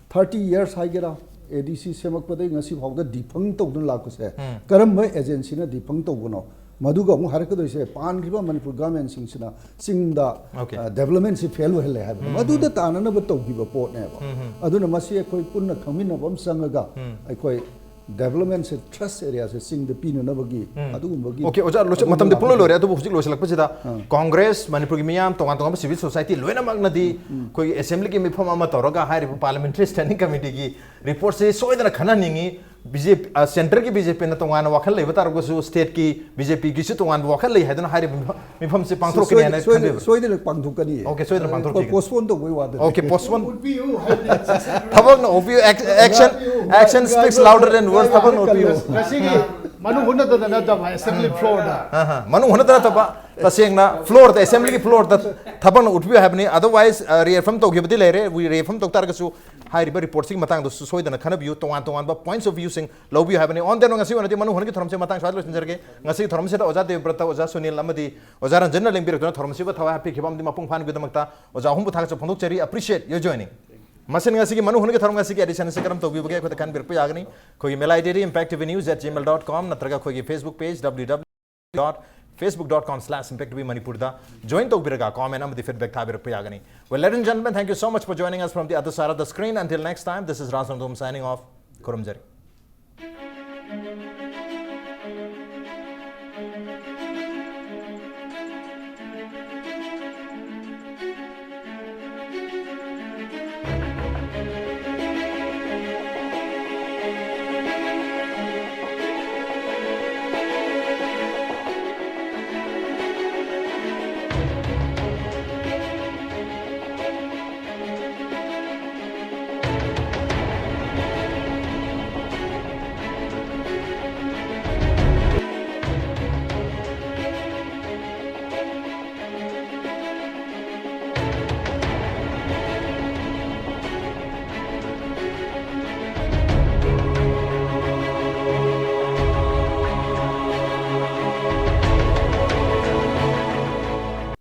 ꯊꯥꯔꯇꯤ ꯌꯔꯁ ꯍꯥꯏꯒꯦꯔꯥ, ꯑꯦ ꯗꯤ ꯁꯤ ꯁꯦꯝꯃꯛꯄꯗꯒꯤ ꯉꯁꯤ ꯐꯥꯎꯗ ꯗꯤꯐꯪ ꯇꯧꯗꯨꯅ ꯂꯥꯛꯄꯁꯦ, ꯀꯔꯝꯕ ꯑꯦꯖꯦꯟꯁꯤꯅ ꯗꯤꯐꯪ ꯇꯧꯕꯅꯣ? ꯃꯗꯨꯒ ꯑꯃꯨꯛ ꯍꯥꯏꯔꯛꯀꯗꯣꯏꯁꯦ, ꯄꯥꯟꯈꯤꯕ ꯃꯅꯤꯄꯨꯔ ꯒꯚꯔꯟꯃꯦꯟꯁꯤꯡꯁꯤꯅ ꯆꯤꯡꯗ, ꯑꯣꯀꯦ꯫ ꯑ, ꯗꯦꯕꯂꯞꯃꯦꯟꯁꯤ ꯐꯦꯜ ꯑꯣꯏꯍꯜꯂꯦ ꯍꯥꯏꯕꯅꯦ꯫ ꯃꯗꯨꯗ ꯇꯥꯟꯅꯅꯕ ꯇꯧꯈꯤꯕ ꯄꯣꯠꯅꯦꯕ꯫ ꯑꯗꯨꯅ ꯃꯁꯤ ꯑꯩꯈꯣꯏ ꯄꯨꯟꯅ ꯈꯪꯃꯤꯟꯅꯕ ꯑꯃ ꯆꯪꯉꯒ ꯑꯩꯈꯣꯏ ꯗꯦꯕꯂꯞꯃꯦꯟꯁꯦ ꯊ꯭ꯔꯁ ꯑꯦꯔꯤꯌꯥꯁꯦ ꯆꯤꯡꯗ ꯄꯤꯅꯅꯕꯒꯤ ꯑꯗꯨꯒꯨꯝꯕꯒꯤ ꯑꯣꯀꯦ, ꯑꯣꯖꯥ, ꯂꯣꯏꯁ-, ꯃꯇꯝꯗꯤ ꯄꯨꯡꯂꯣꯏ ꯂꯣꯏꯔꯦ, ꯑꯗꯨꯕꯨ ꯍꯧꯖꯤꯛ ꯂꯣꯏꯁꯤꯜꯂꯛꯄꯁꯤꯗ ꯀꯣꯡꯒ꯭ꯔꯦꯁ, ꯃꯅꯤꯄꯨꯔꯒꯤ ꯃꯤꯌꯥꯝ, ꯇꯣꯉꯥꯟ ꯇꯣꯉꯥꯟꯕ ꯁꯤꯚꯤꯜ ꯁꯣꯁꯥꯏꯇꯤ ꯂꯣꯏꯅꯃꯛꯅꯗꯤ ꯑꯩꯈꯣꯏꯒꯤ ꯑꯦꯁꯦꯝꯕ꯭ꯂꯤꯒꯤ ꯃꯤꯐꯝ ꯑꯃ ꯇꯧꯔꯒ ꯍꯥꯏꯔꯤꯕ ꯄꯥꯔꯂꯤꯌꯥꯃꯦꯟꯇꯔꯤ ꯁ꯭ꯇꯦꯟꯗꯤꯡ ꯀꯃꯤꯇꯤꯒꯤ ꯔꯤꯄꯣꯔꯠꯁꯤ ꯁꯣꯏꯗꯅ ꯈꯟꯅꯅꯤꯡꯉꯤ꯫ ꯕꯤ ꯖꯦ ꯄꯤ, ꯑ, ꯁꯦꯟꯇꯔꯒꯤ ꯕꯤ ꯖꯦ ꯄꯤꯅ ꯇꯣꯉꯥꯟꯅ ꯋꯥꯈꯜ ꯂꯩꯕ ꯇꯥꯔꯒꯁꯨ ꯁ꯭ꯇꯦꯠꯀꯤ ꯕꯤ ꯖꯦ ꯄꯤꯒꯤꯁꯨ ꯇꯣꯉꯥꯟꯕ ꯋꯥꯈꯜ ꯂꯩ ꯍꯥꯏꯗꯨꯅ ꯍꯥꯏꯔꯤꯕ ꯃꯤꯐꯝ-, ꯃꯤꯐꯝꯁꯤ ꯄꯥꯡꯊꯣꯛꯀꯅꯤ ꯁꯣꯏꯗ-, ꯍꯥꯏꯅ ꯁꯣꯏꯗ-, ꯈꯟꯕꯤꯕ꯭ꯔꯥ? ꯁꯣꯏꯗꯅ ꯄꯥꯡꯊꯣꯛꯀꯅꯤ꯫ ꯑꯣꯀꯦ, ꯁꯣꯏꯗꯅ ꯑ, ꯄꯥꯡꯊꯣꯛꯈꯤꯒꯅꯤ꯫ ꯄꯣꯁꯄꯣꯟ ꯇꯧꯕꯩ ꯋꯥꯗꯅꯤ꯫ Okay, postpone. ꯎꯠꯄꯤꯌꯨ ꯍꯥꯏꯕꯅꯤ꯫ ꯊꯕꯛꯅ ꯎꯠꯄꯤꯌꯨ, action, action speaks louder than words꯫ ꯊꯕꯛꯅ ꯎꯠꯄꯤꯌꯨ꯫ ꯉꯁꯤꯒꯤ ꯃꯅꯨꯡ ꯍꯨꯠꯅꯗꯅ ꯅꯠꯇꯕ, ꯑꯦꯁꯦꯝꯕ꯭ꯂꯤ ꯐ꯭ꯂꯣꯔꯗ꯫ ꯑꯍ, ꯃꯅꯨꯡ ꯍꯨꯠꯅꯗꯅ ꯅꯠꯇꯕ, ꯇꯁꯦꯡꯅ ꯐ꯭ꯂꯣꯔꯗ, ꯑꯦꯁꯦꯝꯕ꯭ꯂꯤꯒꯤ ꯐ꯭ꯂꯣꯔꯗ ꯊꯕꯛꯅ ꯎꯠꯄꯤꯌꯨ ꯍꯥꯏꯕꯅꯤ꯫ Otherwise, ꯑ, ꯔꯤꯑꯦꯐꯔꯝ ꯇꯧꯈꯤꯕꯗꯤ ꯂꯩꯔꯦ꯫ ꯔꯤꯑꯦꯐꯔꯝ ꯇꯧ ꯇꯥꯔꯒꯁꯨ ꯍꯥꯏꯔꯤꯕ ꯔꯤꯄꯣꯔꯠꯁꯤꯒꯤ ꯃꯇꯥꯡꯗꯁꯨ ꯁꯣꯏꯗꯅ ꯈꯟꯅꯕꯤꯌꯨ, ꯇꯣꯉꯥꯟ ꯇꯣꯉꯥꯟꯕ points of viewꯁꯤꯡ ꯂꯧꯕꯤꯌꯨ ꯍꯥꯏꯕꯅꯤ꯫ On that note, ꯉꯁꯤꯒꯤ ꯑꯣꯏꯅꯗꯤ ꯃꯅꯨꯡ ꯍꯨꯠꯅꯒꯤ ꯊꯧꯔꯝꯁꯤ ꯃꯇꯥꯡ ꯁ꯭ꯋꯥꯏꯗ ꯂꯣꯏꯁꯤꯟꯖꯔꯒꯦ꯫ ꯉꯁꯤꯒꯤ ꯊꯧꯔꯝꯁꯤꯗ ꯑꯣꯖꯥ ꯗꯦꯕꯕ꯭ꯔꯇ, ꯑꯣꯖꯥ ꯁꯨꯅꯤꯜ ꯑꯃꯗꯤ ꯑꯣꯖꯥ ꯔꯟꯖꯟꯅ ꯂꯦꯡꯕꯤꯔꯛꯇꯨꯅ ꯊꯧꯔꯝꯁꯤꯕꯨ ꯊꯋꯥꯏ ꯍꯥꯞꯄꯤꯈꯤꯕ ꯑꯃꯗꯤ ꯃꯄꯨꯡ ꯐꯥꯍꯟꯕꯒꯤꯗꯃꯛꯇ ꯑꯣꯖꯥ ꯑꯍꯨꯝꯕꯨ ꯊꯥꯒꯠꯆꯕ ꯐꯣꯡꯗꯣꯛꯆꯔꯤ꯫ Appreciate your joining꯫ ꯃꯁꯤꯅ ꯉꯁꯤꯒꯤ ꯃꯅꯨꯡ ꯍꯨꯠꯅꯒꯤ ꯊꯧꯔꯝ ꯉꯁꯤꯒꯤ edition ꯑꯁꯤ ꯀꯔꯝ ꯇꯧꯕꯤꯕꯒꯦ ꯑꯩꯈꯣꯏꯗ ꯈꯟꯕꯤꯔꯛꯄ ꯌꯥꯒꯅꯤ꯫ ꯑꯩꯈꯣꯏꯒꯤ melaidairy impact T V news at gmail dot com ꯅꯠꯇ꯭ꯔꯒ ꯑꯩꯈꯣꯏꯒꯤ Facebook page W W W dot facebook dot com slash impact T V Manipurꯗ join ꯇꯧꯕꯤꯔꯒ comment ꯑꯃꯗꯤ feedback ꯊꯥꯕꯤꯔꯛꯄ ꯌꯥꯒꯅꯤ꯫ Well, ladies and gentlemen, thank you so much for joining us from the other side of the screen. Until next time, this is Ram Sangdom signing off. ꯈꯨꯔꯨꯝꯖꯔꯤ꯫